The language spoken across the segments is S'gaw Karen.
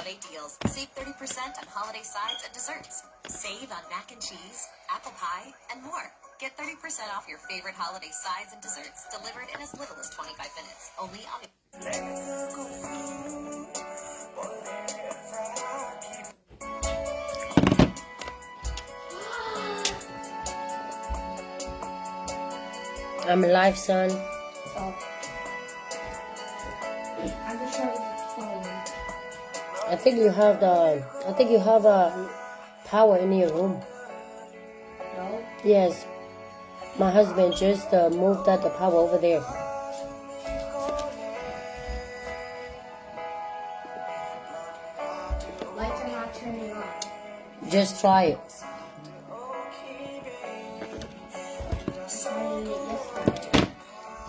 Holiday deals. Save thirty percent on holiday sides and desserts. Save on mac and cheese, apple pie, and more. Get thirty percent off your favorite holiday sides and desserts delivered in as little as twenty-five minutes. Only on I'm alive, son. Oh. I just tried to follow. I think you have the, I think you have a power in your room. No? Yes. My husband just uh, moved that the power over there. Lights are not turning on. Just try it.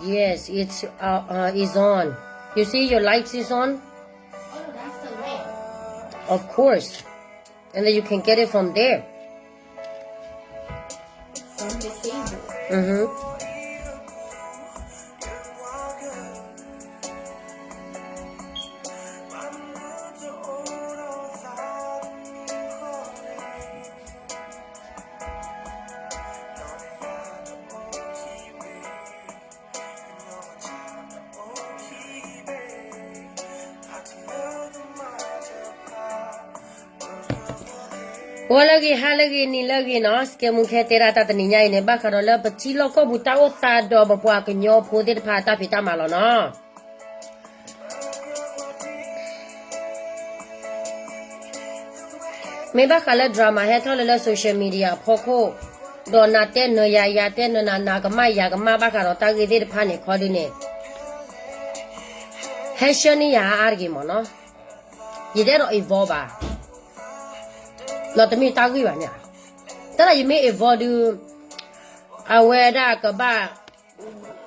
Yes, it's uh, uh, is on. You see, your lights is on. Oh, that's the light. Of course, and then you can get it from there. From the table. Mm-hmm. Owele ge hale ge ni le ge no, sikemu khe tera ta tani nya ine, baka ro le pati lo ko bu ta o ta do ba pwa ke nyo pho de pa ta pi ta ma lo no. မ့ၢ်ဘၣ်ဃးလၢ drama ဟဲထီၣ်လၢလၢ social media အဖီခိၣ်, ဒီးနၤတဲနၤယၤ ယၤတဲနၤ နၤကမၣ်ယၤကမၣ်ဘၣ်ဃးဒီးတၢ်ဂ့ၢ်သ့ၣ်တဖၣ်န့ၣ် ခီဒုန့ၣ်, ဟဲဆှၢန့ၢ်ယၤအါတဂ့ၤမ့ၢ်နီၤ, ယတအဲၣ်ဒိး involve ဘၣ်, ဒီးတမ့ၢ်တၢ်ဂ့ၢ်ဘၣ်န့ၣ်, တၢ်လၢယမ့ၢ် involve ဒုး, အဝဲဒၣ်ကဘၣ်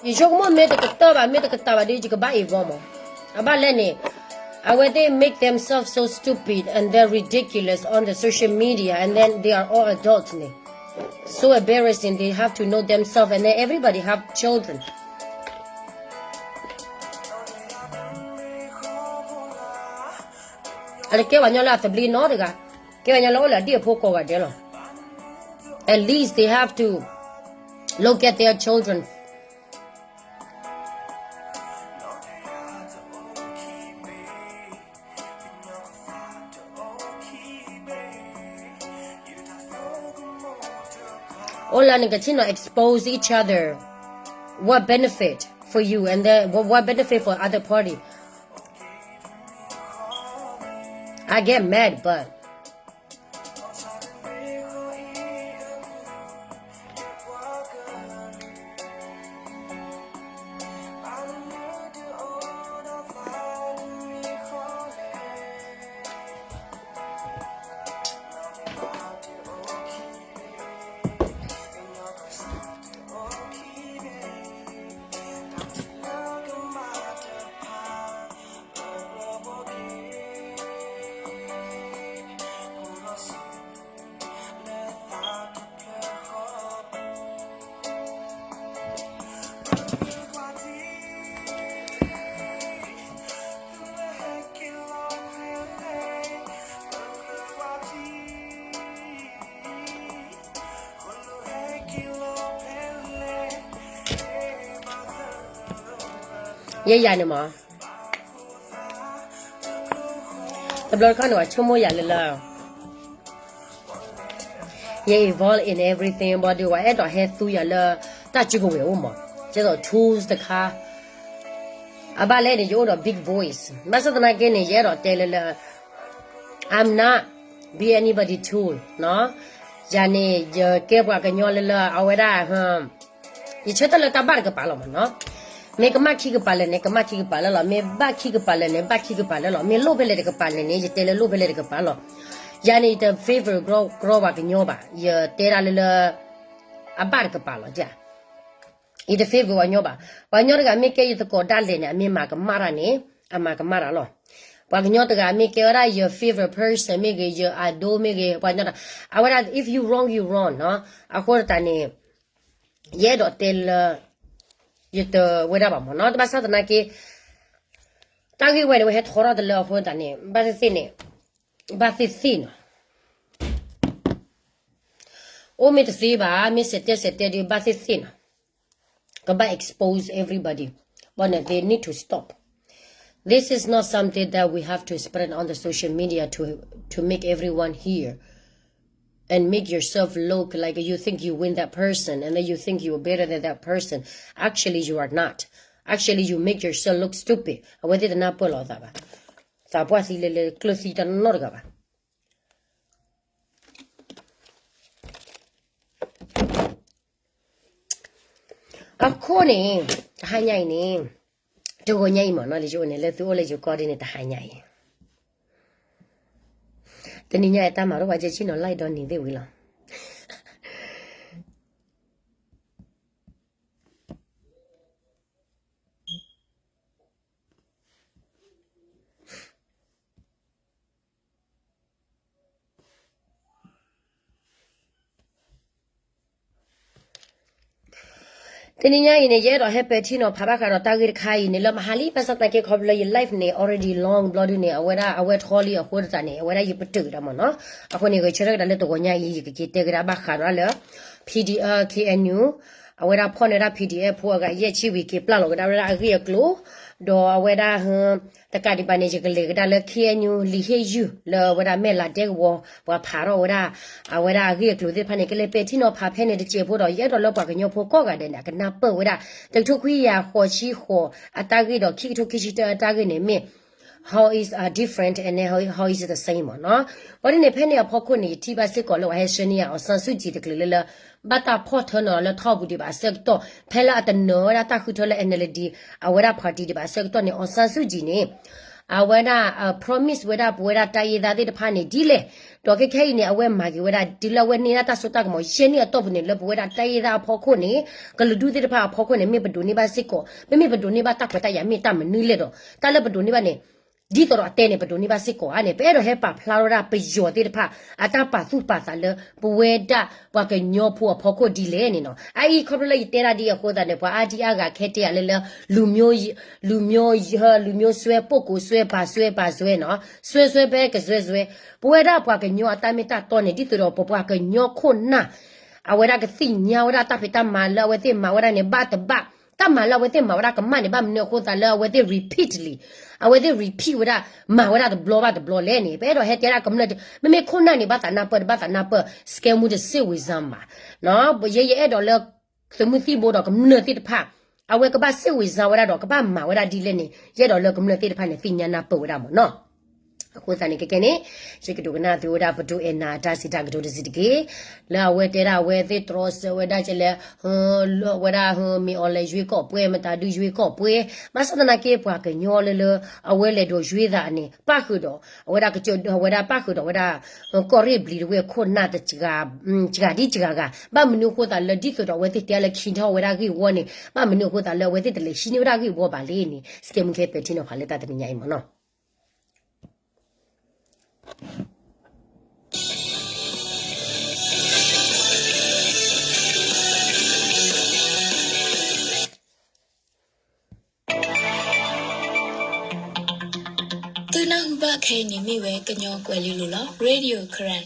ယဆိကမိၣ်မ့ၢ်တကတၢၢ်ဘၣ် မ့ၢ်တကတၢၢ်ဘၣ်ဒီး ယကဘၣ် involve မး, အဘၣ်လဲၣ်န့ၣ်, အဝဲသ့ၣ် make themselves so stupid and they're ridiculous on the social media and then they are all adults န့ၣ်, so embarrassing, they have to know themselves and then everybody have children. အတကဲပှၤကညီလၢအသဘျ့နီတဂၤ, ကဲပှၤကညီလၢအိၣ်လၢအဒံၣ်အဖိကိးဂၤဒဲးလီၤ. At least they have to look at their children. Hola, နကထံၣ်နီၤ expose each other. What benefit for you and then what, what benefit for other party? I get mad, but Yaya န့ၣ်မး, တဘျီတခီၣ်န့ၣ် ပှၤဆိကမိၣ်ယၤလၢလၢ ယ involve in everything ဘၣ်ဒီး ပှၤအဲၣ်ဒိးဟဲသူယၤလၢ တၢ်စုကဝဲၤအိၣ်မး, ကဲသိး tools တခါ, အဘၣ်လဲၣ်န့ၣ် ယအိၣ်ဒီး big voice ဘၣ်ဆၣ်သနာ်က့န့ၣ် ယအဲၣ်ဒိးတဲလၢလၢ I'm not be anybody tool နီၤ, ယၤန့ၣ် ယကဲပှၤကညီလၢလၢ အဝဲဒၣ် ယဆၢထၢၣ်လၢတၢ်ဘၣ်တကပၤလီၤမးနီၤ, မ့ၢ်ကမၣ်ခံကပၤလၢာ်န့ၣ် ကမၣ်ခံကပၤလၢာ်လီၤ, မ့ၢ်ဘၣ်ခံကပၤလၢာ်န့ၣ် ဘၣ်ခံကပၤလၢာ်လီၤ, မ့ၢ်လိၣ်ဖဲလဲၣ်တကပၤလၢာ်န့ၣ် ယတဲလၢလိၣ်ဖဲလဲၣ်တကပၤလီၤ, ယၤန့ၣ် ယတ favor ကရီပှၤကညီဘၣ်, ယတဲဒၣ်လၢလၢ အဘၣ်တကပၤလီၤ, ယတ favor ပှၤကညီဘၣ်, ပှၤကညီတဂၤမ့ၢ်ကဲယသကိးဒၣ်လဲာ်န့ၣ် အမ့ၢ်မၤကမၣ်တၢ်န့ၣ် အမၤကမၣ်တၢ်လီၤ, ပှၤကညီတဂၤမ့ၢ်ကဲဝဲဒၣ်ယ favorite person မ့ၢ်ဂ့ၤ ယ idol မ့ၢ်ဂ့ၤ ပှၤကညီတဂၤ, အဝဲဒၣ် if you wrong you wrong နီၤ, အဃိတးန့ၣ် ယအဲၣ်ဒိးတဲလၢ ယတဝဲဒၣ်ဘၣ်မးနီၤ, တဘၣ်ဆၣ်သနာ်က့ တၢ်ဂ့ၢ်ဝဲန့ၣ် ဝဲဟဲထီထီၣ်တလၢအဃိတးန့ၣ် ဘၣ်သ့ၣ်သ့ၣ်န့ၣ် ဘၣ်သ့ၣ်သ့ၣ်နီၤ, အိၣ်မ့ၢ်တသ့ဘၣ်, မ့ၢ်စဲးတဲစဲးတဲဒီး ဘၣ်သ့ၣ်သ့ၣ်နီၤ, ကဘၣ် expose everybody, but they need to stop. This is not something that we have to spread on the social media to, to make everyone hear and make yourself look like you think you win that person and then you think you're better than that person. Actually, you are not. Actually, you make yourself look stupid. အဝဲသ့ၣ်တနၢ်ပၢၢ်လီၤသးဘၣ်. သးပှၢ်သံလဲၤလဲၤ ကျၢၢ်သံတနီတဂၤဘၣ်. အခိၣ်န့ၣ် တဟါညါအံၤန့ၣ် တဂီၤညါအံၤမ့ၢ်နီၤ လၢယအိၣ်န့ၣ် လၢသုအိၣ်လၢယကီၢ်ဒ်န့ၣ် တဟါညါအံၤ, တနံၤညါအံၤတၢ်မၤထီၣ်ပှၤကဲဆ့ၣ်နီၤ like ဒီးနံၤသ့ၣ်ဝံၤလီၤ. တနံၤညါအံၤန့ၣ် ယအဲၣ်ဒိးဟဲပဲာ်ထံနီၤဖးဘၣ်ဃးဒီး တၢ်ဂ့ၢ်တခါအံၤန့ၣ် လၢမဟါလံ ဘၣ်ဆၣ်သနာ်က့ ခီဖျိလၢယ live န့ၣ် already long ဘျီဒုန့ၣ် အဝဲဒၣ်အဝဲထီလံအဃိသတးန့ၣ် အဝဲဒၣ်ယပတုာ်ကဒီးမ့ၢ်နီၤ. အဃိန့ၣ် ဂဲၤဆၢထၢၣ်ကဒါလၢတဂီၤညါအံၤ ယကက့ၤတဲကဒါဘၣ်ဃးဒီးလၢ P D F K N U အဝဲဒၣ်ဖီၣ်န့ၢ်ဝဲဒၣ် P D F ဖိအဂၤယဲၢ်ဆံဝံၤ က့ၤပျၢ်လီၤကဒါဝဲဒၣ်အဂ့ၢ်အကျိၤ, ဒီးအဝဲဒၣ် တကးဒံးဘၣ်န့ၣ် ယကလဲၤကဒါလၢ K N U လံာ်ဟ့ၣ်ယုၢ် လၢအဝဲဒၣ်မဲၢ်လးဒဲကဝီၤ ပှၤဖးထီၣ်ဝဲဒၣ် အဝဲဒၣ်အဂ့ၢ်အကျိၤသ့ၣ်တဖၣ်န့ၣ် ကလဲၤပဲာ်ထံနီၤဖးဖဲန့ၣ်တစဲးဖိဒီး ယအဲၣ်ဒိးလၢပှၤကညီဖိကိးဂၤဒဲးန့ၣ် အကနၢ်ပၢၢ်ဝဲဒၣ် တကထိခွံကယၤဃိးဆံဃိးအတၢ်ဂ့ၢ်ဒီး ခံကထိခံဆံတၢအတၢ်ဂ့ၢ်န့ၣ်မ့ၢ် how is, uh, different and then how, how is it the same မ့ၢ်နီၤ. ဘၣ်ဒ်န့ၣ် ဖဲန့ၣ်အဖီခိၣ်န့ၣ် ယထံၣ်ဘၣ်စ့ၢ်ကီးလၢပှၤဟဲဆှၢန့ၢ်ယၤ အောင်ဆန်းစုကြည် တကလုာ်လၢလၢ ဘၣ်တၢ်ဖီၣ်ထၢနီၤလၢထီၣ်ပူၤဒံးဘၣ်အဆၢကတီၢ် ဖဲလၢအတနၢၤဝဲဒၣ်တၢ်ဃုထၢလၢ N L D အဝဲဒၣ် party ဒံးဘၣ်အဆၢကတီၢ်န့ၣ် အောင်ဆန်းစုကြည် န့ၣ် အဝဲဒၣ် promise ဝဲဒၣ်ပဝဲဒၣ်တၢ်ယ့ၢ်သးသ့ၣ်တဖၣ်န့ၣ်ဒ်လဲၣ်, ဒီးခဲခဲအံၤန့ၣ် အဝဲမၤက့ၤဝဲဒၣ် တုၤလၢအဝဲန့ၢ်ဒၣ်တၢ်စိတၢ်ကမီၤ ယဲၢ်နံၣ်အတီၢ်ပူၤန့ၣ် လၢပဝဲဒၣ်တၢ်ယ့ၢ်သးအဖီခိၣ်န့ၣ် ကလုာ်ဒူၣ်သ့ၣ်တဖၣ်အဖီခိၣ်န့ၣ် မ့ၢ်ပဒိးန့ၢ်ဘၣ်စ့ၢ်ကီး မ့မ့ၢ်ပဒိးန့ၢ်ဘၣ်တၢ်ခွဲးတၢ်ယာ်မ့ၢ်တၢ်မနုၤလဲၣ်ဒီး တၢ်လၢပဒိးန့ၢ်ဘၣ်န့ၣ် ဒ်သိးဒီးအတဲန့ၣ် ပဒိးန့ၢ်ဘၣ်စ့ၢ်ကီးဧါန့ၣ် ပအဲၣ်ဒိးဟဲပာ်ဖျါထီၣ်ဝဲဒၣ်ပယီၤသ့ၣ်တဖၣ် အတၢ်ပာ်သူၣ်ပာ်သးလၢပဝဲဒၣ်ပှၤကညီဖိအဖီခိၣ်ဒ်လဲၣ်န့ၣ်နီၤ. အအံၤခီဖျိလၢယတဲဒၣ်ဒ်အဃိသတးန့ၣ် ပှၤအါဒံအါဂၤခဲတဲယၤလၢလၢ လူမျိုး လူမျိုးစွဲ ပုဂ္ဂိုလ်စွဲ ဘာစွဲ ဘာစွဲနီၤ စွဲစွဲဖဲကစွဲစွဲ ပဝဲဒၣ်ပှၤကညီအတၢ်မ့ၢ်တၢ်တီန့ၣ် ဒ်သိးဒီးပပှၤကညီခိၣ်နၢ် အဝဲဒၣ်ကသ့ၣ်ညါဝဲဒၣ်တၢ်ဖံးတၢ်မၤလၢအဝဲသ့ၣ်မၤဝဲဒၣ်န့ၣ် ဘၣ်တဘၣ် တၢ်မၤလၢအဝဲသ့ၣ်မၤဝဲဒၣ်ကမၣ်န့ၣ် ဘၣ်မနုၤအဃိသတးလၢအဝဲသ့ၣ် repeatedly အဝဲသ့ၣ် repeat ဝဲဒၣ် မၤဝဲဒၣ်တဘျီဘၣ်တဘျီလဲၣ်န့ၣ် ပအဲၣ်ဒိးဟဲတဲဒၣ်ကမျၢၢ် မ့မ့ၢ်ခိၣ်နၢ်န့ၣ် ဘၣ်သးနၢ်ပၢၢ် တဘၣ်သးနၢ်ပၢၢ် စကဲမူတစ့ၣ်ဝံၤစၢ်မး ယဲယအဲၣ်ဒိးလၢ သုးမုၢ်သံၣ်ဘိဒီးကမျၢၢ်သ့ၣ်တဖၣ် အဝဲကဘၣ်စ့ၣ်ဝံၤစၢ်ဝဲဒၣ်ဒီး ကဘၣ်မၤဝဲဒၣ်ဒ်လဲၣ်န့ၣ် ယအဲၣ်ဒိးလၢကမျၢၢ်သ့ၣ်တဖၣ်န့ၣ် သ့ၣ်ညါနၢ်ပၢၢ်ဝဲဒၣ်မ့ၢ်နီၤ. အဃိသတးန့ၣ်ခဲကဲန့ၣ် ယကဒိကနၣ်သုဝဲဒၣ် ပဒိၣ်အဲၣ်နၤအတၢ်စံးတၢ်ကတိၤတစဲးတက့ၢ်. လၢအဝဲတဲဒၣ်အဝဲသ့ၣ်တြီဆၢဝဲဒၣ်ကလဲၣ် ဝဲဒၣ် မ့ၢ်အီၤလဲၤရွေးကောက်ပွဲ မတၤဒုရွေးကောက်ပွဲ ဘၣ်ဆၣ်သနာ်က့ပှၤကညီလၢလၢ အဝဲလဲၤဒိးရွေးသးန့ၣ် ပၣ်ဃုာ်ဒီး အဝဲဒၣ်ကစၢၢ် အဝဲဒၣ်ပၣ်ဃုာ်ဒီးဝဲဒၣ် ကီၢ်ရ့ၣ်ဘျံးတဝဲၢ်ခိၣ်နၢ်တဂၤ တဂၤဒ်တဂၤဂၤ ဘၣ်မနုၤအဃိသတးလၢဒ်သိးဒီးအဝဲသ့ၣ်တဲလၢခံထီၣ်ဝဲဒၣ်ဂ့ၢ်ဝီန့ၣ် ဘၣ်မနုၤအဃိသတးလၢအဝဲသ့ၣ်တလဲၤဟံးန့ၢ်ဝဲဒၣ်ဂ့ၢ်ဝီဘၣ်လဲၣ်န့ၣ် စကဲမူခဲပဲာ်ထံနီၤဖးလၢတၢ်တနံၤညါအံၤမ့ၢ်နီၤ. သုနၢ်ဟူဘၣ်ခဲအံၤန့ၣ်မ့ၢ်ဝဲကညီကွဲၤလ့လိၤလီၤ Radio Karen.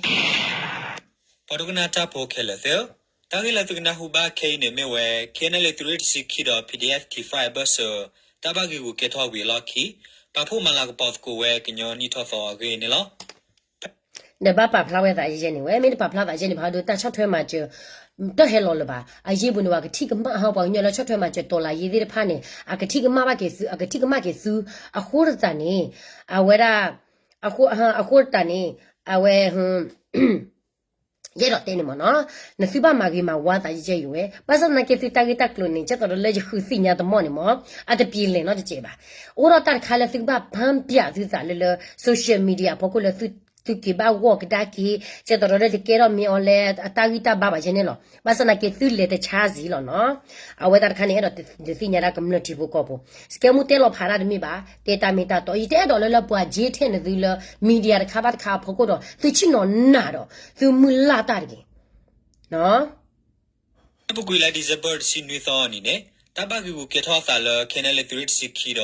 ပှၤဒိကနၣ်တၢ်ဖိခဲလၢာ်သ့ၣ်ဧၢ, တၢ်ဂ့ၢ်လၢသုကနၢ်ဟူဘၣ်ခဲအံၤန့ၣ်မ့ၢ်ဝဲ K N L A သုးရ့ၣ်တဆံခံဒီး P D F Key Fire အဘၢၣ်စၢၤ တၢ်ဘၣ်ဂံာ်ဂူာ်ကဲထီၣ်ဝံၤအလီၢ်ခံ ပာ်ဖှိၣ်မၤလၤကပီၤသကိးဝဲကညီနံၣ်ထီၣ်သီအဂ့ၢ်န့ၣ်လီၤ. ဒီးဘၣ်ပာ်ဖျါဝဲသးယဲၢ်န့ၣ်ဝဲ မ့ၢ်တပာ်ဖျါသးယဲၢ်န့ၣ် ပှၤဒိတၢ်ဆီၣ်ထွဲမၤစၢၤ တဟဲလီၤလၢၤဘၣ်. အယ့ၢ်ပူၤန့ၣ် ပှၤကထံၣ်ကမၣ်ဟီ ပှၤကညီလၢဆီၣ်ထွဲမၤစၢၤ တော်လှန်ရေး သ့ၣ်တဖၣ်န့ၣ် အကထံၣ်ကမၣ်ဘၣ်က့ၤသု အကထံၣ်ကမၣ်က့ၤသု အဃိသတးန့ၣ် အဝဲဒၣ် အဃိသတးန့ၣ် အဝဲ ယအဲၣ်ဒိးတဲန့ၣ်မ့ၢ်နီၤ, နသုဘၣ်မၤဂ့ၤမၤဝါသးယဲၢ်ယဲၢ်ဝဲ, ဘၣ်ဆၣ်သနာ်က့သုတၢ်ဂ့ၢ်တၢ်ကျိၤန့ၣ် ကဲသိးဒီးလၢယဃုသ့ၣ်ညါတမီၢ်န့ၣ်မ့ၢ် အတပျ့ၤလဲၤနီတစဲးဘၣ်. အိၣ်ဒီးတၢ်တခါလၢသုကဘၣ်ဖၢပၠးသုသးလၢလၢ social media အဖီခိၣ်လၢ သုက့ၤဘၣ်ဂီၢ်ကဒါက့ၤ ကဲသိးဒီးလၢတကဲထီၣ်မ့ၢ်အီၤလဲၣ် အတၢ်ဂံၢ်တၢ်ဘါဘၣ်ယဲၢ်န့ၣ်လီၤ. ဘၣ်ဆၣ်သနာ်က့သုလဲၤတဆါစ့ၢ်လီၤနီၤ. အဝဲတၢ်တခါန့ၣ် အဲၣ်ဒိးဒုးသ့ၣ်ညါဒၣ်ကမျၢၢ်ထံဖိကီၢ်ဖိ စကဲမူတဲလီၤဖးတၢ်တမ့ၢ်ဘၣ်, တဲတၢ်မ့ၢ်တၢ်တီ, ယတအဲၣ်ဒိးလၢလၢပှၤကၠ့ထဲနသုလၢ media တခါဘၣ်တခါအဖီခိၣ်ဒီး သုဆ့ၣ်နီၤနၢ်ဒီး သုမုၢ်လၢ်တၢ်တဂ့ၤ. လၢပူၤကွံာ်လါ December တဆံနွံသီအနံၤန့ၣ် တၢ်ဘၣ်ဂံာ်ဂူာ်ကဲထီၣ်အသးလၢ K N L A သုးရ့ၣ်တဆံခံဒီး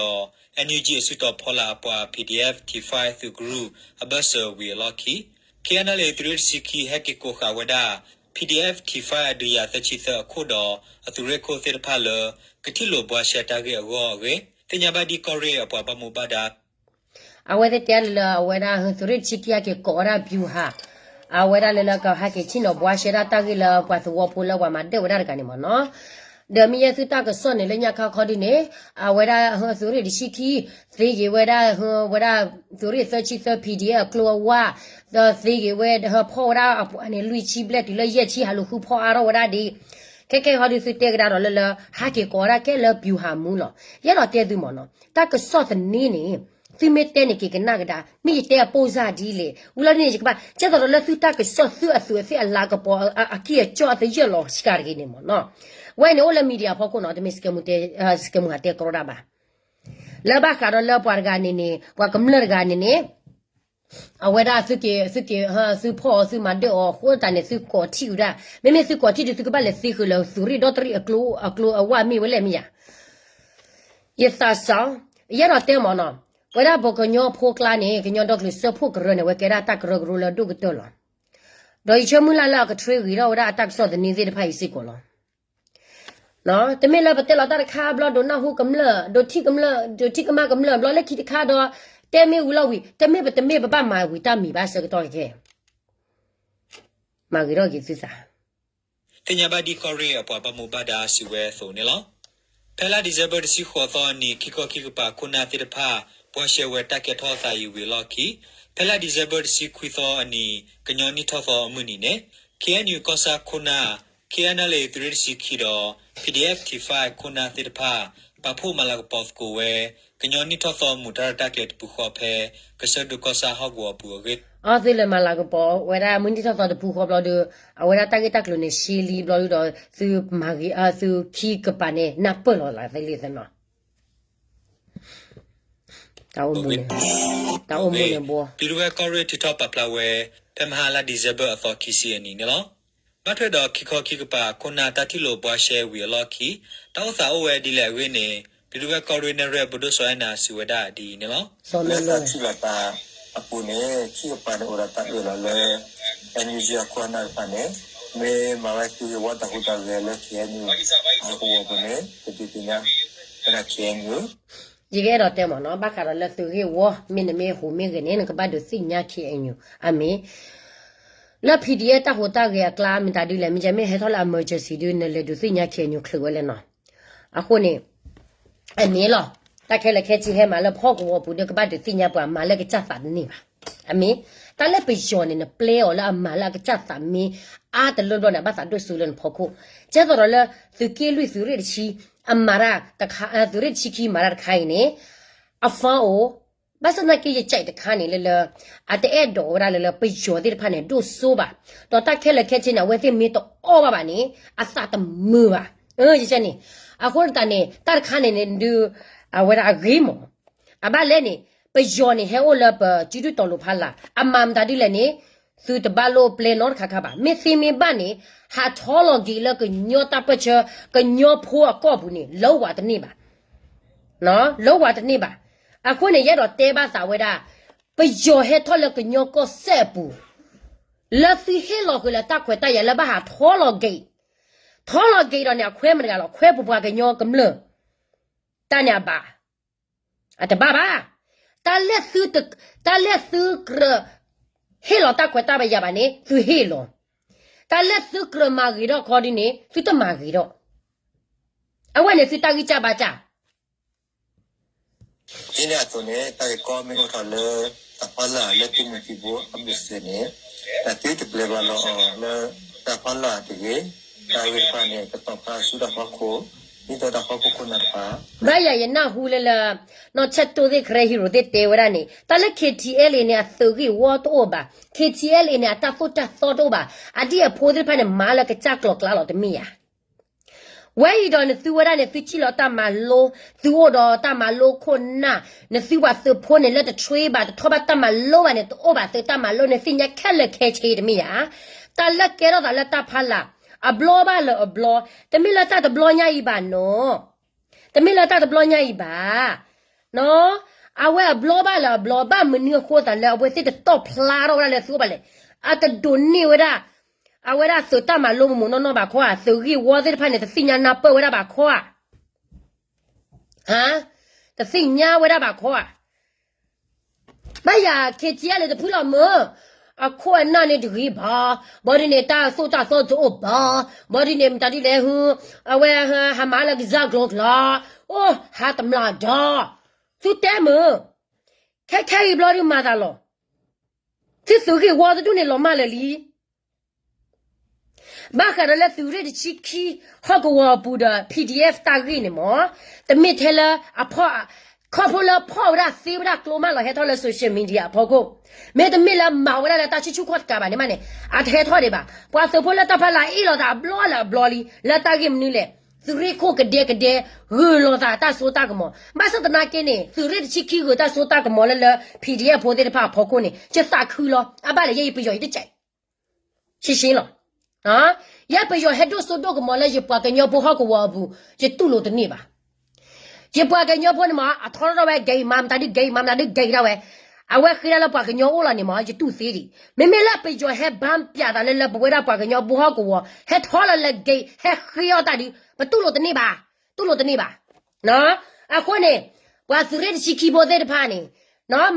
NUG အစုတီၤဖီလာ်အပှၤ PDF T five သုးကရူၢ်အဘၢၣ်စၢၤဝံၤအလီၢ်ခံ KNLA သုးရ့ၣ်တဆံခံ ဟဲက့ၤကိးဃာ်ဝဲဒၣ် PDF T five အဒုးယၤသၢဆံသၢအခိၣ်ဒီး အသုးရ့ၣ်ခိၣ်သ့ၣ်တဖၣ်လၢ ကထံၣ်လိာ်ဘှါရှဲတၢ်ဂ့ၢ်အဂီၢ်အဂ့ၢ် သ့ၣ်ညါဘၣ်ဒံးကီၢ်ရ့ၣ်အပှၤဘၣ်မူဘၣ်ဒါ အဝဲသ့ၣ်တဲလၢအဝဲဒၣ်သုးရ့ၣ်တဆံခံ ဟဲက့ၤကိးဝဲဒၣ် ဗျူဟာ အဝဲဒၣ်လၢလၢကဟဲက့ၤထံၣ်လိာ်ဘှါရှဲဒၣ်တၢ်ဂ့ၢ်လၢပှၤသဝီဖိလၢပှၤမၤဒၢၣ်ဝဲဒၣ်တဂၤန့ၣ်မ့ၢ်နီၤ. ဒီးမ့ၢ်ယဲသုတၢ်ကစီၣ်န့ၣ်လၢညါခါခီဒုန့ၣ် အဝဲဒၣ်သုးရ့ၣ်တဆံခံ သ့ဂ့ၤဝဲဒၣ် ဝဲဒၣ်သုးရ့ၣ်သၢဆံသၢ PDF အကျိအဝါ ဒီးသ့ဂ့ၤဝဲ ဟၢဖီၣ်ဝဲဒၣ်အပှၤန့ၣ် လွံၢ်ဆံဘျဲၣ်တုၤလၢယဲၢ်ဆံ ဟးလူၤဃုဖီၣ်အါထီၣ်ဝဲဒၣ်ဒ် ခဲခဲဟီဒုသုတဲကဒါဒီးလၢလၢ ဟဲက့ၤကိးဝဲဒၣ်ကဲလၢ ဗျူဟာမှူး လီၤ. ယအဲၣ်ဒိးတဲသုမ့ၢ်နီၤ တၢ်ကစီၣ်သန့န့ၣ် သုမ့ၢ်တဲန့ၣ်က့ၤကနၣ်ကဒါ မ့ၢ်ယတဲအပိၢ်စၢ်ဒ်လဲၣ် ဝံၤလီၤဒ်န့ၣ်ယကဘၣ် ကဲသိးဒီးလၢသုတၢ်ကစီၣ်သုအသုးအသ့ၣ်အလၤကပီၤ အကံၢ်အကၠီၣ်အသယၢၢ်လီၤစှၤတဂ့ၤန့ၣ်မ့ၢ်နီၤ. ဝဲန့ၣ်အိၣ်လၢ media ဖီခိၣ်နီၤ တမ့ၢ် စကဲမူဟးတဲကရီတၢ်ဘၣ်. လၢဘၣ်ဃးဒီးလၢပှၤတဂၤန့ၣ်န့ၣ် ပှၤကမျၢၢ်တဂၤန့ၣ်န့ၣ် အဝဲဒၣ်သုက့ၤ သုက့ၤ သုဖီၣ်အီၤ သုမၤဒၢၣ်အီၤအဃိသတးန့ၣ် သုကိးထံၣ်ဝဲဒၣ် မ့မ့ၢ်သုကိးထံၣ်ဒီး သုကဘၣ်လဲၤသ့ဃုာ်လၢသုးရ့ၣ်ဒီတရ့ၣ်အကျိ အကျိအဝါမ့ၢ်ဝဲလဲၣ်မ့ၢ်ယၤ ယသးစၢ် ယအဲၣ်ဒိးတဲမ့ၢ်နီၤ ပဝဲဒၣ်ပကညီဖိကျါန့ၣ် ကညီဒီကလုာ်စၢဖှိၣ်ကရၢန့ၣ် အဝဲကဲဒၣ်တၢ်ကရၢကရိလၢဒိၣ်ကတၢၢ်လီၤ. ဒီးယဆၢမုၢ်လၢ်လၢအကထွ့ဂ့ၤထီၣ်ဝဲဒၣ်အတၢ်ကစီၣ်သန့သ့ၣ်တဖၣ်အံၤစ့ၢ်ကီးလီၤ. တမ့ၢ်လၢပတဲလီၤတၢ်တခါဘျီ ဒိးနၢ်ဟူကမျၢၢ် ဒိးထံၣ်ကမျၢၢ် ဒိးထံၣ်ကမၣ်ကမျၢၢ်ဘျီလၢခံတခါဒီး တဲမ့ၢ်ဝံၤလီၤဝံၤ တမ့ၢ်ပတမ့ၢ်ပဘၣ်မၤဝံၤတၢ်မံၤဘၣ်ဆၢကတီၢ်ခဲ မၤဂ့ၤထီၣ်က့ၤသုသး သ့ၣ်ညါဘၣ်ဒံးကီၢ်ရ့ၣ်အပှၤဘၣ်မူဘၣ်ဒါစံးဝဲအသိးန့ၣ်လီၤ. ဖဲလါဒံၣ်စဲဘၢၣ်တဆံဃိးသီအနံၤ ခံခီခံကပၤခိၣ်နၢ်သ့ၣ်တဖၣ် ဘှါရှဲဝဲတၢ်ကဲထီၣ်အသးအံၤဝံၤအလီၢ်ခံ ဖဲလါဒံၣ်စဲဘၢၣ်တဆံခွံသီအနံၤ ကညီနံၣ်ထီၣ်သီအမုၢ်နံၤန့ၣ် KNU ကီၢ်ဆၣ်ခိၣ်နၢ် KNLA သုးရ့ၣ်တဆံခံဒီး PDF T five ခိၣ်နၢ်သ့ၣ်တဖၣ် ပာ်ဖှိၣ်မၤလၤကပီၤသကိးဝဲ ကညီနံၣ်ထီၣ်သီမူးတၢ်ရဲၣ်တၢ်ကျဲၤတပူၤဃီဖဲ ကစၢၢ်ဒိၣ်ကီၢ်ဆၣ်ဟီၣ်ကဝီၤအပူၤအဂ့ၢ် အသုလဲၤမၤလၤကပီၤဝဲဒၣ်မုၢ်နံၣ်ထီၣ်သီတပူၤဃီဘျီဒီး အဝဲဒၣ်တၢ်ဂ့ၢ်တၢ်ကျိၤန့ၣ် ရှဲလံဘျီဒီး သုမၤဂ့ၤ သုခံကပၤန့ၣ် နၢ်ပၢၢ်လီၤလၢသ့လံသနီၤ တၢ်အိၣ်မူန့ၣ်ဘီ ပျံၤဒဝဲၢ်ကီၢ်ရ့ၣ်ထုးထီၣ်ပာ်ဖျါဝဲ ဖဲမဟါလါဒံၣ်စဲဘၢၣ်အသီခံဆံအနံၤန့ၣ်လီၤ. ဘၣ်ထွဲဒီးခံခီခံကပၤခိၣ်နၢ်တၢ်ထံၣ်လိာ်ဘှါရှဲဝံၤအလီၢ်ခံ တၢ်အိၣ်သးအိၣ်ဝဲဒ်လဲၣ်အဂ့ၢ်န့ၣ် ပျံၤဒဝဲၢ်ကီၢ်ရ့ၣ်နဲၣ်ရွဲၣ်ပဒိၣ်စီၤအဲၣ်နၤစံးဝဲဒၣ်ဒ်အံၤန့ၣ်လီၤ. လၢတၢ်ထံၣ်လိာ်သးအပူၤန့ၣ် ခံကပၤန့ၣ်အိၣ်ဒီးတၢ်အၢၣ်လီၤလၢ NUG အခိၣ်အနၢ်တဖၣ်န့ၣ် မ့ၢ်မၤဝဲသုးဂ့ၢ်ဝီတၢ်ဟူးတၢ်ဂဲၤလၢ KNU အဟီၣ်ကဝီၤပူၤန့ၣ် ပဒုးသ့ၣ်ညါဝဲဒၣ် KNU ယကအဲၣ်ဒိးတဲမ့ၢ်နီၤ ဘၣ်ဃးဒီးလၢသုးဂ့ၢ်ဝီ မ့တမ့ၢ်ဟူးမ့ၢ်ဂဲၤန့ၣ် နကဘၣ်ဒုးသ့ၣ်ညါ KNU အမ့ၢ် လၢ PDF တၢ်ဟူးတၢ်ဂဲၤအကျါ မတၤဒ်လဲၣ် မ့ၢ်မ့ၢ်ဟဲထီၣ်လၢ emergency ဒုး နလဲၤဒုးသ့ၣ်ညါ KNU ချုးဝဲလဲၣ်နီၤ. အဃိန့ၣ် အန့ၣ်လီၤ တၢ်ခဲလၢာ်ခဲဆ့ဟဲမၤလၢဟီၣ်ကဝီၤပူၤဒီး ကဘၣ်ဒုးသ့ၣ်ညါပှၤမၤလၢကစၢ်သးတန့ၢ်ဘၣ်. အမ့ၢ် တၢ်လၢပယီၤန့ၣ် နပျဲအီၤလၢအမၤလၢအကစၢ်သးမ့ၢ်အါတလၢဘျီန့ၣ် အဘၣ်သးဒိၣ်စိလၢနဖီခိၣ် ကဲသိးဒီးလၢ သုးက့လွံၢ်သုးရ့ၣ်တဆံ အမၤတၢ်တခါ သုးရ့ၣ်တဆံခံမၤတၢ်တခါအံၤန့ၣ် အ fun အိၣ် ဘၣ်ဆၣ်သနာ်က့ ယကဲတခါန့ၣ်လၢလၢ အတအဲၣ်ဒိးဝဲဒၣ်လၢလၢ ပယီၤသ့ၣ်တဖၣ်န့ၣ် ဒိၣ်စိဘၣ်, ဒီးတၢ်ခဲလၢာ်ခဲဆ့န့ၣ် အဝဲသ့ၣ်မ့ၢ်တအီၣ်ဘၣ်ဘၣ်န့ၣ် အသးတမုာ်ဘၣ်. ယကဲန့ၣ် အဃိသတးန့ၣ် တၢ်တခါန့ၣ်န့ၣ်ဒုး အဝဲဒၣ်အဂ့ၤမး, အဘၣ်လဲၣ်န့ၣ် ပယီၤန့ၣ် ဟဲအိၣ်လၢပစုဒုၣ်တီၤလိၤဖးလာ် အမၤမတၤဒ်လဲၣ်န့ၣ် သုတဘၣ်လိၣ်ပျဲနီတခါခါဘၣ်. မ့ၢ်သ့မ့ၢ်ဘၣ်န့ၣ် ဟးထီလီၤက့ၤလၢကညီတၢ်ပၢၢ်ဆၢ ကညီဖိအကီၢ်ပူၤန့ၣ် လၢဝဲတန့ၢ်ဘၣ် လၢဝဲတန့ၢ်ဘၣ်. အဃိန့ၣ် ယအဲၣ်ဒိးတဲဘၣ်သးဝဲဒၣ် ပယီၤဟဲထီၣ်လၢကညီကီၢ်စဲၣ်အပူၤ လၢသုဟ့ၣ်လီၤဃုာ်လၢတၢ်ခွဲးတၢ်ယာ်လၢဘၣ်ဟးထီလီၤက့ၤ, ထီလီၤက့ၤဒီးန့ၣ် အခွဲးမတၤတဂၤလီၤ, ခွဲးပပှၤကညီကမျၢၢ် တၢ်န့ၣ်အဘၣ်, အတဘၣ်ဘၣ်. တၢ်လၢသုတ, တၢ်လၢသုကြၢးဟ့ၣ်လီၤတၢ်ခွဲးတၢ်ယာ်ဘၣ်န့ၣ် သုဟ့ၣ်လီၤ. တၢ်လၢသုကြၢးမၤဂ့ၤထီၣ်ခီဒ်န့ၣ် သုတမၤဂ့ၤထီၣ်. အဝဲန့ၣ်သုတၢ်ဂံၢ်စၢ်ဘါစၢ် ဒ်န့ၣ်အသိးန့ၣ် တၢ်ဂ့ၢ်ကီမ့ၢ်အိၣ်ထီၣ်လၢ တၢ်ဖီလာ်လၢသုးမုၢ်သံၣ်ဘိအဘၢၣ်စၢၤန့ၣ် တၢ်သုတပျဲဘၣ်လီၤအီၤလၢ တၢ်ဖီလာ်တဂ့ၤ, တၢ်ဂ့ၢ်တဖၣ်န့ၣ် ကတီၤဖးဆူတၢ်ဖီခိၣ်, ဒ်သိးတၢ်ဖီခိၣ်ခိၣ်နၢ်တဖၣ် ဘၣ်ယၤယနၢ်ဟူလၢလၢ နီၢ်ဆၢတိၢ်သ့ၣ် Karen Hero သ့ၣ်တဲဝဲဒၣ်န့ၣ် တၢ်လၢ KTLA န့ၣ် အသုးဂ့ၢ်ဝီတအိၣ်ဘၣ်, KTLA န့ၣ် အတၢ်သိၣ်တၢ်သီတအိၣ်ဘၣ်, အဒံၣ်အဖိသ့ၣ်တဖၣ်န့ၣ် မၤလၢကစၢ်ကျိၤကျါလီၤတမ့ၢ်ဧါ. ဝဲအံၤဒီးနသုဝဲဒၣ်န့ၣ် သုထံၣ်လီၤတၢ်မၤလိ, သုအိၣ်ဒီးတၢ်မၤလိခိၣ်နၢ်, နသုပှၤသုးဖိန့ၣ် လၢတ train ဘၣ် တထီၣ်ဘၣ်တၢ်မၤလိဘၣ်န့ၣ် တအိၣ်ဘၣ်သုတၢ်မၤလိန့ၣ် သ့ၣ်ညါခဲလၢာ်ခဲဆ့တမ့ၢ်ဧါ. တၢ်လၢကဲထီၣ်သးလၢတၢ်ဖီလာ် အဘျီဘၣ်လၢအဘျီ, တမ့ၢ်လၢတၢ်တဘျီညါအံၤဘၣ်နီၤ, တမ့ၢ်လၢတၢ်တဘျီညါအံၤဘၣ်. အဝဲအဘျီဘၣ်လၢအဘျီ ဘၣ်မနုၤအဃိသးလၢအဝဲသ့ၣ်တတီၢ်ဖျါထီၣ်ဝဲဒၣ်လၢသုအိၣ်ဘၣ်လဲၣ်. အတဒိးန့ၢ်ဝဲဒၣ် အဝဲဒၣ်သုးတၢ်မၤလိမုာ်မုာ်နီၢ်နီၢ်ဘၣ်ခီဧါ, သုးဂ့ၢ်ဝီသ့ၣ်တဖၣ်န့ၣ် တသ့ၣ်ညါနၢ်ပၢၢ်ဝဲဒၣ်ဘၣ်ခီဧါ, တသ့ၣ်ညါဝဲဒၣ်ဘၣ်ခီဧါ. ဘၣ်ယၤ ခ့ထံအလဲၤတဖုလီၤမုၢ်, အခိၣ်အနၢ်န့ၣ်တဂ့ၤဘၣ်, ဘီဒ်န့ၣ် တၢ်သိၣ်တၢ်သီတအိၣ်ဘၣ်, ဘီဒ်န့ၣ် မတၤဒ်လဲၣ်ဟု, အဝဲဟးမၤလၢကစၢ်ကျိၤကျါ, အိၣ် ဟးတမျၢ်ဒီး, သုတဲမုၢ်, ခဲခဲအံၤဘျီဒုးမၤသးလီၤ, သုသုးဂ့ၢ်ဝီတဒူၣ်န့ၣ်လီၤမၢ်လၢာ်လံ. ဘၣ်ဃးဒီးလၢသုးရ့ၣ်တဆံခံ ဟီၣ်ကဝီၤအပူၤဒီး PDF တၢ်ဂ့ၢ်န့ၣ်မ့ၢ်, တမ့ၢ်ထဲလၢအဖီၣ်, ခီဖျိလၢဖီၣ်ဝဲဒၣ်သ့ဝဲဒၣ်ကျိမးလီၤ ဟဲထီၣ်လၢ social media အဖီခိၣ်, မ့တမ့ၢ်လၢမၤဝဲဒၣ်လၢတၢ်ဆူၣ်ဆူၣ်ခီၣ်တကးဘၣ်န့ၣ်မးန့ၣ် အတဟဲထီၣ်ဒံးဘၣ်. ပှၤသုးဖိလၢတၢ်ဖီလာ်အ့ၣ်လိာ်သးအဘျီလၢအဘျီလံ လၢတၢ်ဂ့ၢ်မနုၤလဲၣ်, သုးရ့ၣ်ခိၣ်ကဒဲကဒဲ ဂုာ်လိာ်သးတၢ်စိတၢ်ကမီၤ, ဘၣ်ဆၣ်သနာ်က့န့ၣ် သုးရ့ၣ်တဆံခံဂုာ်တၢ်စိတၢ်ကမီၤလၢလၢ PDF ဖိသ့ၣ်တဖၣ်အဖီခိၣ်န့ၣ် ယသးခုလီၤ. အဘၣ်လဲၣ် ယဲယပယီၤယတကဲး ရှင်းရှင်းလီၤ. ယဲပယီၤဟဲဒိၣ်စိဒိၣ်ကမီၤလၢယပှၤကညီဖိဟီၣ်ကဝီၤအပူၤ ယတူၢ်လိာ်တန့ၢ်ဘၣ်. ယပှၤကညီဖိန့ၣ်မ့ၢ် အထီထီၣ်ဝဲ ဂဲၤမၤမတၤဒုး ဂဲၤမၤမတၤဒုး ဂဲၤဒၣ်ဝဲ, အဝဲဃ့ဒၣ်လၢပှၤကညီအိၣ်လီၤန့ၣ်မ့ၢ် ယတူၢ်သ့ဒံး. မ့မ့ၢ်လၢပယီၤဟဲဘါပၠးသးလၢလၢပဝဲဒၣ်ပှၤကညီဖိဟီၣ်ကဝီၤ ဟဲထီၣ်လၢလၢ ဂဲၤ ဟဲဃ့အီၣ်တၢ်ဒုး ပတူၢ်လိာ်တန့ၢ်ဘၣ်, တူၢ်လိာ်တန့ၢ်ဘၣ်. အဃိန့ၣ် ပှၤသုးရ့ၣ်တဆံခံဖိသ့ၣ်တဖၣ်န့ၣ်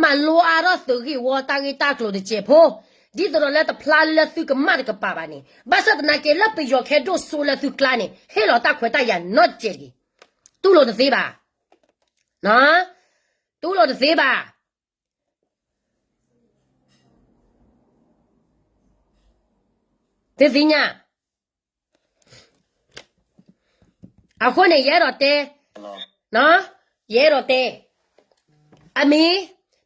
မၤလိအါထီၣ်သုးဂ့ၢ်ဝီတၢ်ဂ့ၢ်တၢ်ကျိၤတစဲးဖိ, ဒ်သိးဒီးလၢတဖျါလၢသုကမၣ်တကပၤဘၣ်န့ၣ်, ဘၣ်ဆၣ်သနာ်က့လၢပယီၤကဟဲဒိၣ်စိလၢသုကျါန့ၣ် ဟ့ၣ်လီၤတၢ်ခွဲးတၢ်ယာ်နီတစဲးတဂ့ၤ. တူၢ်လိာ်တသ့ဘၣ်, တူၢ်လိာ်တသ့ဘၣ်. သုသ့ၣ်ညါ အဃိန့ၣ် ယအဲၣ်ဒိးတဲ, ယအဲၣ်ဒိးတဲ, အမ့ၢ်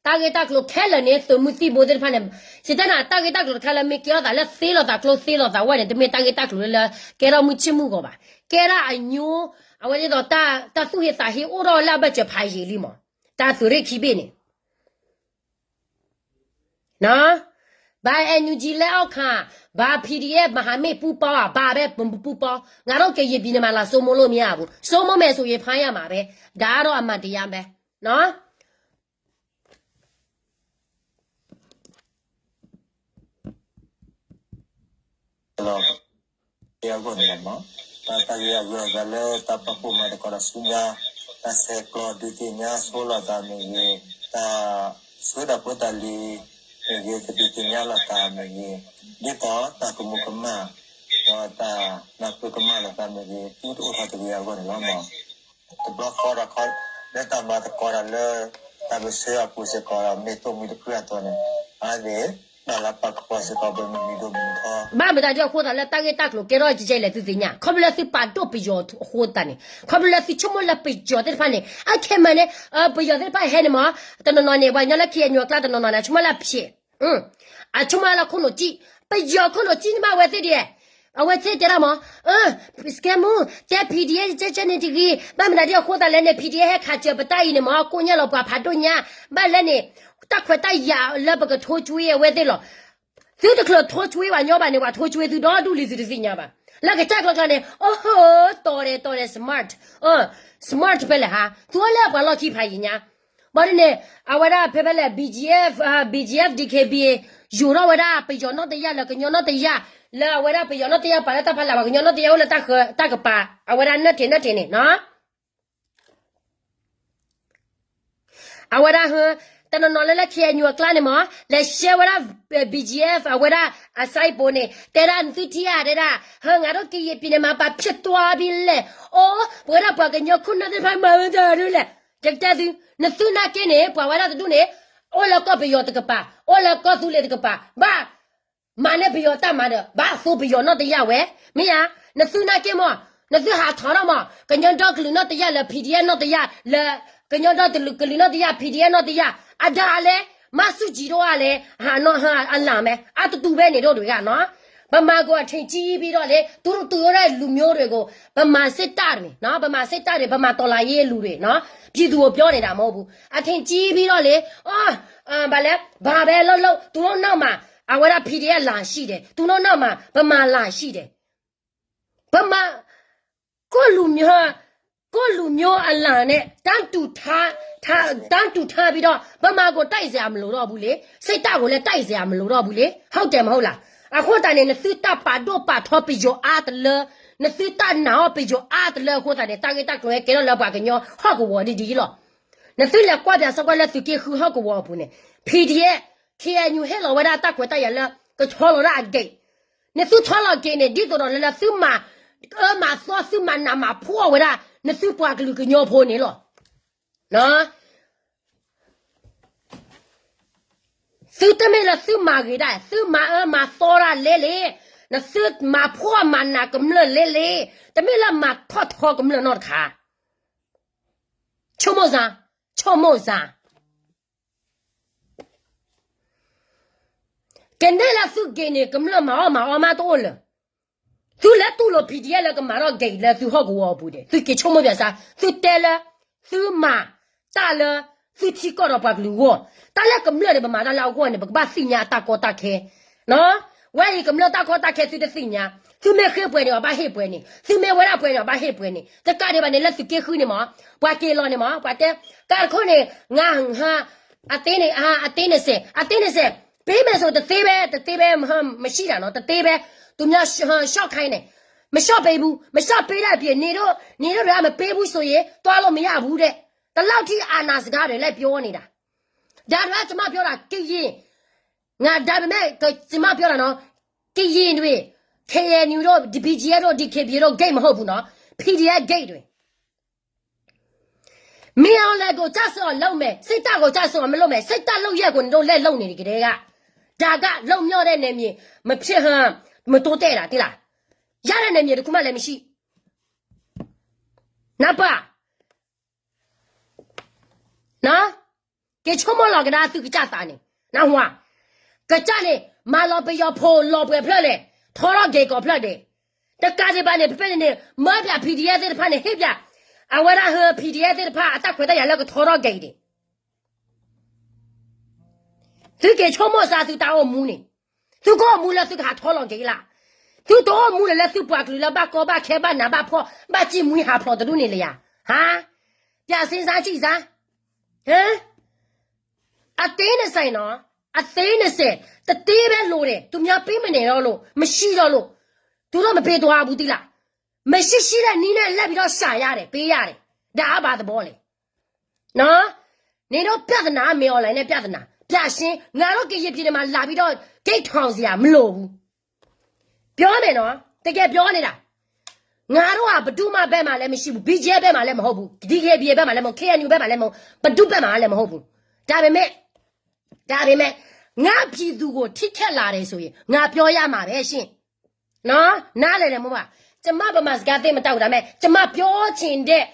တၢ်ဂ့ၢ်တၢ်ကျိၤခဲလၢာ်န့ၣ် သုးမုၢ်သံၣ်ဘိသ့ၣ်တဖၣ်န့ၣ်, ယတဲနၤ တၢ်ဂ့ၢ်တၢ်ကျိၤတခါလၢမ့ၢ်ကဲထီၣ်သးလၢသ့လိာ်သးကျိသ့လိာ်သးဝဲန့ၣ် တမ့ၢ်တၢ်ဂ့ၢ်တၢ်ကျိၤလၢလၢ ကဲထီၣ်မုၢ်ဆ့ၣ်မုၢ်ဂီၤဘၣ်. ကဲဒၣ်အညိ, အဝဲဒ်သိး တၢ်သူၣ်ဟ့သးဟ့အိၣ်ထီၣ်လၢအဘၢၣ်စၢၤဖးယံာ်လံမး, တၢ်သုးရ့ၣ်ခံဘ့ၣ်န့ၣ် ဘၣ် NUG လဲအီၣ်ခါ, ဘၣ် PDF မဟာမိတ်ပူပေါင်း ဘၣ်ဖဲပူပေါင်း, ငါတို့ကရင်ပြည်နယ်မှာ လာစိုးမိုးလို့မရဘူး, စိုးမိုးမယ်ဆိုရင် ဖမ်းရမှာပဲ, ဒါကတော့အမှန်တရားပဲ, ယအဂီၢ်န့ၣ်လီၤမး, တၢ်တၢ်ဂ့ၢ်အဂုၤအဂၤလၢတၢ်ပာ်ဖှိၣ်မၤသကိးဒီးဆူညါ, တၢ်ဆဲးကျိးဒုးသ့ၣ်ညါဆိလီၤသးမ့ၢ်ဂ့ၤ, တၢ်ဆှၢတၢ်ဖိတၢ်လံၤမ့ၢ်ဂ့ၤ, ကဒုးသ့ၣ်ညါလိာ်သးမ့ၢ်ဂ့ၤ, ဒ်သိးတၢ်ကမူၤကမၣ်, ဒီးတၢ်နၢ်ပၢၢ်ကမၣ်လိာ်သးမ့ၢ်ဂ့ၤ, သုတအိၣ်ထီၣ်တဂ့ၤအဂီၢ်န့ၣ်လီၤမး. တဘျီဃီဒီးခီ, လၢတၢ်မၤသကိးတၢ်လၢ တၢ်ပၢၢ်ဆၢအပူၤစ့ၢ်ကီးဒီး မ့ၢ်သိၣ်မှံတဖုအသိးန့ၣ်, အါန့ၣ် တၢ်လၢပာ်ကပီၤစ့ၢ်ကီး ပမုၢ်နံၤဒိၣ်မုၢ်နံၤထီ, ဘၣ်မတၤဒ်အဃိသးလၢတၢ်ဂ့ၢ်တၢ်ကျိၤကဲထီၣ်ကဲကဲလဲၣ်သုသ့ၣ်ညါ, ခီဖျိလၢသုပာ်ဒိၣ်ပယီၤအဃိသတးန့ၣ်, ခီဖျိလၢသုဆိကမိၣ်လၢပယီၤသ့ၣ်တဖၣ်န့ၣ် အခဲမးန့ၣ်, ပယီၤသ့ၣ်တဖၣ်ဟဲန့ၣ်မး, တနီၤနီၤန့ၣ် ပှၤကညီလၢ KNU အကျါတနီၤနီၤန့ၣ် အဆိကမိၣ်လၢအဖျဲး အဆိကမိၣ်လၢခိၣ်နူာ်စံၣ်, ပယီၤခိၣ်နူာ်စံၣ်န့ၣ်မး အဝဲသ့ၣ်ဒ်, အဝဲသ့ၣ်တဲဒၣ်မး, စကဲမူ တဲ PDF ကဲကဲန့ၣ်တဂ့ၤ, ဘၣ်မတၤဒ်အဃိသးလဲၣ်န့ၣ် PDF ဟဲခးစၢၤပတၢ်အံၤန့ၣ်မး ကိညၣ်လီၤပှၤဖးဒိၣ်ညါ, ဘၣ်လဲၣ်န့ၣ်, တၢ်ခွဲးတၢ်ယာ်လၢပကထိဆွေအဝဲသ့ၣ်လီၤ. သုတချုးထိဆွေပှၤညီဘၣ်န့ၣ် ပှၤထိဆွေသုဒီဒူၣ်လံသုတသ့ၣ်ညါဘၣ်. လၢကစၢ်ကျီကျါန့ၣ် အိၣ်ဟိ, တီၤဒဲးတီၤဒဲး smart, smart ဖဲလဲၣ်ဟါ, သုအိၣ်လၢပှၤလီၢ်ခံဖးယံာ်ညါ ဘၣ်ဒ်န့ၣ်, အဝဲဒၣ်ဖဲဖဲလဲၣ် BGF, BGF DKBA ယိၤထီၣ်ဝဲဒၣ်ပယီၤနီၢ်တယၢ်လၢကညီနီၢ်တယၢ်, လၢအဝဲဒၣ်ပယီၤနီၢ်တယၢ်ပာ်လၢတၢ်ဖီလာ် ပှၤကညီနီၢ်တယၢ်အိၣ်လၢတၢ်ဃၢၤတၢ်ကပၤ အဝဲဒၣ်နၢၣ်ထံးနၢၣ်ထံးန့ၣ်နီၤ. အဝဲဒၣ်ဟ, တနီၤနီၤလၢလၢ KNU အကျါန့ၣ်မး လဲၤရှဲဝဲဒၣ် BGF အဝဲဒၣ်အစဲးဘိန့ၣ် တဲဒၣ်နသုထံၣ်ဧါ တဲဒၣ်, ဟ, ငါတို့ကရင်ပြည်နယ်မှာ ဘာဖြစ်သွားပြီလဲၣ်, အိ, ပဝဲဒၣ်ပှၤကညီခိၣ်နၢ်သ့ၣ်တဖၣ်မၤဝဲဒၣ်ဒ်လဲၣ်, ယကတဲသု, နသုနာ်က့န့ၣ် ပှၤဝဲဒၣ်တဒူၣ်န့ၣ် အိၣ်လၢကီၢ်ပယီၤတကပၤ, အိၣ်လၢကီၢ်သူလ့ၤတကပၤ, ဘၣ် မၤန့ၢ်ပယီၤတၢ်မၤဒီး ဘၣ်သိပယီၤနီၢ်တယၢ်ဝဲ, မ့ၢ်ဧါ, နသုနာ်က့မး, နသုဟးထီၣ်ထီၣ်မး ကညီဒီကလုာ်နီၢ်တယၢ်လၢ PDF နီၢ်တယၢ်လၢ ကညီဒီကလုာ်နီၢ်တယၢ် PDF နီၢ်တယၢ်, အဒၣ်လဲၣ်, မၤဆူၣ်ကံၤဒိၣ်အါလဲၣ်, ဟးနီၢ်ဟါအလၢ်မဲ, အတတူၢ်ဘဲန့ၣ်ဒိၣ်တဂၤနီၤ. ဗမာကို အထင်ကြီးပြီးတော့လေ, သူတို့ သူတို့ရဲ့လူမျိုးတွေကို ဗမာစစ်တပ်တွေနော်, ဗမာစစ်တပ်တွေ, ဗမာတော်လှန်ရေးလူတွေနော်, ပြည်သူကိုပြောနေတာမဟုတ်ဘူး, အထင်ကြီးပြီးတော့လေ, ဘာလဲ, ဘာပဲလုပ်လုပ် သူတို့နောက်မှာ အဝဲဒၣ် PDF လမ်းရှိတယ်, သူတို့နောက်မှာ ဗမာလမ်းရှိတယ်, ဗမာ, ကိုယ့်လူမျိုး ကိုယ့်လူမျိုးအလံာ်နဲ့ တန်းတူထား တန်းတူထားပြီးတော့ ဗမာကို တိုက်စရာမလိုတော့ဘူးလေ။ စစ်တပ်ကိုလည်း တိုက်စရာမလိုတော့ဘူးလေ။ ဟုတ်တယ်မဟုတ်လား။ အဃိသတးန့ၣ် နသုတၢ်ပာ်ဒိၣ်ပာ်ထီပယီၤအါတလၢ, နသုတၢ်နာ်အီၤပယီၤအါတလၢအဃိသတးန့ၣ် တၢ်ဂ့ၢ်တၢ်ကျိၤဟဲကဲထီၣ်လၢပှၤကညီဟီၣ်ကဝီၤဒ်ဒ်အံၤလီၤ. နသုလဲၤကွၢ်ပၠးစီကွၢ်လၢသုးက့ဃုဟီၣ်ကဝီၤအပူၤန့ၣ် PDF, KNU ဟ့ၣ်လီၤဝဲဒၣ်တၢ်ခွဲးတၢ်ယာ်လၢ ကဆီလီၤဒၣ်အ gate. နသုဆီလီၤ gate န့ၣ် ဒ်သိးဒီးလၢလၢသုမၤအၢမၤသီ သုမၤနးမၤဖှီၣ်ဝဲဒၣ် နသုပှၤကလုာ်ကညီဖိန့ၣ်လီၤ. သုတမ့ၢ်လၢသုမၤဂ့ၤဒၣ်, သုမၤအၢမၤသီဒၣ်လဲၣ်လံ, နသုမၤဖှီၣ်မၤနးကမျၢၢ်လဲၣ်လံ, တမ့ၢ်လၢမၤထီၣ်ထီကမျၢၢ်နီတခါ. ဆိကမိၣ်စ့ၢ်, ဆိကမိၣ်စ့ၢ်. ကနဲၣ်လၢသုးက့ၤန့ၣ် ကမျၢၢ်မၤအီၣ်မၤအီမးတအိၣ်လၢၤ. သုလဲၤတူၢ်လိာ် PDF လၢကမၤထီၣ် gate လၢသုဟီၣ်ကဝီၤအပူၤဒီး သုက့ၤဆိကမိၣ်ပၠးစ့ၢ်, သုတဲလၢ သုမၤတၢ်လၢ သုထံကီၢ်ဒီးပှၤကလုာ်အဂီၢ်, တၢ်လၢကမျၢၢ်န့ၣ် ပမၤတၢ်လၢအဂီၢ်န့ၣ် ပကဘၣ်သ့ၣ်ညါအတၢ်ကီတၢ်ခဲ ဝဲအံၤကမျၢၢ်တၢ်ကီတၢ်ခဲသုတသ့ၣ်ညါ, သုမ့ၢ်ဃ့ပှဲၤန့ၣ် အဘၣ်ဟ့ၣ်ပှဲၤန့ၣ်, သုမ့ၢ်ဝဲဒၣ်ပှဲၤန့ၣ် အဘၣ်ဟ့ၣ်ပှဲၤန့ၣ်, တကးဒံးဘၣ်န့ၣ် လၢသုးက့ဃုန့ၣ်မး, ပှၤက့ၤလီၤန့ၣ်မး, ပှၤတဲ, ကါတခိၣ်န့ၣ် ငါဟး, အသ့န့ၣ်, အသ့န့ၣ်စဲး, အသ့န့ၣ်စဲး, ပေးမယ်ဆို တသ့ဘဲ, တသ့ဘဲ, မရှိတာနော်, တသ့ဘဲ, သူများရှော့ခိုင်းတယ်, မရှော့ပေးဘူး, မရှော့ပေးတဲ့အပြင် နေတို့, နေတို့တွေက မပေးဘူးဆိုရင် သွားလို့မရဘူးတဲ့, ဒီလောက်ထိအာဏာစကားတွေလည်းပြောနေတာ, ဒါတွေက ကျွန်မပြောတာ ကရင် ငါ ဒါပေမဲ့ ကျွန်မပြောတာနော်, ကရင်တွေ, KNU တို့, BGF တို့, DKBA တို့ gate မဟုတ်ဘူးနော်, PDF gate တွေ. မင်းအောင်လှိုင်ကို ကျဆုံးအောင်လုပ်မယ်, စစ်တပ်ကို ကျဆုံးအောင် မလုပ်မယ်, စစ်တပ်လုပ်ရပ်ကို နင်တို့ လက်လုပ်နေတယ် ကတည်းက, ဒါက လွတ်မြောက်တဲ့နယ်မြေ မဖြစ်ဟန်, မတိုးတက်တာ သိလား, ရတဲ့နယ်မြေ တစ်ခုမှလည်း မရှိ. နၢ်ပၢၢ် က့ၤဆိကမိၣ်လီၤကဒါသုကစၢ်သးန့ၣ်, နၢ်ဟူဧါ, ကစၢ်န့ၣ် မၤလီၤပယီၤဖိလီၤပှဲၤဖျၢၣ်လဲၣ်, ထီထီၣ်က့ၤကီးဖျၢၣ်ဒဲး, တကးဒံးဘၣ်န့ၣ် ဖဲဖဲန့ၣ်န့ၣ် မၢပၠး PDF သ့ၣ်တဖၣ်န့ၣ် ဟ့ၣ်ပၠး, အဝဲဒၣ်ဟၢ PDF သ့ၣ်တဖၣ် အတၢ်ခွဲးတၢ်ယာ်လၢကထီထီၣ်က့ၤဒဲး သုက့ၤဆိကမိၣ်စ့ၢ်သုတၢ်အိၣ်မူန့ၣ်, သုကအိၣ်မူလၢသုကဟးထီလီၤက့ၤလၢ်, သုတအိၣ်မူလၢၤလၢသုပှၤကလုာ်လၢဘၣ်ကီဘၣ်ခဲဘၣ်နးဘၣ်ဖှီၣ် ဘၣ်စံၣ်မှံဟးဖျိးတဒူၣ်န့ၣ်လၢၤယၤ, ဟါ, ပၠးစ့စါစံၣ်စါ, အသ့န့ၣ်စဲးနီၤ, အသ့န့ၣ်စဲး, တသ့ဘဲလိၤဒဲး, သူများပေးမနေတော့လို့, မရှိတော့လို့, သူတို့မပေးသွားဘူး သိလား, မရှိရှိတဲ့နည်းနဲ့ လိုက်ပြီးတော့ရှာရတယ်, ပေးရတယ်, ဒါကဘာသဘောလဲ. နော်, နင်တို့ပြဿနာ မင်းအောင်လှိုင်နဲ့ ပြဿနာ, ပြရှင်း, ငါတို့ကရင်ပြည်နယ်မှာ လာပြီးတော့ ဂိတ်ထောင်စရာ မလိုဘူး. ပြောမယ်နော်, တကယ်ပြောနေတာ, ငါတို့ဟာ ဘယ်သူမှ ဘက်မှာလည်း မရှိဘူး, BGF ဘက်မှာလည်း မဟုတ်ဘူး, DKBA ဘက်မှာလည်း မဟုတ်, KNU ဘက်မှာလည်း မဟုတ်, ဘယ်သူ့ဘက်မှာလည်း မဟုတ်ဘူး. ဒါပေမဲ့, ဒါပေမဲ့, ငါ့ပြည်သူကို ထိခိုက်လာတယ်ဆိုရင် ငါပြောရမှာပဲရှင့်. နော်, နားလည်တယ်မို့ပါ, ကျွန်မ ဗမာစကား သိပ်မတတ်ဘူး, ဒါပေမဲ့ ကျွန်မ ပြောချင်တဲ့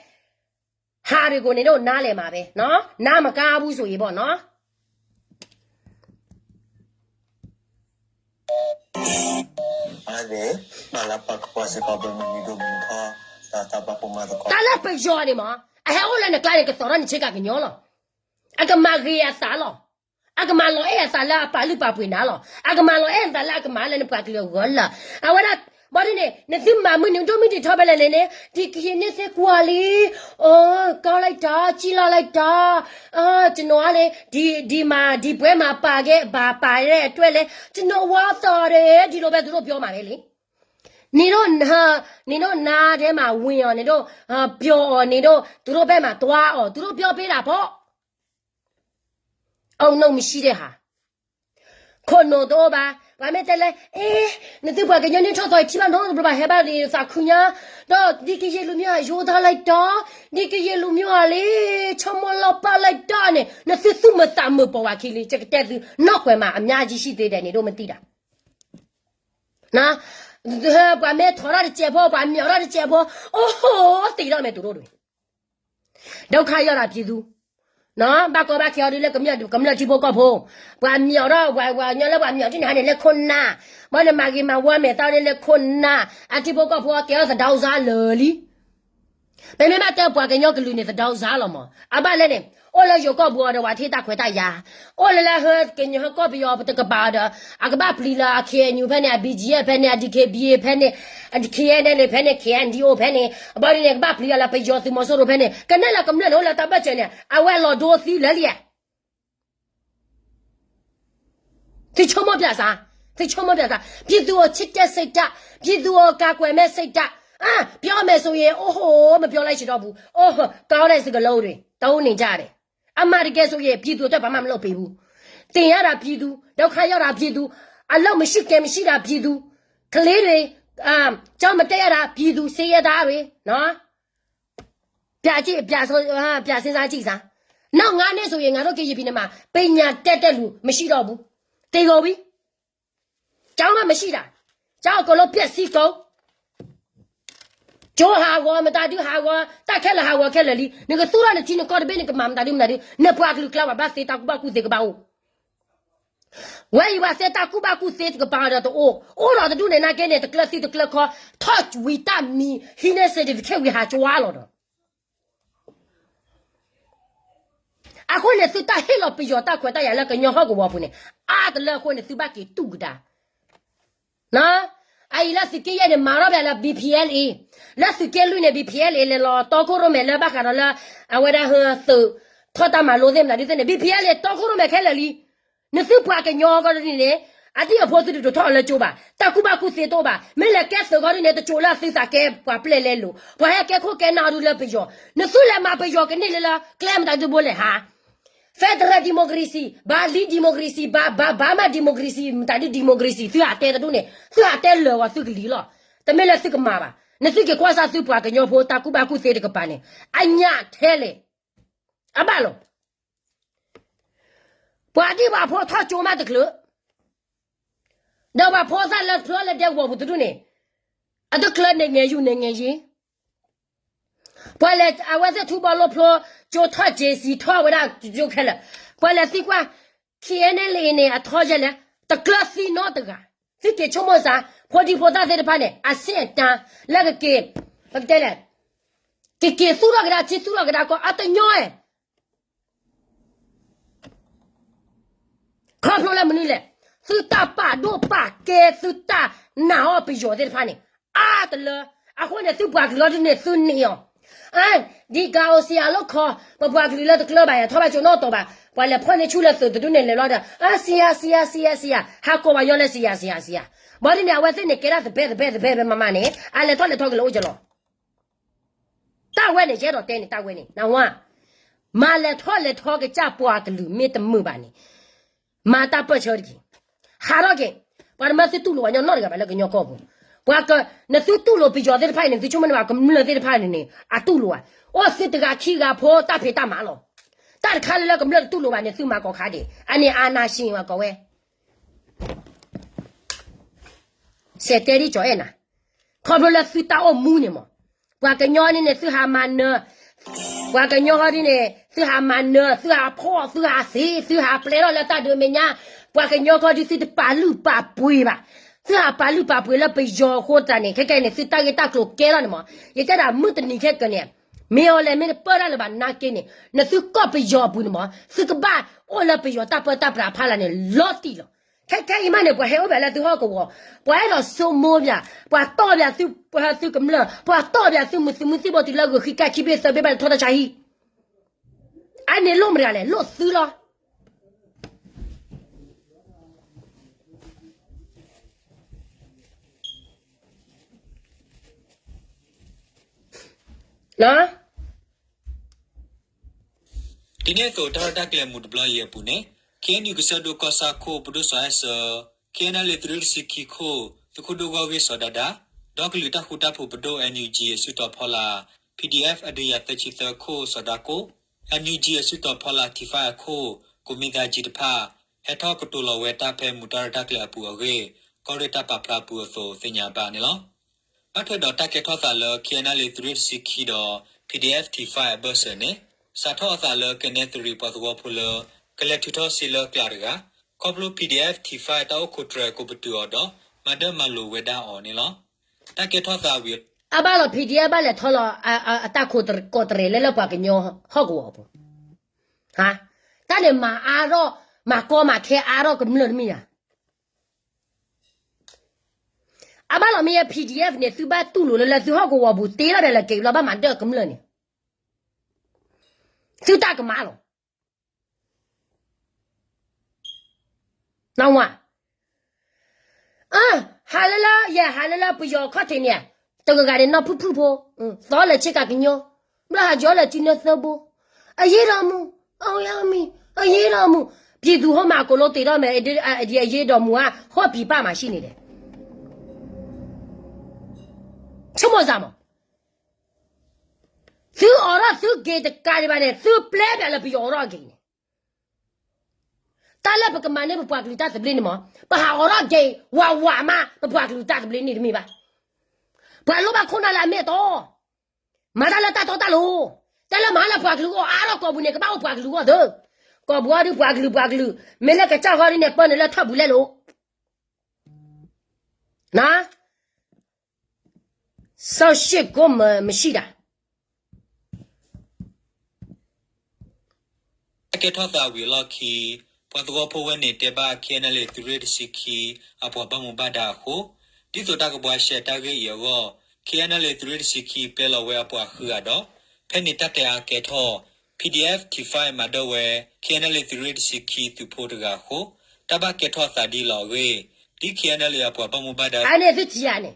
ဟာတွေကို နင်တို့ နားလည်မှာပဲနော်, နားမကားဘူးဆိုရင်ပေါ့နော်. တၢ်လၢပယီၤန့ၣ်မး, အဟဲအိၣ်လၢနကျါန့ၣ် ကသိးထီၣ်နဆ့ကၤကညီလီၤ. အကမၤဂ့ၤအသးလီၤ. အကမၤလီၤအဲၣ်အသးလၢအပာ်လုၢ်ပာ်ပှ့ၤနၤလီၤ. အကမၤလီၤအဲၣ်အသးလၢအပာ်လုၢ်ပာ်ပှ့ၤနၤလီၤ. အဝဲဒၣ်, ဘၣ်ဒ်န့ၣ် နသုမၤမုၢ်နံၤဒိၣ်မုၢ်တံၤထီၣ်ဖဲလဲၣ်လဲၣ်န့ၣ်, ဒီကရင်နှစ်သစ်ကွာလံ, ကောင်းလိုက်တာ, ကြည့်လာလိုက်တာ, ကျွန်တော်ကလေ, ဒီ, ဒီမှာ, ဒီပွဲမှာပါခဲ့, ပါ, ပါတဲ့အတွက်လည်း ကျွန်တော်ဝမ်းသာတယ်, ဒီလိုပဲ သူတို့ပြောမှာပဲလေ. နင်တို့, နင်တို့နားထဲမှာဝင်အောင်, နင်တို့, ပျော်အောင်, နင်တို့, သူတို့ဘက်မှာသွားအောင်, သူတို့ပြောပေးတာပေါ့. အုံနုံမရှိတဲ့ဟာ, ခို့နိးတအိၣ်ဘၣ်. ပှၤမ့ၢ်တဲလၢ, အဲ, နသုပှၤကညီန့ၣ်ထီၣ်သီအံၤ ထံၣ်ဘၣ်နီတဘျီဘၣ် ဟဲဘၣ်ဒီးသးခုညါ, ဒီး ဒီကရင်လူမျိုးက ရိုးသားလိုက်တာ, ဒီကရင်လူမျိုးကလေ, ချီၣ်မီၣ်လီၤပာ်လိုက်တာန့ၣ် နသုသူၣ်မသးမုာ်ပိာ်ဝဲခံလံ, ကျကတဲသု, နောက်ကွယ်မှာ အများကြီးရှိသေးတယ်, နင်တို့မသိတာ. ပှၤမ့ၢ်ထီၣ်တၢ်တစဲးဖိ, ပှၤမျီၢ်ထီၣ်တစဲးဖိ, အိၣ်ဟိ, သံးထီၣ်မဲာ်တူၤဒိၣ်တဂ့ၤ. ဒုက္ခရောက်တာ ပြည်သူ, ဘၣ်ကီဘၣ်ခဲအီၤဒ်လၢကမျၢၢ်ထံဖိကီၢ်ဖိ, ပှၤမျီၢ်ထီၣ်, ပှၤညီလၢပှၤမျီၢ်ထံၣ်န့ၣ်ဟါန့ၣ် လဲၤခိၣ်နၢ်, ဘၣ်နမၤဂ့ၤမၤဝါမဲာ်သၣ်န့ၣ် လဲၤခိၣ်နၢ်, အထံဖိကီၢ်ဖိအကဲထီၣ်သဒါအူစါလၢာ်လံ. ပမ့ၢ်ဘၣ်တဲပှၤကညီကလုာ်န့ၣ် သဒၢစါလီၤမး. အဘၣ်လဲၣ်န့ၣ် အိၣ်လၢယိၤကီၢ်ပူၤအီၤဒီး ပှၤထံၣ်တၢ်ခွဲးတၢ်ယာ်, အိၣ်လၢလၢဟၢကညီကီၢ်ပယီၤတကပၤအီၤဒီး အကဘၣ်ပျံၤလၢအ K N U ဖဲန့ၣ်, အ B G F ဖဲန့ၣ်, အ D K B A ဖဲန့ၣ်, အ K N L A ဖဲန့ၣ်, K N D O ဖဲန့ၣ်, အဘၣ်ဒ်န့ၣ် ကဘၣ်ပျံၤအီၤလၢပယီၤသုးမီၤစိရိၤဖဲန့ၣ်, ကနဲၣ်လၢကမျၢၢ်န့ၣ် အိၣ်လၢတၢ်ဘၢၣ်စၢၤန့ၣ် အဝဲလီၤဒိသံလၢလံဧါ. သုဆိကမိၣ်ပျးစး, သုဆိကမိၣ်ပျးစး, ပြည်သူကိုချစ်တဲ့စိတ်ဓာတ်, ပြည်သူကိုကာကွယ်မဲ့စိတ်ဓာတ်, အာ, ပြောမယ်ဆိုရင် အိုဟို မပြောလိုက်ချင်တော့ဘူး, အိုဟို ကောင်းတဲ့စကားလုံးတွေ သုံးနေကြတယ်. အမှန်တကယ်ဆိုရင် ပြည်သူအတွက် ဘာမှမလုပ်ပေးဘူး. တင်ရတာ ပြည်သူ, ဒုက္ခရောက်တာ ပြည်သူ, အလုပ်မရှိ ကယ်မရှိတာ ပြည်သူ, ကလေးတွေ အာ, ကျောင်းမတက်ရတာ ပြည်သူ, ဆင်းရဲသားတွေနော်. ပြန်ကြည့်, ပြန်ဆို, အာ, ပြန်စဉ်းစားကြည့်စမ်း. နောက်ငါးနှစ်ဆိုရင် ငါတို့ကရင်ပြည်နယ်မှာ ပညာတတ်တဲ့လူ မရှိတော့ဘူး. သေကုန်ပြီ. ကျောင်းမှမရှိတာ. ကျောင်းအကုန်လုံးပျက်စီးကုန်. ကၠိဟးဂီၤ, မတၤဒုဟးဂီၤ, တၢ်ခဲလၢာ်ဟးဂီၤခဲလၢာ်လံ. နကသူၣ်ထီၣ်နထံနကီၢ်တဘ့ၣ် နကမၤမတၤဒုမတၤဒု, နပှၤကလုာ်ကျါဘၣ် ဘၣ်သ့တၢ်ကူၣ်ဘၣ်ကူၣ်သ့ကဘၣ်အိၣ်. ဝဲအံၤပှၤသ့တၢ်ကူၣ်ဘၣ်ကူၣ်သ့တကပၤဒီးတအိၣ်, အိၣ်ဒီးတဒူၣ်န့ၣ် နာ်က့န့ၣ် တကျၢၤသံတကျၢၤခီ, ထီၣ်ဝံၤတၢ်မံၤ ဟံးန့ၢ် certificate ဝံၤဟးကၠွါလီၤဒီး အဃိန့ၣ် သုတၢ်ဟ့ၣ်လီၤပယီၤတၢ်ခွဲးတၢ်ယာ်လၢကညီဟီၣ်ကဝီၤပူၤန့ၣ် အါတလၢအဃိန့ၣ် သုဘၣ်က့ၤတူၢ်ကဒါ အအံၤလၢသုးက့ယဲၢ်န့ၣ် မၤထီၣ်ဖဲလၢ B P L A, လၢသုးက့လွံၢ်န့ၣ် B P L A လဲၤလီၤတီခိၣ်ရိၣ်မဲလၢဘၣ်ဃးဒီးလၢ အဝဲဒၣ်ဟၢသုးထီၣ်တၢ်မၤလိသ့ၣ်မတၤဒုသ့ၣ်န့ၣ် B P L A တီခိၣ်ရိၣ်မဲခဲလၢာ်လံ. နသုပှၤကညီကီၢ်ဒ်န့ၣ် အဒံၣ်အဖိသုတဒိးထီၣ်အီၤလၢကၠိဘၣ်. တၢ်ကူၣ်ဘၣ်ကူၣ်သ့တအိၣ်ဘၣ်. မ့ၢ်လဲၤကဲသုးကီၢ်ဒ်န့ၣ် တကၠိလၢသုသးကဲပှၤပျဲၢ်လဲလိာ်, ပှၤဟဲကဲခိၣ်ကဲနၢ်အီၤဒုလၢပယီၤ, နသုလဲၤမၤပယီၤကန့ၢ်လၢလၢကျဲမတၤဒုဘိလဲၣ်ဟါ federal democracy, ဘၣ်လံ democracy, ဘၣ်ဘၣ်မး democracy, မတၤဒု democracy သုဟးတဲတဒူၣ်န့ၣ် သုဟးတဲလၢာ်ဝဲသုကလံၤလီၤ. တမ့ၢ်လၢသုကမၤဘၣ်. နသုက့ၤကွၢ်စၢ်သုပှၤကညီဖိတၢ်ကူၣ်ဘၣ်ကူၣ်သ့တကပၤန့ၣ် အညၣ်ထဲလဲၣ်. အဘၣ်လီၤ. ပှၤဒံၣ်ပှၤဖိထီၣ်ကၠိမးတချုး ဒီးပှၤဖိသၣ်လၢဖျိလၢဒဲကဝီၤပူၤတဒူၣ်န့ၣ် အတကျၢၤန့ၣ် ငဲၤယူၤန့ၣ် ငဲၤယံၤ. ပှၤလဲၤအဝဲသ့ၣ်ထူဘီလိဖျိ ကၠိထီၣ်က့ၤစံးထီၣ်ဝဲဒၣ်ကၠိခဲလၢာ်. ပှၤလဲၤသံကွၢ် K N L A န့ၣ် အထီယဲလဲၣ်, တကျၢၤသံနီတဂၤ. သုက့ၤဆိကမိၣ်စး ဖိဒံဖိသၣ်သ့ၣ်တဖၣ်န့ၣ် အဆင့်အတန်း လၢကက့ၤ ပကတဲလဲၣ် ကက့ၤသူၣ်ထီၣ်ကဒါထံသူၣ်ထီၣ်ကဒါကီၢ် အတညီဧါ ခီဖျိလၢမနုၤလဲၣ်, သုတၢ်ပာ်ဒိၣ်ပာ်ကဲ သုတၢ်နာ်အီၤပယီၤသ့ၣ်တဖၣ်န့ၣ် အါတလၢ. အဃိန့ၣ် သုပှၤကလုာ်အီၤဒ်န့ၣ် သုန့ၢ်အီၤ. ဒ်ကၤအိၣ်စံးအလီၢ်ခီ, ပပှၤကလုာ်လၢတကျၢၤဘၣ်ယၤ ထီၣ်ဘၣ်ကၠိနီၣ်တီၤဘၣ်, ပှၤလဲၤဖီၣ်န့ၢ်ဆူၣ်လၢသုးတဒူၣ်န့ၣ် လဲၤလီၤဒီး အစံယၤ စံယၤ စံယၤ စံယၤ, ဟးကိးပှၤညီလၢစံယၤ စံယၤ စံယၤ. ဘၣ်ဒ်န့ၣ် အဝဲသ့ၣ်န့ၣ် ကဲဒၣ်သဘဲသဘဲသဘဲမးမးန့ၣ် အလဲၤထီၣ်လဲၤထီကလၢအိၣ်ကလီၤ တၢ်ဝဲန့ၣ် ယအဲၣ်ဒိးတဲန့ၣ် တၢ်ဝဲန့ၣ် နဝါ, မၤလဲၤထီၣ်လဲၤထီကစၢ်ပှၤကလုာ်မ့ၢ်တမုာ်ဘၣ်န့ၣ်, မၤတၢ်ပၢၢ်ဆၢတက့ၢ်. ဟးထီၣ်က့ၤ, ပှၤတမၢသုတူၢ်လိာ်ပှၤညီနီတဂၤဘၣ်လၢကညီကီၢ်ပူၤ. ပှၤက, နသုတူၢ်လိာ်ပယီၤသ့ၣ်တဖၣ်အံၤန့ၣ် သုဆိကမိၣ်န့ၢ်ဘၣ်ကမျၢၢ်သ့ၣ်တဖၣ်န့ၣ်န့ၣ် အတူၢ်လိာ်ဘၣ်. အိၣ်သုတဂၤခံဂၤဖိတၢ်ဖံးတၢ်မၤလီၤ. တၢ်တခါလၢလၢကမျၢၢ်တတူၢ်လိာ်ဘၣ်န့ၣ် သုမၤကိးခါဒံး, အန့ၣ်အါနၢ်ရှံဝဲကိးဝဲ စဲးတဲဒ်ကၠီၤအဲၣ်နၤ, ခီဖျိလၢသုတၢ်အိၣ်မူန့ၣ်မး, ပှၤကညီန့ၣ်န့ၣ် သုဟးမၤနၢၤ, ပှၤကညီဟီဒ်န့ၣ် သုဟးမၤနၢၤ, သုဟးဖီၣ်, သုဟးသ့, သုဟးပျဲထီၣ်လၢတၢ်ဒုးမဲာ်ညါ, ပှၤကညီခီဒုးသုတပာ်လုၢ်ပာ်ပှ့ၤဘၣ်, သုဟးပာ်လုၢ်ပာ်ပှ့ၤလၢပယီၤအဃိသတးန့ၣ် ခဲကဲန့ၣ် သုတၢ်ဂ့ၢ်တၢ်ကျိၤကဲထီၣ်န့ၣ်မး, ယတဲဒၣ်မုၢ်တနံၤခဲကနံၣ်, မ့ၢ်အီၤလဲၣ်မ့ၢ်တပၢၢ်တၢ်လၢၤဘၣ်နာ်က့န့ၣ် နသုကီၢ်ပယီၤအပူၤန့ၣ်မး သုကဘၣ်အိၣ်လၢပယီၤတၢ်ပၢတၢ်ပြးဖးလာ်န့ၣ် လီၤတံၢ်လီၤ. ခဲခဲအံၤမးန့ၣ် ပှၤဟဲအိၣ်ဘၣ်လၢသုဟီၣ်ကဝီၤ, ပှၤအဲၣ်ဒိးဆိကမိၣ်ဘၣ်, ပှၤတီၢ်ဘၣ်သု, သုကမျၢၢ်, ပှၤတီၢ်ဘၣ်သုမုာ်သုမုာ်သံၣ်ဘိတုၤလၢဂုာ်ဃံကၢ်ခံဘ့ၣ်သၢဘ့ၣ်ဘၣ်လၢထီၣ်တၢ်ဆါဟံၣ်, အန့ၣ်လိၣ်မတၤလဲၣ်, လိၣ်သုလီၤ. ဒ်န့ၣ်အသိး တၢ်ရဲၣ်တၢ်ကျဲၤမူးတဘျီအံၤအပူၤန့ၣ် K N U ကစၢၢ်ဒိၣ်ကီၢ်ဆၣ်ခိၣ် ပဒိၣ်စီၤအဲၣ်စၢ, K N L A သုးရ့ၣ်တဆံခံခိၣ် သုးခိၣ်ဒိၣ်ဂီၢ်ဂ့ၢ်စီၤဒၤဒၤ, ဒီကလုာ်တၢ်ဃူတၢ်ဖိးပဒိၣ် N U G အစုတီၤဖီလာ်, P D F အဒုးယၤသၢဆံသၢခိၣ်စီၤဒၤကိၣ်, N U G အစုတီၤဖီလာ် T five အခိၣ် ကိးမံသးကၠံတဖၣ် ဟဲထီၣ်ကတိၤလီၤဝဲတၢ်ဖဲမူးတၢ်ရဲၣ်တၢ်ကျဲၤအပူၤအဂ့ၢ် ကီၢ်ရ့ၣ်တၢ်ပာ်ဖျါအပူၤအသိးသ့ၣ်ညါဘၣ်န့ၣ်လီၤ. ဘၣ်ထွဲဒီးတၢ်ကဲထီၣ်သးလၢ K N L A သုးရ့ၣ်တဆံခံဒီး P D F T five အဘၢၣ်စၢၤန့ၣ် စးထီၣ်အသးလၢကနဲသုးရ့ၣ်ပှၤသဝီဖိလၢ ကလဲၤထုးထီၣ်စ့လၢကျးတဂၤ, ခီဖျိ P D F T five တၢ်အိၣ်ခိးတြဲၤကိးပတုာ်အီၤဒီး မၤဒၢမၤလိာ်ဝဲဒၣ်အီၤန့ၣ်လီၤ. တၢ်ကဲထီၣ်သးဝံၤ အဘၣ်လီၤ P D F ဘၣ်လဲၤထီလီၤ အတၢ်ခိၣ်ကီၢ်တရံးလၢလၢပှၤကညီဟီၣ်ကဝီၤအပူၤ, တၢ်န့ၣ်မၤအါထီၣ် မၤကီမၤခဲအါထီၣ်ကမျၢၢ်တမ့ၢ်ဧါ. အဘၣ်လီၤမ့ၢ် P D F န့ၣ် သုဘၣ်တူၢ်လိာ်လၢလၢသုဟီၣ်ကဝီၤပူၤ တ့ထီၣ်ဒီးလၢက့ၤဘျီဘၣ်မၤဒၢၣ်ကမျၢၢ်န့ၣ်, သုတၢ်ကမၣ်လီၤ. နဝ, ဟးလၢလၢ ယဟးလၢလၢပယီၤခီၣ်ထံးန့ၣ်, တဂၤဂၤန့ၣ်နီၢ်ဖုၣ်ဖုၣ်ဖိ, သီလဲၤဆ့ကၤကညီ, ဘျီဟးကၠီလဲၤစုနၢသၢဘိ, အရေးတော်မူ, အရေးတော်မူ, အရေးတော်မူ, ပြည်သူဟိုမှာအကုန်လုံးသေတော့မယ်, အရေးတော်မူက ဟိုပြည်ပမှာရှိနေတယ်. ဆိကမိၣ်စၢ်မး, သုအိးထီၣ်သုက့ၤတကးဒံးဘၣ်န့ၣ် သုပျဲပၠးလၢပယီၤအိးထီၣ်အဂ့ၢ်န့ၣ်, တၢ်လၢပကမၤန့ၢ်ပပှၤကလုာ်တၢ်သဘျ့န့ၣ်မး, ပဟးအိးထီၣ်က့ၤဝးဝးမး ပပှၤကလုာ်တၢ်သဘျ့န့ၣ်တမ့ၢ်ဘၣ်. ပှၤလိၣ်ဘၣ်ခိၣ်နၢ်လၢအမ့ၢ်အတီ, မၤတၢ်လၢတၢ်တီတၢ်လိၤ, တၢ်လၢမၤလၢပှၤကလုာ်အဂီၢ်အါထီၣ်ကီၢ်ပူၤန့ၣ် ကဘၣ်အိၣ်ပှၤကလုာ်အဂီၢ်သၢ, ကီၢ်ပူၤအံၤဒုးပှၤကလုာ်ပှၤကလုာ်, မ့ၢ်လၢကစၢ်ဃီဒ်န့ၣ် ပၢနုာ်လၢထီၣ်ပူၤလဲၣ်လိၤ န စောင့်ရှေ့ကိုမမရှိတာ. တၢ်ကဲထီၣ်သးဝံၤအလီၢ်ခံ ပှၤသဝီဖိဝဲန့ၣ်တဲဘၣ် K N L A သုးရ့ၣ်တဆံခံ အပှၤဘၣ်မူဘၣ်ဒါအဃိ, ဒ်သိးတၢ်ကဘှါရှဲတၢ်ဂ့ၢ်အံၤအဂီၢ်, K N L A သုးရ့ၣ်တဆံခံ ပျဲလီၤဝဲအပှၤဃုဂၤဒီး, ဖဲန့ၣ်တၢ်တဲအါကဲထီၣ် P D F T five မၤဒၢၣ်ဝဲ K N L A သုးရ့ၣ်တဆံခံသုးဖိတဂၤအဃိ, တၢ်ဘၣ်ကဲထီၣ်သးဒ်လီၤအဂ့ၢ်, ဒ် K N L A အပှၤဘၣ်မူဘၣ်ဒါ အန့ၣ်သုထံၣ်ဧါန့ၣ်,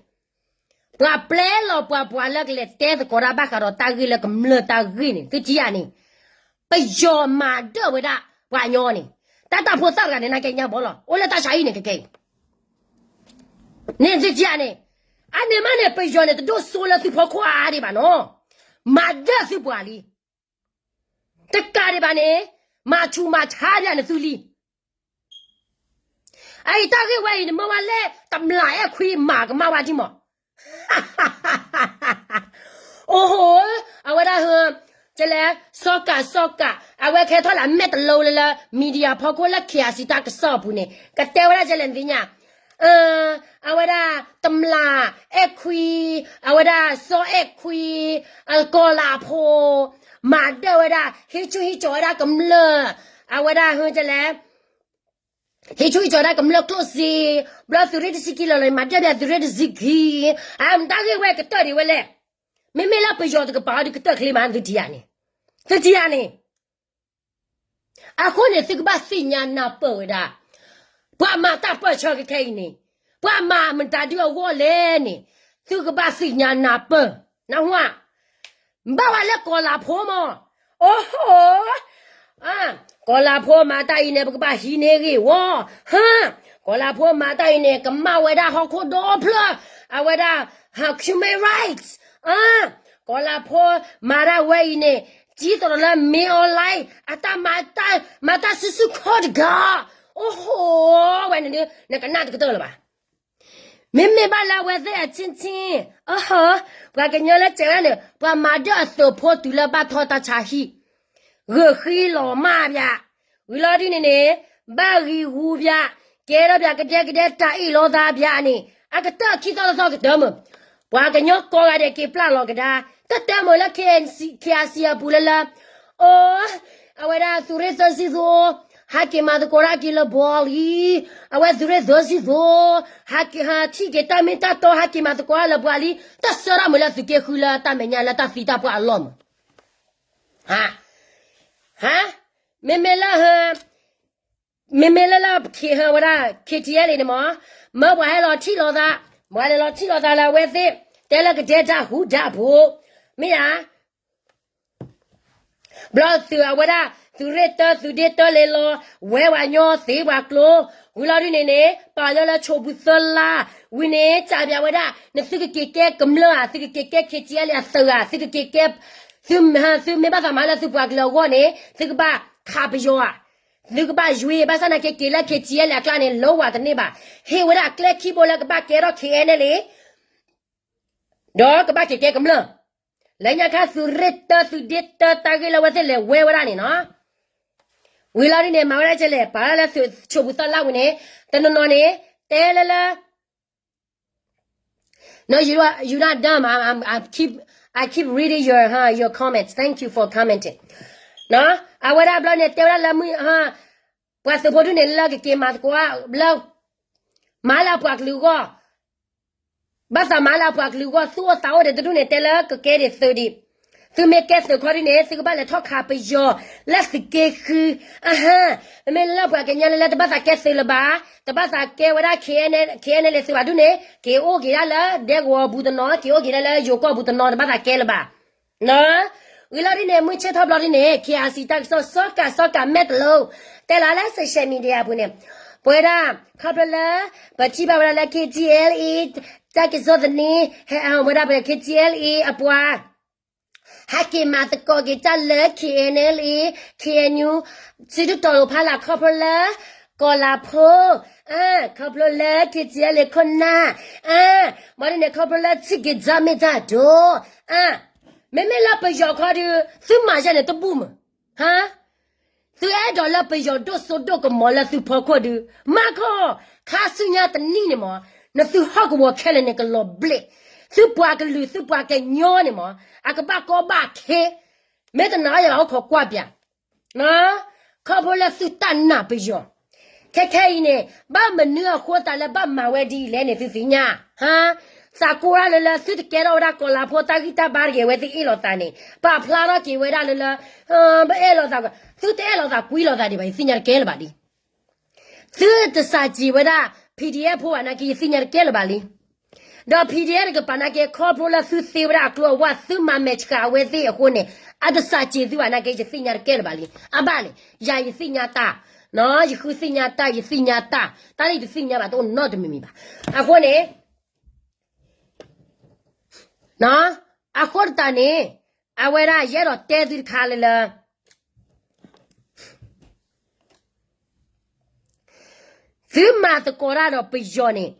ပှၤပျဲလီၤပှၤပှၤလၢကလဲၤတဲသကိးတၢ်ဘၣ်ဃးဒီးတၢ်ဂ့ၢ်လၢကမျၢၢ်တၢ်ဂ့ၢ်န့ၣ် သုထံၣ်ဧါန့ၣ်, ပယီၤမၤဒၢၣ်ဝဲဒၣ်ပှၤကညီန့ၣ်, တၢ်တၢ်ဖိသၣ်တဂၤန့ၣ် နကဲညါဘီလီၤ အိၣ်လၢတၢ်ဆါဟံၣ်န့ၣ်ကကဲအံၤ, န့ၣ်သုထံၣ်ဧါန့ၣ်, အန့ၣ်မးန့ၣ် ပယီၤန့ၣ် တဒိၣ်စိလၢသုဖီခိၣ်အါဒံးဘၣ်နီၤ, မၤဒၢၣ်သုပှၤလံ တကးဒံးဘၣ်န့ၣ်, မၤဆူးမၤဆါဒံးန့ၣ်သုလံ. အအံၤတၢ်ဂ့ၢ်ဝဲအံၤန့ၣ် မ့ၢ်ဝဲလၢတမျးအဲၣ်ခွံမၤကမၣ်ဝဲဒံးမး. အိၣ်ဟိ, အဝဲဒၣ်ဟ, ကလဲၤ, စီၤကးစီၤကး အဝဲကဲထီၣ်လၢအမဲာ်တလီလၢလၢ media ဖီခိၣ်လၢ K I C တၢ်ကစီၣ်အပူၤန့ၣ် ကတဲဝဲဒၣ်ကလဲၤသ့ၣ်ညါ အဝဲဒၣ်တမျးအဲၣ်ခွံ, အဝဲဒၣ်စီၤအဲၣ်ခွံ, အကီၤလးဖိ, မၤဒၢၣ်ဝဲဒၣ် ဟံးဆူၣ်ဟံးကၠီၤဝဲဒၣ်ကမျၢၢ်, အဝဲဒၣ်ဟ, ကလဲၤ, ဟံးဆူၣ်ဟံးကၠီၤဝဲဒၣ်ကမျၢၢ်ကျိၣ်စ့, ဘျီသုးရ့ၣ်တဆံခံလီၤလီၤ မၤဒၢၣ်ဘၣ်သုးရ့ၣ်တဆံခံ, အမတၢ်ဂ့ၢ်ဝဲကတၢၢ်ဒံးဝဲလဲၣ်. မ့မ့ၢ်လၢပယီၤတကပၤအီၤဒုးကတၢၢ်ချ့မး သုထံၣ်ဧါန့ၣ်, သုထံၣ်ဧါန့ၣ် အဃိန့ၣ် သုကဘၣ်သ့ၣ်ညါနၢ်ပၢၢ်ဝဲဒၣ်, ပှၤမၤတၢ်ပၢၢ်ဆၢခဲခဲအံၤန့ၣ်, ပှၤမၤမတၤဒုအဂီၢ်လဲၣ်န့ၣ်, သုကဘၣ်သ့ၣ်ညါနၢ်ပၢၢ်, နၢ်ဟူဧါ, ဘၣ်ဝဲလၢကီၤလးဖိမး, အိၣ်ဟိ, ကီၤလးဖိမၤတၢ်အံၤန့ၣ် ပကဘၣ်ဟံးန့ၢ်ဂ့ၢ်ဝီ, ဟ, ကီၤလးဖိမၤတၢ်အံၤန့ၣ် ကမၣ်ဝဲဒၣ်ဟီၣ်ခိၣ်ဒီဖျၢၣ်, အဝဲဒၣ် human rights, ကီၤလးဖိမၤတၢ်ဝဲအံၤန့ၣ် ဒ်သိးဒီးလၢမ့ၢ်အီၤလဲၣ် အတၢ်မၤတၢ်, မၤတၢ်စုဆူၣ်ခီတဂၤ, အိၣ်ဟိ, ဝဲန့ၣ်ဒုး နကနၣ်တကတၢၢ်လၢၤဘၣ်. မ့မ့ၢ်ဘၣ်လၢအဝဲသ့ၣ်အဆ့ဆ့, အဟ, ပှၤကညီလၢစဲးဝဲဒၣ်န့ၣ် ပှၤမၤဒၢၣ်အသုးဖိတုၤလၢဘၣ်ထီၣ်တၢ်ဆါဟံၣ်, ဂုာ်ဃံလီၤမၢ်ပၠး, ဝံၤလီၤဒ်န့ၣ်န့ၣ်, ဘၣ်ဂံၢ်ဂူပၠး, ကဲထီၣ်ပၠးကဒဲကဒဲတၢ်အ့ၣ်လိာ်သးပၠးန့ၣ် အကတၢၢ်ခံသီတသီကတၢၢ်မုၢ်, ပှၤကညီကိးဂၤဒဲးက့ၤပျၢ်လီၤကဒါ, တၢ်တၢၢ်မုၢ်လၢ K I C အပူၤလၢလၢ, အိၣ်, အဝဲဒၣ်သုးရ့ၣ်သၢဆံသိ, ဟဲက့ၤမၤသကိးတၢ်က့ၤလၢပှၤလံ, အဝဲသုးရ့ၣ်သၢဆံသိ, ဟဲက့ၤဟးထံၣ်က့ၤတၢ်မ့ၢ်တၢ်တီ ဟဲက့ၤမၤသကိးတၢ်လၢပှၤလံ, တၢ်ဆၢထီၣ်မုၢ်လၢသုးက့ဃုလၢတၢ်မဲာ်ညါလၢတၢ်သံတၢ်ပှၢ်အလီၢ်မုၢ်, ဟ, ဟ, မ့မ့ၢ်လၢ မ့မ့ၢ်လၢလၢ ဝဲဒၣ် K T L A န့ၣ်မး, မၢပှၤဟဲလီၤထံၣ်လိာ်သး, ပှၤလဲၤလီၤထံၣ်လိာ်သးလၢအဝဲသ့ၣ်, တဲလၢကဒဲတၢ်ဟူးတၢ်ဖိး, မ့ၢ်ဧါ, ဘျီသုးအဝဲဒၣ် သုးရ့ၣ်တၢ သုးဒ့တၢလဲၤလီၤ, ဝဲပှၤညီသ့ပှၤကျိ, ဝံၤလီၤဒ်န့ၣ်န့ၣ် ပာ်လၢလၢဆိးပူၤသၢလါ, ဝံၤန့ၣ် စံးပၠးဝဲဒၣ် နသုကက့ၤကဲကမျၢၢ်ဧါ, သုကက့ၤကဲ K T L A အသုးဧါ, သုကက့ၤကဲ, သုမ့ၢ်ဘၣ်သးမၤလၢသုပှၤကလုာ်အဂီၢ်န့ၣ် သုကဘၣ်ခးပယီၤဧါ, သုကဘၣ်ယွၤ, ဘၣ်ဆၣ်နာ်က့ က့ၤလၢ K T L A အကျါန့ၣ် လီဝဲတန့ၢ်ဘၣ်, ဟ့ၣ်ဝဲဒၣ်ကျဲခံဘိလၢကဘၣ်ကဲထီၣ် K N L A ဒီးကဘၣ်က့ၤကဲကမျၢၢ်, လၢညါခါသုးရ့ၣ်တၢ သုးဒ့တၢတၢ်ဂ့ၢ်လၢအဝဲသ့ၣ်လဲၤဝဲဝဲဒၣ်န့ၣ်နီၤ, ဝံၤလီၤဒ်န့ၣ် မၤဝဲဒၣ်ကလဲၣ်, ပာ်လၢလၢဆိးပူၤသၢလါဝံၤန့ၣ်, တနီၤနီၤန့ၣ် တဲလၢလၢ No, you not, you not dumb. I, I, I keep, I keep reading your, huh, your comments. Thank you for commenting. အဝဲဒၣ်ဘျီန့ၣ် တဲဝဲဒၣ်လၢမုၢ် ပှၤသုးဖိဒုးန့ၣ်လၢကက့ၤမၤသကိးလၢ မၤလၢအပှၤကလုာ်အဂီၢ်, ဘၣ်သးမၤလၢအပှၤကလုာ်အဂီၢ် သူၣ်အိၣ်သးအိၣ်ဒီးတဒူၣ်န့ၣ် တဲလၢကကဲဒံးသုးဒံး, သုမ့ၢ်ကဲသုးခီဒ်န့ၣ် သုကဘၣ်လဲၤထီၣ်ခးပယီၤလၢသုးက့ဃု, အဟါ, မ့မ့ၢ်လၢပှၤကညီလၢလၢတဘၣ်သးကဲသုးလၢၤဘၣ်, တဘၣ်သးကဲဝဲဒၣ် K N L သုးဘၣ်ဒူၣ်န့ၣ် က့ၤအိၣ်က့ၤဒၣ်လၢဒဲကဝီၤပူၤတနီၤ, က့ၤအိၣ်က့ၤဒၣ်လၢယိၤကီၢ်ပူၤတနီၤ တဘၣ်သးကဲလၢၤဘၣ်. ဂ့ၤလီၤဒ်န့ၣ် မုၢ်ဆ့ၣ်ထီၣ်ဘျီဒ်န့ၣ် K I C တၢ်ကစီၣ် စီၤကၤ စီၤကၤ မဲာ်တလိ တဲလီၤလၢ social media အပူၤန့ၣ်, ပဝဲဒၣ် ခီဖျိလၢ ပထံၣ်ဘၣ်ဝဲဒၣ်လၢ K T L A တၢ်ကစီၣ်သန့, ဟဲအဝဲဒၣ်ပ K T L A အပှၤ ဟဲက့ၤမၤသကိးက့ၤတၢ်လၢ K N L A, K N U, စုဒုၣ်တီၤလိာ်ဖးလၢ် ခီဖျိလၢ ကီၤလၤဖိ, ခီဖျိလၢ K T L A ခိၣ်နၢ်, ဘၣ်ဒ်န့ၣ် ခီဖျိလၢထံၣ်က့ၤတၢ်မ့ၢ်တၢ်ဒိၣ်, မ့မ့ၢ်လၢပယီၤခီဒီး သုမၤယဲန့ၣ်တဘူၣ်မး, ဟါ သုအဲၣ်ဒိးလၢပယီၤဒိၣ်စိဒိၣ်ကမီၤလၢသုဖီခိၣ်ဒုး, မၤခီ, ခါဆူညါတနံၣ်န့ၣ်မး, နသုဟီၣ်ကဝီၤခဲလၢာ်န့ၣ်ကလီၤဘျဲး, သုပှၤကလုာ်သုပှၤကညီန့ၣ်မး, အကဘၣ်ကီဘၣ်ခဲ, မ့ၢ်တနာ်ယဘၣ်အိၣ်ခိးကွၢ်ပၠး ခီဖျိလၢသုတၢ်နာ်ပယီၤ, ခဲခဲအံၤန့ၣ် ဘၣ်မနုၤအဃိသတးလၢဘၣ်မၤဝဲဒ်အံၤလဲၣ်န့ၣ် သုသ့ၣ်ညါ, ဟါ, သးကိးဒၣ်လၢလၢ သုတကဲထီၣ်ဝဲဒၣ်ကီၤလၤဖိတၢ်ဂံၢ်တၢ်ဘါတဂ့ၤ အဝဲသ့ၣ်အ့ၣ်လိာ်သးန့ၣ် ပာ်ဖျါထီၣ်က့ၤဝဲဒၣ်လၢလၢ, ပအဲၣ်လိာ်သး, သုတအဲၣ်လိာ်သးကွံလိာ်သးဒံးဘၣ် ယသ့ၣ်ညါတကဲလၢၤဘၣ်လံ. သုတစးစ့ၤဝဲဒၣ် P D F ဖိဘၣ်နာ်က့ ယသ့ၣ်ညါတကဲလၢၤဘၣ်လံ. ဒီး P D F တကပၤနာ်က့ ခီဖျိလၢသုသ့ဝဲဒၣ်အကျိၤအဝၣ် သုမၤမဲာ်ဆှးအဝဲသ့ၣ်အဃိန့ၣ် အတစးစ့ၤသုဘၣ်နာ်က့ ယသ့ၣ်ညါတကဲလၢၤဘၣ်လံ. အဘၣ်န့ၣ် ယၤယသ့ၣ်ညါတၢ်, ယဃုသ့ၣ်ညါတၢ် ယသ့ၣ်ညါတၢ်, တၢ်လၢယတသ့ၣ်ညါဘၣ်တအိၣ်နီတမံၤမံၤဘၣ်. အဃိန့ၣ် အဃိတးန့ၣ် အဝဲဒၣ်ယအဲၣ်ဒိးတဲသုတခါလၢလၢ သုမၤသကိးတၢ်ဒီးပယီၤန့ၣ်,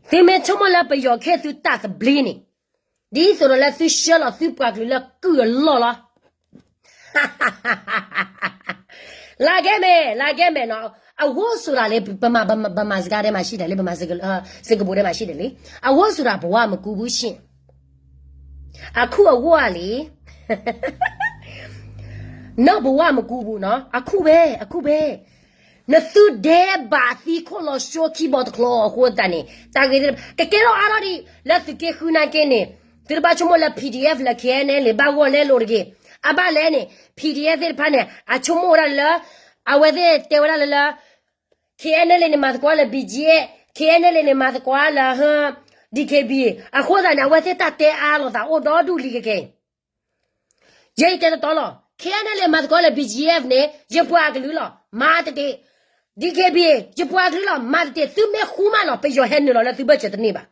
သုမ့ၢ်ဆိကမိၣ်လၢပယီၤကဟ့ၣ်သုတၢ်သဘျ့န့ၣ်, ဒ်သိးဒီးလၢသုဆှၢလီၤသုပှၤကလုာ်လၢကုၢ်အလီၢ်လီၤ. လၢကဲမဲာ် လၢကဲမဲာ်နီၤ, အဝို့ဆိုတာလေ, ဗမာစကားထဲမှာရှိတယ်လေ, ဗမာစကား, စကားပုံထဲမှာရှိတယ်လေ, အဝို့ဆိုတာ ဘဝမကူးဘူးရှင့်, အခုအဝို့ကလေ, နောက်ဘဝမကူးဘူးနော်, အခုပဲ, အခုပဲ. နသုဒဲးဘးသံခိၣ်လီၤဆှိခံဘီတချီအဃိသတးန့ၣ်, တၢ်ဂ့ၢ်သ့ၣ်တဖၣ် ကကဲထီၣ်အါထီၣ်ဒံး လၢသုးက့ဃုနာ်က့န့ၣ်, သုတဘၣ်ဆိကမိၣ်လၢ P D F လၢ K N L ဘၣ်ဂီၢ်လဲလိာ်တဂ့ၤ. အဘၣ်လဲၣ်န့ၣ် P D F သ့ၣ်တဖၣ်န့ၣ် အဆိကမိၣ်ဝဲဒၣ်လၢ, အဝဲသ့ၣ်တဲဝဲဒၣ်လၢလၢ K N L န့ၣ်မၤသကိးလၢ B G F, K N L န့ၣ်မၤသကိးလၢ D K B A အဃိသတးန့ၣ် အဝဲသ့ၣ်တၢ်တဲအါလိာ်သးအိၣ်ဒီဒူၣ်လံကကဲအံၤ ယဲယတဲတတီလီၤ, K N L မၤသကိးလၢ B G F န့ၣ် ယပှၤကလုာ်လီၤ, မၤတဒ့ၣ်, D K B A ယပှၤကလုာ်လီၤ, မၤတဒ့ၣ်, သုမ့ၢ်ဃူမးလီၤ ပယီၤဟဲနုာ်လီၤလၢသုဘၢၣ်စၢၤတန့ၢ်ဘၣ်.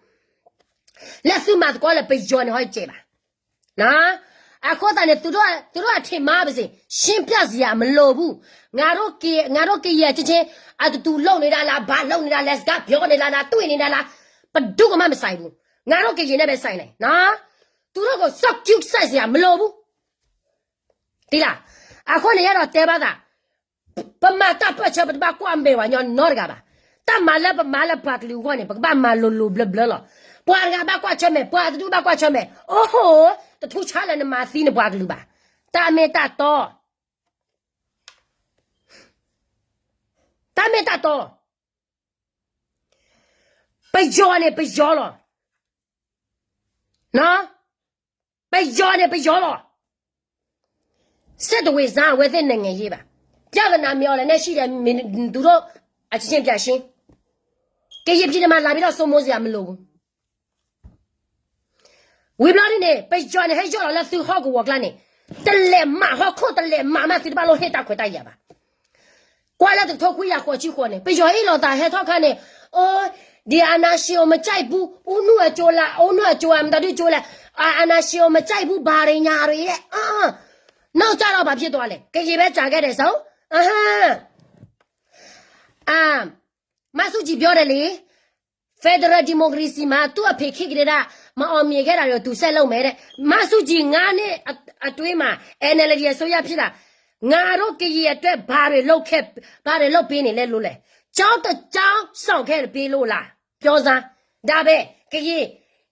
လၢသုမၤသကိးလၢပယီၤန့ၣ်ဟီယကဲဘၣ်. အဃိသတးန့ၣ် သူတို့အထင်မှားပါစေ, ရှင်းပြစရာမလိုဘူး. ငါတို့ကရင်အချင်းချင်း အတူတူလုပ်နေတာလား, ဘာလုပ်နေတာလဲ, စကားပြောနေတာလား,တွေ့နေတာလား, ဘယ်သူကမှမဆိုင်ဘူး. ငါတို့ကရင်နဲ့ပဲဆိုင်တယ်နော်. သူတို့ကိုစောင့်ကြည့်စရာမလိုဘူး. သိလား. အဃိန့ၣ် ယအဲၣ်ဒိးတဲဘၣ်သး, ပမၤတၢ်ပၢၢ်ဆၢ ပတဘၣ်ကွၢ်မဲာ်ပှၤကညီနီတဂၤဘၣ်. တၢ်မၤလၢပမၤလၢပှၤကလုာ်အဂီၢ်န့ၣ် ပကဘၣ်မၤလိၤလိၤဘျၢဘျၢလီၤ. ပှၤတဂၤဘၣ်ကွၢ်ဆၢမဲာ်, ပှၤတဒူၣ်ဘၣ်ကွၢ်ဆၢမဲာ်, အိၣ်ဟိ, တထူးဆါလၢနမၤသံနပှၤကလုာ်ဘၣ်. တၢ်မ့ၢ်တၢ်တီ, တၢ်မ့ၢ်တၢ်တီ. ပယီၤန့ၣ် ပယီၤလီၤ. ပယီၤန့ၣ် ပယီၤလီၤ. စစ်တဝေစန်း အဝဲသ့ၣ် နိုင်ငံရေးပါ. ပြဿနာမင်းအောင်လှိုင်နဲ့ ရှိတယ်, မင်း, သူတို့အချင်းချင်းပြရှင်း. ကရင်ပြည်နယ်မှာ လာပြီးတော့ စိုးမိုးစရာမလိုဘူး. ဝံၤဘျီဒ်န့ၣ် ပယီၤန့ၣ် ဟဲယီၢ်လီၤလၢသုဟီၣ်ကဝီၤကျါန့ၣ်, တလဲၤမးဟီၣ်ခိၣ် တလဲၤမးမး သုတဘၣ်လိၣ်ဟ့ၣ်တၢ်ခွဲးတၢ်ယာ်ဘၣ်. ကွၢ်လၢတကထိခွံကယၤဃိးဆံဃိးန့ၣ် ပယီၤအ့ၣ်လိာ်သးဟဲထီၣ်ခါန့ၣ်, ဒီအာဏာရှင်ကိုမကြိုက်ဘူး, ဦးနုအကျိုးလား, ဦးနုအကျိုးလား, မတဒုကျိုးလဲၣ်, အာဏာရှင်ကိုမကြိုက်ဘူး, ဘာတွေညာတွေလဲ, နောက်ကျတော့ဘာဖြစ်သွားလဲ, ကရင်ပဲကျန်ခဲ့တယ်ဆို, အာ, မန်းစုကြည်ပြောတယ်လေ, Federal Democracy မှာ သူ့အဖေခေတ်ကတည်းက မအောင်မြင်ခဲ့တာတွေကို သူဆက်လုပ်မယ်တဲ့. မန်းစုကြည် ငါးနှစ်အတွင်းမှာ NLD အစိုးရဖြစ်လာ, ငါတို့ကရင်အတွက် ဘာတွေလုပ်ခဲ့, ဘာတွေလုပ်ပေးနေလဲလို့လဲ. ကျောင်းတစ်ကျောင်း ဆောင်ခဲ့ပေးလို့လား. ပြောစမ်း. ဒါပဲ. ကရင်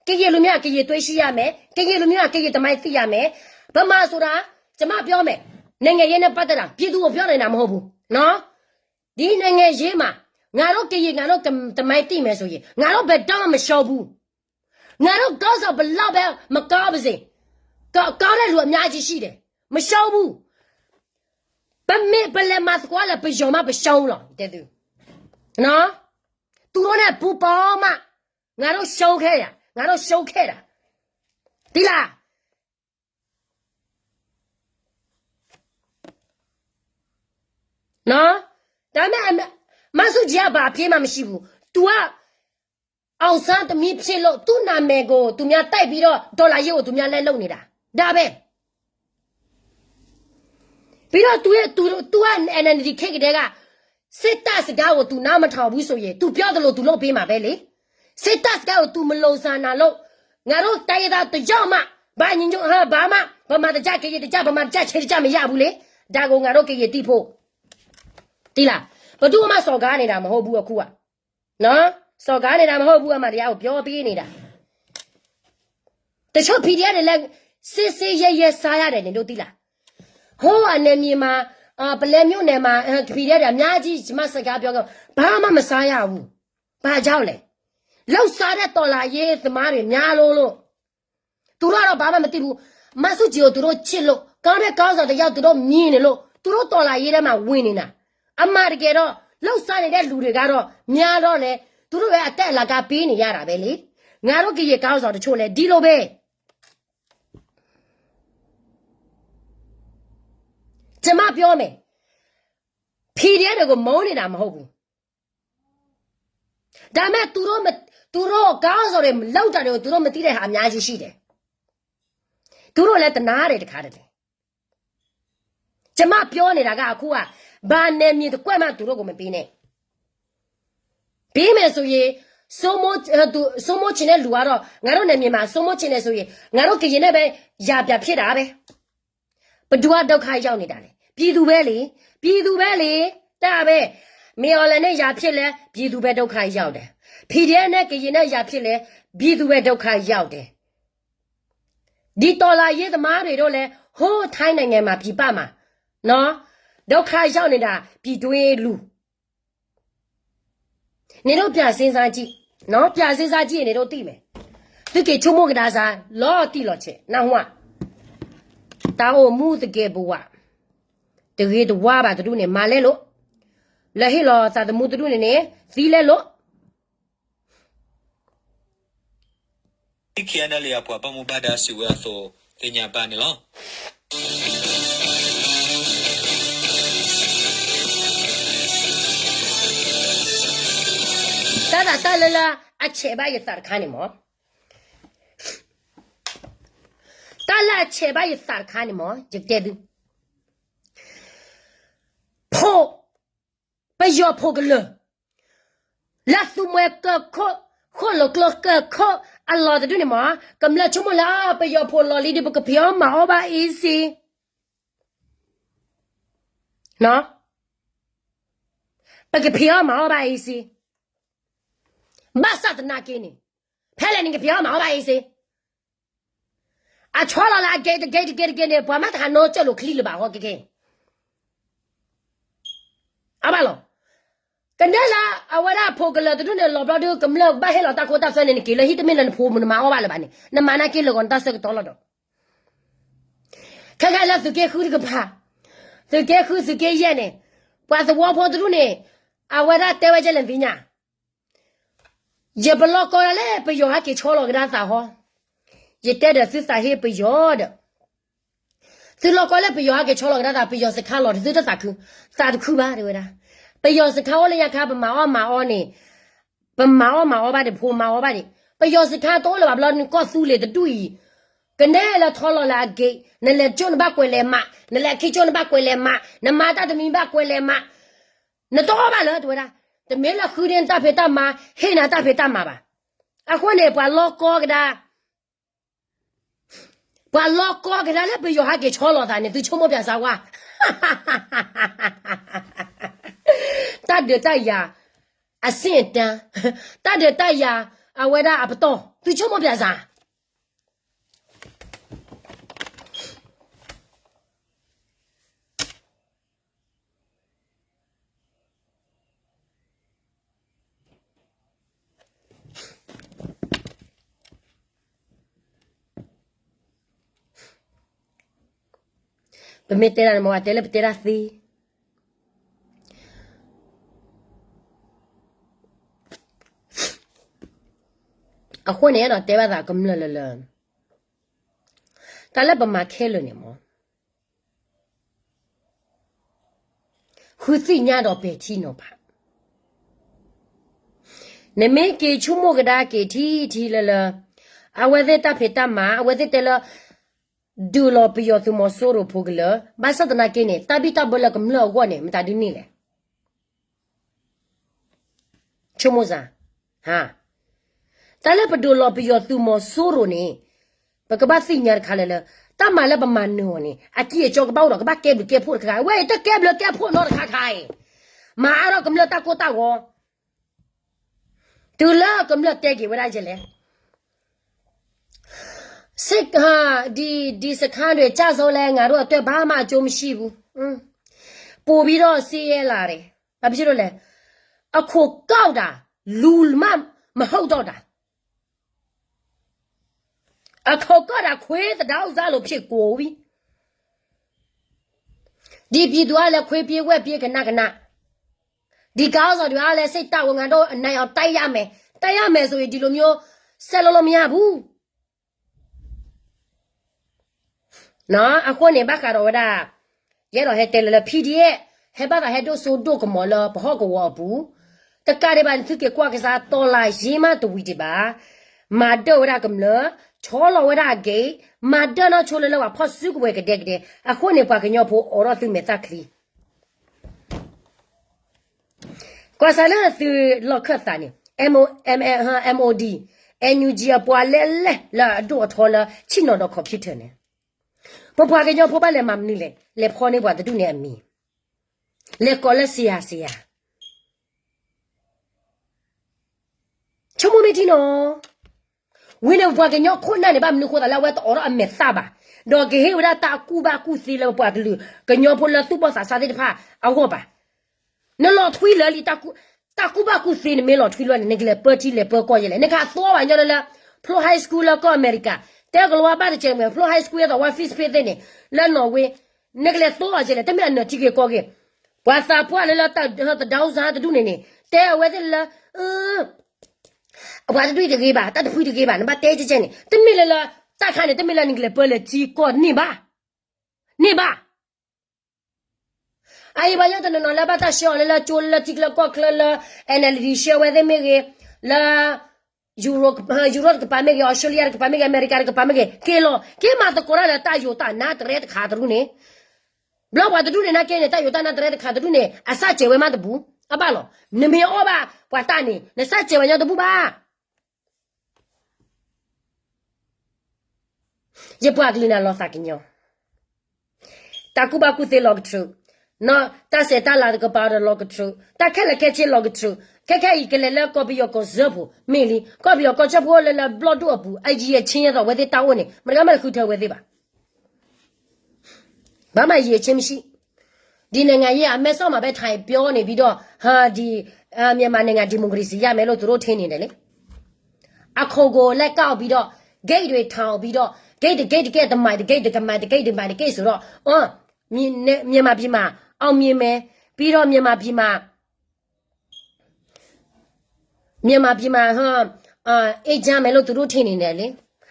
ကရင်လူမျိုးက ကရင်သွေးရှိရမယ်, ကရင်လူမျိုးက ကရင်သမိုင်းသိရမယ်. ဗမာဆိုတာ ကျွန်မပြောမယ်, နိုင်ငံရေးနဲ့ပတ်သက်တာ ပြည်သူကိုပြောနေတာမဟုတ်ဘူးနော်. ဒီနိုင်ငံရေးမှာ ငါတို့ကရင် ငါတို့သမိုင်းသိမယ်ဆိုရင် ငါတို့ဘယ်တော့မှမရှုံးဘူး. ငါတို့ခေါင်းဆောင်ဘယ်လောက်ပဲမကောင်းပါစေ, ကောင်းတဲ့လူအများကြီးရှိတယ်, မရှုံးဘူး. ပမ့ၢ်ပလဲၤမၤသကိးလဲၤပယီၤမး ပရှုံးလီၤ တဲသုနော်. သူတို့နဲ့ပူးပေါင်းမှ ငါတို့ရှုံးခဲ့ရ, ငါတို့ရှုံးခဲ့တာ, သိလားနော်. ဒါပေမဲ့ မဆူၣ်ကၠံက ဘာအပြစ်မှမရှိဘူး. သူက အောင်ဆန်းသမီးဖြစ်လို့ သူ့နာမည်ကို သူများတိုက်ပြီးတော့ တော်လှန်ရေးကို သူများလက်လုပ်နေတာ ဒါပဲ. ပြီးတော့ သူ့ရဲ့ သူ သူက NLD ခေတ်ကတည်းက စစ်တပ်စကားကို သူနားမထောင်ဘူးဆိုရင် သူပြောသလို သူလုပ်ပေးမှာပဲလေ. စစ်တပ်စကားကို သူမလုံစားနိုင်လို့ ငါတို့တိုင်းရင်းသားတစ်ယောက်မှ ဘာညီညွတ်ဟဲ ဘာမှ ဗမာတစ်ကျပ် ကရင်တစ်ကျပ် ဗမာတစ်ကျပ် ချင်းတစ်ကျပ် မရဘူးလေ. ဒါကို ငါတို့ကရင်သိဖို့ သိလား. ဘယ်သူမှ စော်ကားနေတာ မဟုတ်ဘူး အခုကနော်. စော်ကားနေတာ မဟုတ်ဘူး, အမှန်တရားကို ပြောပေးနေတာ. တချို့ PDF တွေလည်း စစ်စစ်ရဲရဲ စားရတယ် နင်တို့သိလား. ဟိုး အနယ်မြေမှာ အာ ပလဲမြို့နယ်မှာ အာ PDF တွေ အများကြီး ကျွန်မ စကားပြောခဲ့ ဘာမှ မစားရဘူး. ဘာကြောင့်လဲ. လုပ်စားတဲ့ တော်လှန်ရေးသမားတွေ များလို့လို့ သူတို့ကတော့ ဘာမှ မသိဘူး. မဆူၣ်ကၠံကို သူတို့ချစ်လို့ ကောင်းတဲ့ခေါင်းဆောင်တစ်ယောက် သူတို့မြင်နေလို့ သူတို့ တော်လှန်ရေးထဲမှာ ဝင်နေတာ. အမှန်တကယ်တော့ လုပ်စားနေတဲ့လူတွေကတော့ များတော့လဲ သူတို့ပဲ အတက်အလကား ပေးနေရတာပဲလေ. ငါတို့ကရင်ခေါင်းဆောင်တချို့လည်း ဒီလိုပဲ ကျွန်မပြောမယ်, PDF တွေကို မုန်းနေတာ မဟုတ်ဘူး. ဒါပေမဲ့ သူတို့မ သူတို့ ခေါင်းဆောင်တွေ လုပ်တာတွေကို သူတို့ မသိတဲ့ဟာ အများကြီးရှိတယ်. သူတို့လည်း တနားတယ် တခါတလေ. ကျွန်မပြောနေတာက အခုက ဘာနယ်မြေတစ်ကွက်မှ သူတို့ကို မပေးနဲ့. ပေးမယ်ဆိုရင် စိုးမိုး အဲ သူ စိုးမိုးချင်တဲ့လူကတော့ ငါတို့နယ်မြေမှာ စိုးမိုးချင်တယ်ဆိုရင် ငါတို့ကရင်နဲ့ပဲ ရန်ပြန်ဖြစ်တာပဲ. ဘယ်သူက ဒုက္ခရောက်နေတာလဲ. ပြည်သူပဲလေ, ပြည်သူပဲလေ, ဒါပဲ. မင်းအောင်လှိုင်နဲ့ ရန်ဖြစ်လဲ ပြည်သူပဲ ဒုက္ခရောက်တယ်. PDF နဲ့ ကရင်နဲ့ ရန်ဖြစ်လဲ ပြည်သူပဲ ဒုက္ခရောက်တယ်. ဒီတော်လှန်ရေးသမားတွေတော့လဲ ဟိုးထိုင်းနိုင်ငံမှာ ပြည်ပမှာနော် ဒုက္ခရောက်နေတာ ပြည်တွင်းလူ နင်တို့ ပြန်စဉ်းစားကြည့်နော်, ပြန်စဉ်းစားကြည့်ရင် နင်တို့သိမယ်. သုက့ၤဆိကမိၣ်ကဒါစါ လီၤတံၢ်လီၤဆဲး နၢ်ဟူဧါ. တၢ်အိၣ်မူသကဲးပဝး တဂ့ၤတဝါဘၣ်တဒူၣ်န့ၣ် မၤလဲလိာ်, လၢဟ့ၣ်လီၤသးသမူတဒူၣ်န့ၣ်န့ၣ် သံလဲလိာ်. KNLA အပှၤဘၣ်မူဘၣ်ဒါစံးဝဲအသိး သ့ၣ်ညါဘၣ်န့ၣ်လီၤ. တၢ်သးတၢ်လၢလၢအဆဲးဘၣ်ယသးတခါန့ၣ်မး, တၢ်လၢအဆဲးဘၣ်ယသးတခါန့ၣ်မး ယကတဲသု, ဖိ ပယီၤဖိကလၢာ် လၢသူမှဲကၢၢ်ခိၣ် ဃိၣ်လီၤကျိကၢၢ်ခိၣ်အလီၢ်တဒူၣ်န့ၣ်မး, ကမျၢၢ်ဆိကမိၣ်လၢ ပယီၤဖိလီၤလံဒီး ပကဖံးအီၣ်မၤအီၣ်ဘၣ်အ့စ့, ပကဖံးအီၣ်မၤအီၣ်ဘၣ်အ့စ့, ဘၣ်ဆၣ်သနာ်က့န့ၣ် ဖဲလဲၣ်န့ၣ် ကဖံးအီၣ်မၤအီၣ်ဘၣ်အ့စ့ အဆီလီၤလၢအဂ့ၤတဂ့ၤတဂ့ၤတဂ့ၤန့ၣ် ပှၤမ့ၢ်တဟးနီကၢၢ်လိာ်ချံလၢၤဘၣ်ဟီကက့ၤ, အဘၣ်လီၤ. ကနဲလၢအဝဲဒၣ်ဖိကလၢာ်တဒူၣ်န့ၣ် လီၤဘျီဒုး ကမျၢၢ်ဘၣ်ဟ့ၣ်လီၤတၢ်ခိတၢ်သွဲန့ၣ် နက့ၤလၢဟံၣ်တမ့ၢ်လၢနဖိမုၣ်နမၤအီၣ်ဘၣ်လၢၤဘၣ်န့ၣ် နမၤနာ်က့ၤလၢာ်ဂီၤနတၢ်ဆၢကတီၢ်လီၤဒီး ခဲခဲလၢသုးက့ဃုတကပၤ, သုးက့ဃုသုးက့ယဲၢ်န့ၣ်, ပှၤသဝီဖိတဒူၣ်န့ၣ် အဝဲဒၣ်တဲဝဲကဲလဲၣ်သ့ၣ်ညါ, ယပလီၢ်ကီၢ်ဒၣ်လဲာ် ပယီၤဟဲက့ၤဆီလီၤကဒါသးဟီ, ယတဲဒီးသုသးဟ့ပယီၤဒီး, သုလီၢ်ကီၢ်လဲာ် ပယီၤဟဲက့ၤဆီလီၤကဒါသး ပယီၤစခါလီၤ သုတသးခု, သးတခုဘၣ်တဲဝဲဒၣ်, ပယီၤစခါအိၣ်လၢညါခါ ပမၤအီၣ်မၤအီၣ်န့ၣ် ပမၤအီၣ်မၤအီၣ်ဘၣ်န့ၣ် ဖိမၤအီၣ်ဘၣ်န့ၣ်, ပယီၤစခါတအိၣ်လၢၤဘၣ်ဘျီ နကီၢ်သူလ့ၤတဒူၣ်အံၤ, ကနဲလၢထီလီၤလၢအဂ့ၤ, နလဲၤကၠိနဘၣ်ကွဲးလဲၤမး, နလဲၤခံကၠိနဘၣ်ကွဲးလဲၤမး, နမၤတၢ်တမံၤဘၣ်ကွဲးလဲၤမး, နတအီၣ်ဘၣ်လၢၤတဲဝဲဒၣ်, တမ့ၢ်လၢဃုဒ့နတၢ်ဖံးတၢ်မၤ, ဟ့ၣ်နၤတၢ်ဖံးတၢ်မၤဘၣ်. အဃိန့ၣ် ပှၤလီၢ်ကီၢ်ကဒါ ပှၤလီၢ်ကီၢ်ကဒါလၢ ပယီၤဟဲက့ၤဆီလီၤသးန့ၣ် သုဆိကမိၣ်ပၠးစါဝါ, တၢ်ဒုးတၢ်ယၤ အဆင့်အတန်း, တၢ်ဒုးတၢ်ယၤ အဝဲဒၣ်အပတီၢ် သုဆိကမိၣ်ပၠးစၢ် ပမ့ၢ်တဲတၢ်န့ၣ် မ့ၢ်ဝဲတဲလၢပတဲတၢ်သ့ အဃိန့ၣ် အဲၣ်ဒိးတဲဘၣ်သးကမျၢၢ်လၢလၢ တၢ်လၢပမၤခဲလၢာ်န့ၣ်မ့ၢ် ဃုသ့ၣ်ညါဒီးပဲာ်ထံနီၤဖး နမ့ၢ်က့ၤဆိကမိၣ်ကဒါက့ၤထံထံလၢလၢ အဝဲသ့ၣ်တၢ်ဖံးတၢ်မၤ အဝဲသ့ၣ်တဲလၢ ဒုးလီၤပယီၤသုးမီၤစိရိၤဖိကလၢာ် ဘၣ်ဆၣ်သနာ်က့န့ၣ် တၢ်ဘံၣ်တၢ်ဘၢလၢကမျၢၢ်အဂီၢ်န့ၣ် မတၤဒုန့ၣ်လဲၣ် ဆိကမိၣ်စၢ် တၢ်လၢပဒုးလီၤပယီၤသုးမီၤစိရိၤန့ၣ် ပကဘၣ်သ့ၣ်ညါတခါလၢလၢ တၢ်မၤလၢပမၤနၢၤအီၤန့ၣ် အကံၢ်အစီကဘၣ်အိၣ်ဒီး ကဘၣ်ကဲဘျုးကဲဖှိၣ်တခါခါ အဝဲအံၤတကဲဘျုးကဲဖှိၣ်နီတခါခါအံၤ မၤအါထီၣ်ကမျၢၢ်တၢ်ကိၢ်တၢ်ဂီၤ တုၤလၢကမျၢၢ်တဲက့ၤဝဲဒၣ်ယဲလဲၣ် စစ် ဒီ ဒီစခန်းတွေ ကျဆုံးလဲ ငါတို့အတွက် ဘာမှအကျိုးမရှိဘူး ပိုပြီးတော့ ဆင်းရဲလာတယ် ဘာဖြစ်လို့လဲ အခွန်ကောက်တာ လူမှ မဟုတ်တော့တာ အခွန်ကောက်တာ ခွေးသဒါဥစားလိုဖြစ်ကုန်ပြီ ဒီပြည်သူကလည်း ခွေးပြေးဝက်ပြေး ကနၣ်ကနၣ် ဒီခေါင်းဆောင်တွေကလည်း စိတ်တဝင် ငါတို့အနိုင်အောင် တိုက်ရမယ် တိုက်ရမယ်ဆိုရင် ဒီလိုမျိုး ဆက်လုပ်လို့မရဘူး အဃိန့ၣ် ဘၣ်ဃးဒီးဝဲဒၣ် ယအဲၣ်ဒိးဟဲတဲလၢလၢ PDF ဟဲဘၣ်သးဟဲဒိၣ်စိဒိၣ်ကမီၤလၢပဟီၣ်ကဝီၤအပူၤ တကးဒံးဘၣ်န့ၣ် သုက့ၤကွၢ်ကစၢ် တော်လှန်ရေးမှ တဝံၤဒံးဘၣ် မၤဒၢၣ်ဝဲဒၣ်ကမျၢၢ် ဆီလီၤဝဲဒၣ်အဂ့ၢ် မၤဒၢၣ်နီၢ်ဆိလၢလၢပှၤဖီၣ်စုကဝဲၤကဒဲကဒဲ အဃိန့ၣ် ပှၤကညီဖိအိးထီၣ်သုမဲာ်သၣ်ချံ ကွၢ်စးလၢသုလီၢ်ခၢၣ်သးန့ၣ် MO MOD NUG အပှၤလဲၣ်လဲၣ်လၢအဒိၣ်အထီလၢဆ့ၣ်နီၤဒီး computer န့ၣ် ပပှၤကညီဖိဘၣ်လဲၤမၤမနုၤလဲၣ် လဲၤဖီန့ၢ်ပှၤတဒူၣ်န့ၣ်အမံၤ လဲၤကိးလၢ ဆရာ ဆရာ ဆိကမိၣ်မ့ၢ်ထံနီၤ ဝံၤန့ၣ်ပပှၤကညီခိၣ်နၢ်န့ၣ် ဘၣ်မနုၤဃိသးလၢအဝဲတအိးထီၣ်အမဲာ်သၣ်ဘၣ်, ဒီးကဟ့ၣ်ဝဲဒၣ်တၢ်ကူၣ်ဘၣ်ကူၣ်သ့လၢပပှၤကလုာ်ကညီဖိလၢသူၣ်ဘီၣ်သးစၢ်သ့ၣ်တဖၣ်အဂီၢ်ဘၣ်. နလီၤထွံလၢာ်လံ, တၢ်ကူၣ်ဘၣ်ကူၣ်သ့နမ့ၢ်လီၤထွံလီၤန့ၣ် နကလဲၤပၢထံလဲၤပၢကီၢ်ယဲလဲၣ်. နကသိအီၣ်ဘၣ်ညီလၢ ဖျိ high school လၢကီၢ်အမဲရကၤ, တဲကလီၤဝါဘၣ်တစဲးမ့ၢ် ဖျိ high school အသိးဝဲ fees pay သ့ၣ်န့ၣ် လၢနီၣ်ဝ့, နကလဲၤသိအီၣ်ယဲလဲၣ်. တမ့ၢ်အနၢၤထံက့ၤကီၢ်က့ၤ, ပှၤသးပှၢ်လၢလၢတဒၢစၢ်တဒူၣ်န့ၣ်န့ၣ် တဲအဝဲသ့ၣ်လၢ အပှၤတဒူၣ်တဂ့ၤဘၣ်, တၢ်တဖုတဂ့ၤဘၣ်, နဘၣ်တဲကဲကဲန့ၣ် တမ့ၢ်လၢလၢ တၢ်ခါန့ၣ် တမ့ၢ်လၢနကလဲၤပၢလၢထံကီၢ်န့ၣ်ဘၣ်, န့ၣ်ဘၣ်. အအံၤပှၤကညီတနီၤနီၤလၢဘၣ်တၢ်ဆှၢအီၤလၢလၢကၠိ လၢထံချၢကီၢ်ချၢလၢ NLD ဆှၢဝဲသ့ၣ်မ့ၢ်ဂ့ၤ, လၢ ယူရိၣ်တကပၤမ့ၢ်ဂ့ၤ, အီစထြ့လယါတကပၤမ့ၢ်ဂ့ၤ, အမဲရကၤတကပၤမ့ၢ်ဂ့ၤ, က့ၤလီၤ, က့ၤမၤသကိးတၢ်လၢတၢ်ယိာ်တၢ်နါတရဲတခါတရူၣ်န့ၣ် ဘျီပှၤတဒူၣ်န့ၣ်နာ်က့န့ၣ် တၢ်ယိာ်တၢ်နါတရဲတခါတရူၣ်န့ၣ် အစၢ်စဲးဝဲမးတဘူး, အဘၣ်လီၤ. နမ့ၢ်အီၣ်ဘၣ်ပှၤတၢ်န့ၣ် နစၢ်စဲးဝဲညီတဘူးဘၣ်. ယပှၤကလုာ်န့ၣ်လီၤသးကညီၤ, တၢ်ကူၣ်ဘၣ်ကူၣ်သ့လီၤကတြူၢ်, တၢ်ဆဲးတၢ်လၤတကပၤဒီးလီၤကတြူၢ်, တၢ်ခဲလၢာ်ခဲဆ့လီၤကတြူၢ်, ခဲခဲအံၤကလဲၤလၢကီၢ်ပယီၤကီၢ်စၢဖှိၣ်မ့ၢ်လံ, ကီၢ်ပယီၤကီၢ်စၢဖှိၣ်လၢလၢဘျီၣ်ဒိၣ်အပူၤ အယံၤအဆ့အသိးအဝဲသ့ၣ်တၢ်အိၣ်န့ၣ် မတဂၤမးတဃုထၢဝဲသ့ၣ်ဘၣ်. ဘာမှအရည်အချင်းမရှိ, ဒီနိုင်ငံရေးအမဲစောင့်မှာပဲထိုင်ပြောနေပြီးတော့ ဟာဒီမြန်မာနိုင်ငံဒီမိုကရေစီရမယ်လို့သူတို့ထင်နေတယ်လေ. အခိုကိုလက်ကောက်ပြီးတော့ gate တွေထောင်ပြီးတော့ gate တ gate တ gate တမိုင်တ gate တ ကမိုင်တ gate တမိုင်တ gate ဆိုတော့ အော် မြန်မာပြည်မှာအောင်မြင်မယ်, ပြီးတော့မြန်မာပြည်မှာ မြန်မာပြည်မှာ ဟ အေးချမ်းမယ်လို့သူတို့ထင်နေတယ်လေ.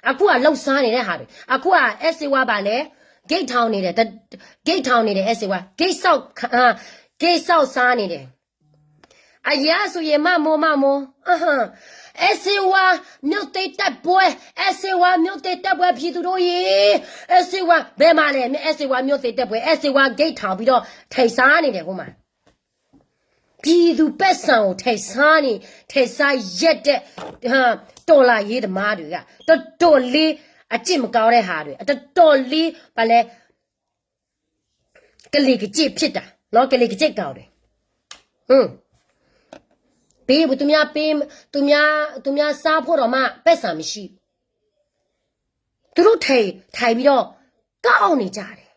အခုကလှုပ်ရှားနေတဲ့ဟာတွေ, အခုက အဲးစ့ဝါ ဘာလဲ, gate ထောင်နေတယ်, gate ထောင်နေတယ် အဲးစ့ဝါ, gate ဆောက်, gate ဆောက်စားနေတယ်. အရင်ကဆိုရင် မမိုး မမိုး, အဲးစ့ဝါ မြို့သိမ်းတိုက်ပွဲ, အဲးစ့ဝါ မြို့သိမ်းတိုက်ပွဲ ပြည်သူတို့ရေ, အဲးစ့ဝါ ဘယ်မှာလဲ, အဲးစ့ဝါ မြို့သိမ်းတိုက်ပွဲ, အဲးစ့ဝါ gate ထောင်ပြီးတော့ ထိုင်စားနေတယ် ဟိုမှာ. ပြည်သူ့ပိုက်ဆံကို ထိုင်စားနေ, ထိုင်စားရက်တဲ့ တော်လှန်ရေးသမားတွေက တော်တော်လေး အကျင့်မကောင်းတဲ့ဟာတွေ, တော်တော်လေး ဘာလဲ, ကလေကကျင့်ဖြစ်တာ, နော်, ကလေကကျင့်ကောင်တွေ. อืม, ပေး သူများပေး သူများ သူများစားဖို့တောင်မှပိုက်ဆံမရှိ သူတို့ထိုင်ထိုင်ပြီးတော့ကောက်နေကြတယ်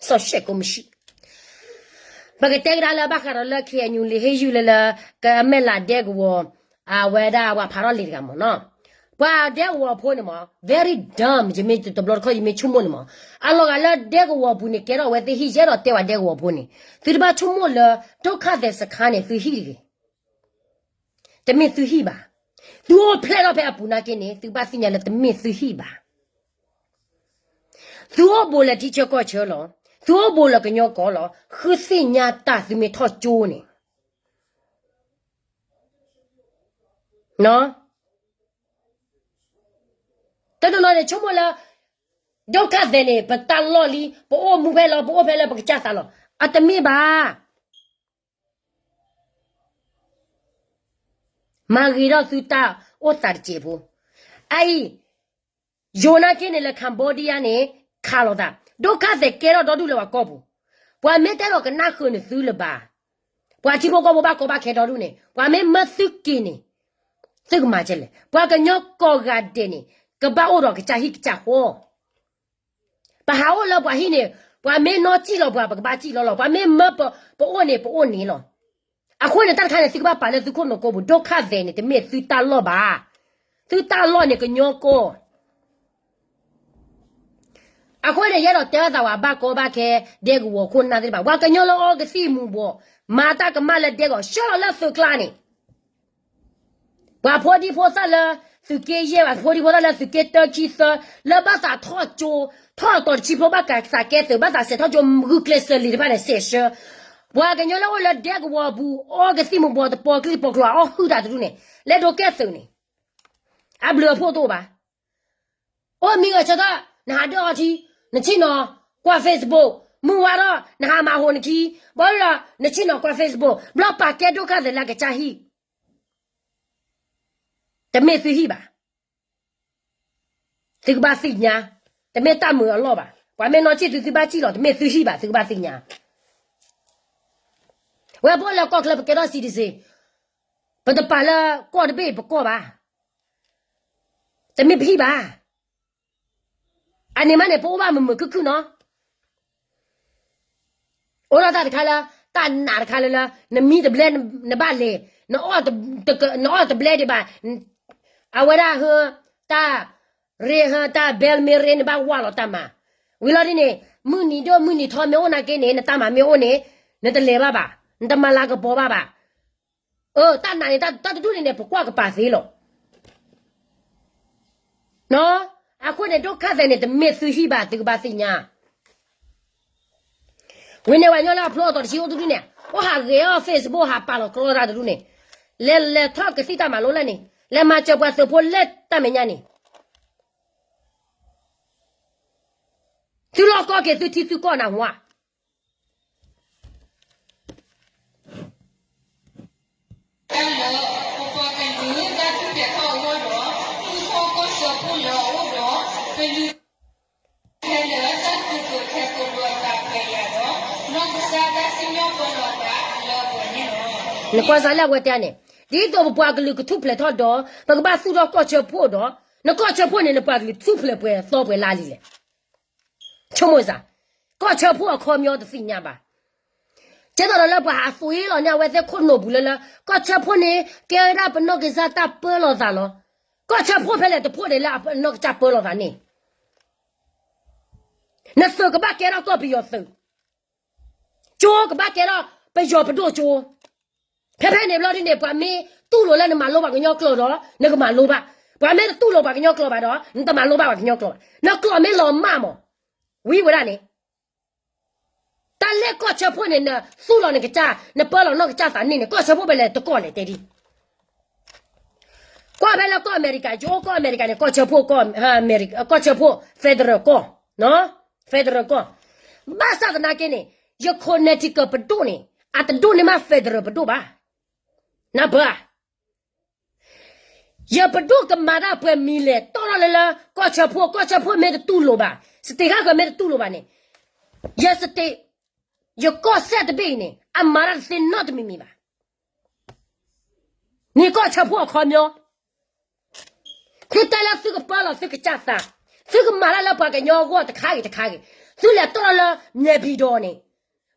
စောင့်ရှောက်ကိုမရှိ ပကတဲကဒါလၢဘၣ်ဃးဒီးလၢ ခ့ၣ်အဲၣ်ယူၣ် လံာ်ဟ့ၣ်ယူၣ်လၢလၢ ကမဲၢ်လးဒဲကဝီၤ အဝဲဒၣ်ပှၤဖးထီၣ်လံာ်တဂၤမ့ၢ်နီၤ ပှၤဒဲကဝီၤဖိန့ၣ်မ့ၢ် very dumb ယမ့ၢ်တဘျီတခီၣ်ယမ့ၢ်ဆိကမိၣ်န့ၣ်မ့ၢ် အလီၤဂာ်လၢဒဲကဝီၤပူၤန့ၣ် ကဲထီၣ်အဝဲသ့ၣ်ဟံၣ်ယဲဒီးတဲဝဲဒဲကဝီၤဖိန့ၣ် သုတဘၣ်ဆိကမိၣ်လၢ ဒုက္ခသည်စခန်းန့ၣ် သုဟံၣ်တဂ့ၤ တမ့ၢ်သုဟံၣ်ဘၣ်. သုအိၣ်ဖျဲၣ်ထီၣ်ဖဲအပူၤနာ်က့န့ၣ် သုကဘၣ်သ့ၣ်ညါလၢတမ့ၢ်သုဟံၣ်ဘၣ်. သုအိၣ်ဘူးလၢထံဆၢကီၢ်ဆၢလီၤ. သုအိၣ်ဘူးလၢကညီကီၢ်လီၤ. ဃုသ့ၣ်ညါတၢ်သုမ့ၢ်ထီၣ်ကၠိန့ၣ် တနီၤနီၤန့ၣ် ဆိကမိၣ်လၢ ဒုက္ခသည်န့ၣ် ပတၢ်လီၢ်လံ, ပအိၣ်မူဖဲလီၤ, ပအိၣ်ဖဲလၢပကစၢ်သးလီၤ. အတမ့ၢ်ဘၣ်. မၤဂ့ၤထီၣ်သုတၢ်အိၣ်သးတစဲးဖိ. အအံၤ ယိၤနာ်က့န့ၣ်လၢ Cambodia န့ၣ် ခးလိာ်သး, ဒုက္ခသည်ကဲထီၣ်ဒီဒူၣ်လၢပှၤကီၢ်ပူၤ, ပှၤမ့ၢ်တဲလီၤကနၣ်ဃုာ်န့ၣ်သုလၢၤဘၣ်. ပှၤထံဖိကီၢ်ဖိဘၣ်ကီဘၣ်ခဲဒီဒူၣ်န့ၣ် ပှၤမ့ၢ်မၢသုက့ၤန့ၣ် သုကမၤကဲလဲၣ်. ပှၤကညီကိးဂၤဒဲးန့ၣ် ကဘၣ်အိၣ်ဒီးကစၢ်ဟံၣ်ကစၢ်ဃီ ပဟးအိၣ်လၢပှၤဟံၣ်န့ၣ် ပှၤမ့ၢ်နီၢ်စံၣ်လီၤပှၤ ပကဘၣ်စံၣ်လီၤလီၤ. ပှၤမ့ၢ်မၢပအိၣ်န့ၣ် ပအိၣ်န့ၣ်လီၤ. အဃိန့ၣ် တၢ်တခါန့ၣ် သုကဘၣ်ပာ်လၢသုခိၣ်နူာ်ကိပူၤ, ဒုက္ခသည်န့ၣ် တမ့ၢ်သုတၢ်လီၢ်ဘၣ်. သုတၢ်လီၢ်န့ၣ် ကညီကီၢ် အဃိန့ၣ် ယအဲၣ်ဒိးတဲဘၣ်သးဝဲ ဘၣ်ကီဘၣ်ခဲ ဒဲကဝီၤခိၣ်နၢ်သ့ၣ်တဖၣ်, ပှၤကညီလၢအီကသံၣ်မူၤဘှီး မၤတၢ်ကမၣ်လၢဒဲကဝီၤ ဆှၢလီၤလၢသုးကျါန့ၣ် ပှၤဖိဒံဖိသၣ်လၢ သုးက့ယဲၢ်ဘၣ်, ဖိဒံဖိသၣ်လၢသုးက့တၢခံသၢ လၢဘၣ်သးထီၣ်ကၠိ, ထီၣ်အတီၤတဆံဖိ ဘၣ်ကးသးကဲသုး, ဘၣ်သးစဲးထီၣ်ကၠိ ဂုာ်ကျဲးစၢးလံာ်တဖၣ်န့ၣ် စဲးဆှၢ. ပှၤကညီလၢအိၣ်လၢဒဲကဝီၤပူၤ အီကသံၣ်မူၤဘှီး တပီၤကျံၢ်တပီၤကျိၤ အီၣ်ဟုၣ်တၢ်တဒူၣ်န့ၣ် လဲၤဒိးကဲသုးန့ၣ် အဘျုးအဖှိၣ်တအိၣ်ဘၣ်. အိၣ်မံဂဲၤဆၢထၢၣ် နဟးဒၢအီထံ, နဆ့ၣ်နီၤကွၢ် Facebook, မုၢ်ဝါထီၣ် နဟးမၤဟိးနခံ, ဘၣ်ဒီး နဆ့ၣ်နီၤကွၢ် Facebook, ဘျီပာ်ကဲဒုက္ခသည်လၢအကစၢ်ဟံၣ် တမ့ၢ်သုဟံၣ်ဘၣ်. သုကဘၣ်သ့ၣ်ညါ, တမ့ၢ်တၢ်မုာ်အလီၢ်ဘၣ်. ပှၤမ့ၢ်နီၢ်စံၣ်သု သုဘၣ်စံၣ်လီၤ, တမ့ၢ်သုဟံၣ်ဘၣ်, သုကဘၣ်သ့ၣ်ညါ. ဝဲပအိၣ်လၢကီၢ်ချၢ ပကဲထီၣ် citizen, ပတပာ်လၢကီၢ်တဘ့ၣ်ပကီၢ်ဘၣ်. တမ့ၢ်ပဟံၣ်ဘၣ်. အန့ၣ်မးန့ၣ် ပအိၣ်ဘၣ်မုာ်မုာ်ခုၣ်ခုၣ်နီၤ. အိၣ်ဒီးတၢ်တခါလၢ တၢ်နာ်တခါလၢလၢ နမံတဘျဲ နဘၣ်လဲၤ, နအီၣ်တဘျဲဒံးဘၣ်, အဝဲဒၣ်ဟၢ တၢ်ရ့ဟၢ တၢ်ဘဲလ်မ့ၢ်ရ့ နဘၣ်ဝးလီၤတၢ်မၤ. ဝံၤလီၤဒ်န့ၣ် မုၢ်နံၤဒိၣ်မုၢ်နံၤထီမ့ၢ်အိၣ်နာ်က့န့ၣ် နတၢ်မၤမ့ၢ်အိၣ်န့ၣ် နတလဲၤဘၣ်ဘၣ်, နတမၤလၤကပီၤဘၣ်ဘၣ်. အၢ တၢ်နာ်န့ၣ် တၢ်တဒူၣ်န့ၣ်န့ၣ် ပကွၢ်ကပၤသ့လီၤ. အဃိန့ၣ် ဒုက္ခသည်န့ၣ် တမ့ၢ်သုဟံၣ်ဘၣ်, သုကဘၣ်သ့ၣ်ညါ. ဝံၤန့ၣ် ပှၤကညီလၢအဖျိအတီၤတဆံအိၣ်တဒူၣ်န့ၣ် အိၣ်ဟးဂဲၤအီၣ် Facebook ဟးပာ်လီၤကြီတၢ်တဒူၣ်န့ၣ်, လဲၤလဲၤထီၣ်ကသံၣ်တၢ်မၤလိလၢန့ၣ်, လဲၤမၤစၢၤပှၤသုးဖိလၢတၢ်မဲာ်ညါန့ၣ်, သုလီၢ်ကီၢ်က့ၤသုထံသုကီၢ်နၢ်ဟူဧါ. တၢ်လၢပပှၤကလုာ်တၢ်ထူၣ်ဖျဲးထီၣ်အဂီၢ်ဒီး သူၣ်ထီၣ်ကီၢ်စၢဖှိၣ်လၢအအိၣ်ဒီး ကလုာ်ဖဲလၢတၢ်သူၣ်ပိၢ်သဲးပိၢ်လိာ်အသးပှဲၤယၤဒီး နီၢ်ကစၢ်တၢ်စံၣ်ညီၣ်ပၢလီၤအသးလၢအပှဲၤန့ၣ်လီၤ. နကွၢ်စးလၢအဝဲတဲန့ၣ်, ဒ်သိးပပှၤကလုာ်ကထူၣ်ဖျဲးထီၣ်ဒီး ပကဘၣ်သူၣ်ထီၣ်ကီၢ်စၢဖှိၣ်ဒီး နကီၢ်စၢဖှိၣ်န့ၣ် နပှၤကလုာ်ထူၣ်ဖျဲးပှဲၤသီပှဲၤလါလံလဲၣ်. ဆိကမိၣ်စ့ၢ်, ကီၢ်စၢဖှိၣ်အခီပညီတသ့ၣ်ညါဘၣ်. ကဲသိးဒီးလၢပှၤဟးသွံလီၤန့ၢ်အဝဲသ့ၣ်ခိၣ်နူာ်ပူၤလၢလၢ ကီၢ်စၢဖှိၣ်န့ၣ် ကဲဝဲဒၣ်ပနီၢ်ကစၢ်တၢ်ပၢလီၤသးလီၤ. ကီၢ်စၢဖှိၣ်ဖဲလဲၣ်တဖှိၣ်န့ၣ်လၢအနီၢ်ကစၢ်ပၢလီၤသးန့ၣ် နသုးကဘၣ်ကဲထီၣ်ကီၢ်ပယီၤသုး, ကၠိကဘၣ်ကဲထီၣ်ပယီၤပဒိၣ်ကၠိ. ဖဲဖဲန့ၣ်ဘျီဒ်န့ၣ် ပှၤမ့ၢ်တူၢ်လိာ်လၢနမၤလိဘၣ်ကညီကျိာ်ဒီး နကမၤလိဘၣ်, ပှၤမ့ၢ်တတူၢ်လိာ်ပှၤကညီကျိာ်ဘၣ်ဒီး နတမၤလိဘၣ်ပှၤကညီကျိာ်ဘၣ်. နကျိာ်မ့ၢ်လီၤမၢ်မး ဝံၤဝဲဒၣ်န့ၣ် တၢ်လၢကီၢ်စၢဖှိၣ်န့ၣ် နသူၣ်လီၤနကစၢ်, နပၢလီၤနီၢ်ကစၢ်သးန့ၣ်န့ၣ် ကီၢ်စၢဖှိၣ်ဖဲလဲၣ်တကီၢ်လဲၣ်တဲဒ် ကွၢ်ဖဲလၢကီၢ်အမဲရကၤ, ယအိၣ်ကီၢ်အမဲရကၤန့ၣ် ကီၢ်စၢဖှိၣ်, ကီၢ်စၢဖှိၣ် federal ကီၢ်, federal ကီၢ်. ဘၣ်ဆၣ်သနာ်က့န့ၣ် ယ Connecticut ပဒိၣ်န့ၣ် အတဒိၣ်န့ၢ်မး federal ပဒိၣ်ဘၣ်. နၢ်ပၢၢ်ဧါ. ယပဒိၣ်ကမၤတၢ်ပှဲၤမံၤလဲၣ် တီၢ်ထီၣ်လၢလၢ ကီၢ်စၢဖှိၣ်, ကီၢ်စၢဖှိၣ်မ့ၢ်တတူၢ်လိာ်ဘၣ်, state ဃၣ်ဃၢၤမ့ၢ်တတူၢ်လိာ်ဘၣ်န့ၣ်, ယ state ယကီၢ်စဲၣ်တဘ့ၣ်အံၤန့ၣ် အမၤတၢ်တသ့နီတမံၤမံၤဘၣ်. န့ၣ်ကီၢ်ဆၢဖှိၣ်အခီပညီ, သုတဲလၢသုကပၢလီၤသုကစၢ်သး, သုကမၤတၢ်လၢပှၤကညီအဂီၢ်တခါဂ့ၤတခါဂ့ၤ, သုလဲၤတီၢ်လၢ နဲပံၤဒီး န့ၣ်,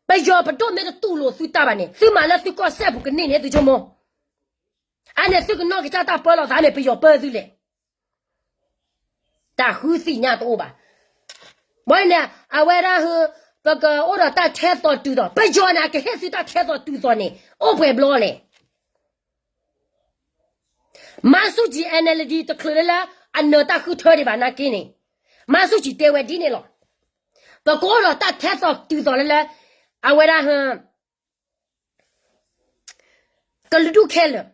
ပယီၤပဒိၣ်မ့ၢ်တတူၢ်လိာ်သုတၢ်ဘၣ်န့ၣ် သုမၤလၢသုကီၢ်စဲၣ်ပူၤကန့ၢ်န့ၣ် သုဆိကမိၣ်. အန့ၣ်သုကနီၢ်ကစၢ်တၢ်ပၢလီၤသးမ့ၢ်ပယီၤပၢသုလဲၣ်. တၢ်ဃုသ့ၣ်ညါတအိၣ်ဘၣ်. ဘၣ်န့ၣ် အဝဲဒၣ်ဟ, ပကအိၣ်ဒီးတၢ်ထဲသိးတုၤသိး, ပယီၤန့ၣ် အကဟ့ၣ်သုတၢ်ထဲသိးတုၤသိးန့ၣ် အိၣ်ပှဲၤဘျီလဲၣ်. မၤဆူၣ်ကၠံ NLD တချုးလၢလၢ အနၢၤတၢ်ဃုထၢဒံးဘၣ်နာ်က့န့ၣ်, မၤဆူၣ်ကၠံတဲဝဲဒ်န့ၣ်လီၤ. ပကအိၣ်ဒီးတၢ်ထဲသိးတုၤသိးလၢလၢ အဝဲဒၣ်ဟ ကလုာ်ဒူၣ်ခဲလၢာ်,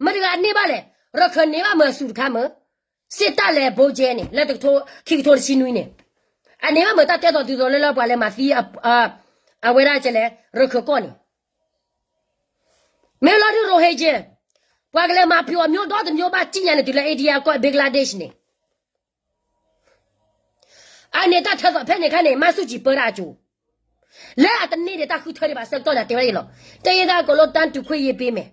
မတၤတဂၤန့ၢ်ဘၣ်လဲၣ်, ရခၢၣ်န့ၢ်ဘၣ်မုၢ်အဆူၣ်တခါမုၢ်, စ့ၢ်တၢ်လဲၤဘိကဲန့ၣ် လၢခံကထိတဆံနွံန့ၣ်, အန့ၢ်ဘၣ်မုၢ်တၢ်တဲသိးတုၤသိးလၢလၢပှၤလဲၤမၤသံ အဝဲဒၣ်ကလဲၣ် ရခၢၣ်ကီၢ်န့ၣ်, မ့ၢ်လီၤဒုး Rohingya, ပှၤကလဲၤမၤပျီၤအမျိုးဒီတမျိုးဘၣ်စံၣ်ညါန့ၣ် တုၤလၢ India ကီၢ် Bangladesh န့ၣ် အန့ၣ်တၢ်ထဲသိးဖဲန့ၣ်ခါန့ၣ် မၤဆူၣ်ကၠံပၢတၢ်အစိၤ, လၢအတန့ၢ်ဒံးတၢ်ဃုထၢဒံးဘၣ်ဆၢကတီၢ်န့ၣ် တဲဝဲဒ်အံၤလီၤ. တယဲဒၣ်ကိးလိ တၢ်တူၢ်ခွဲးယာ်ပေးမယ်,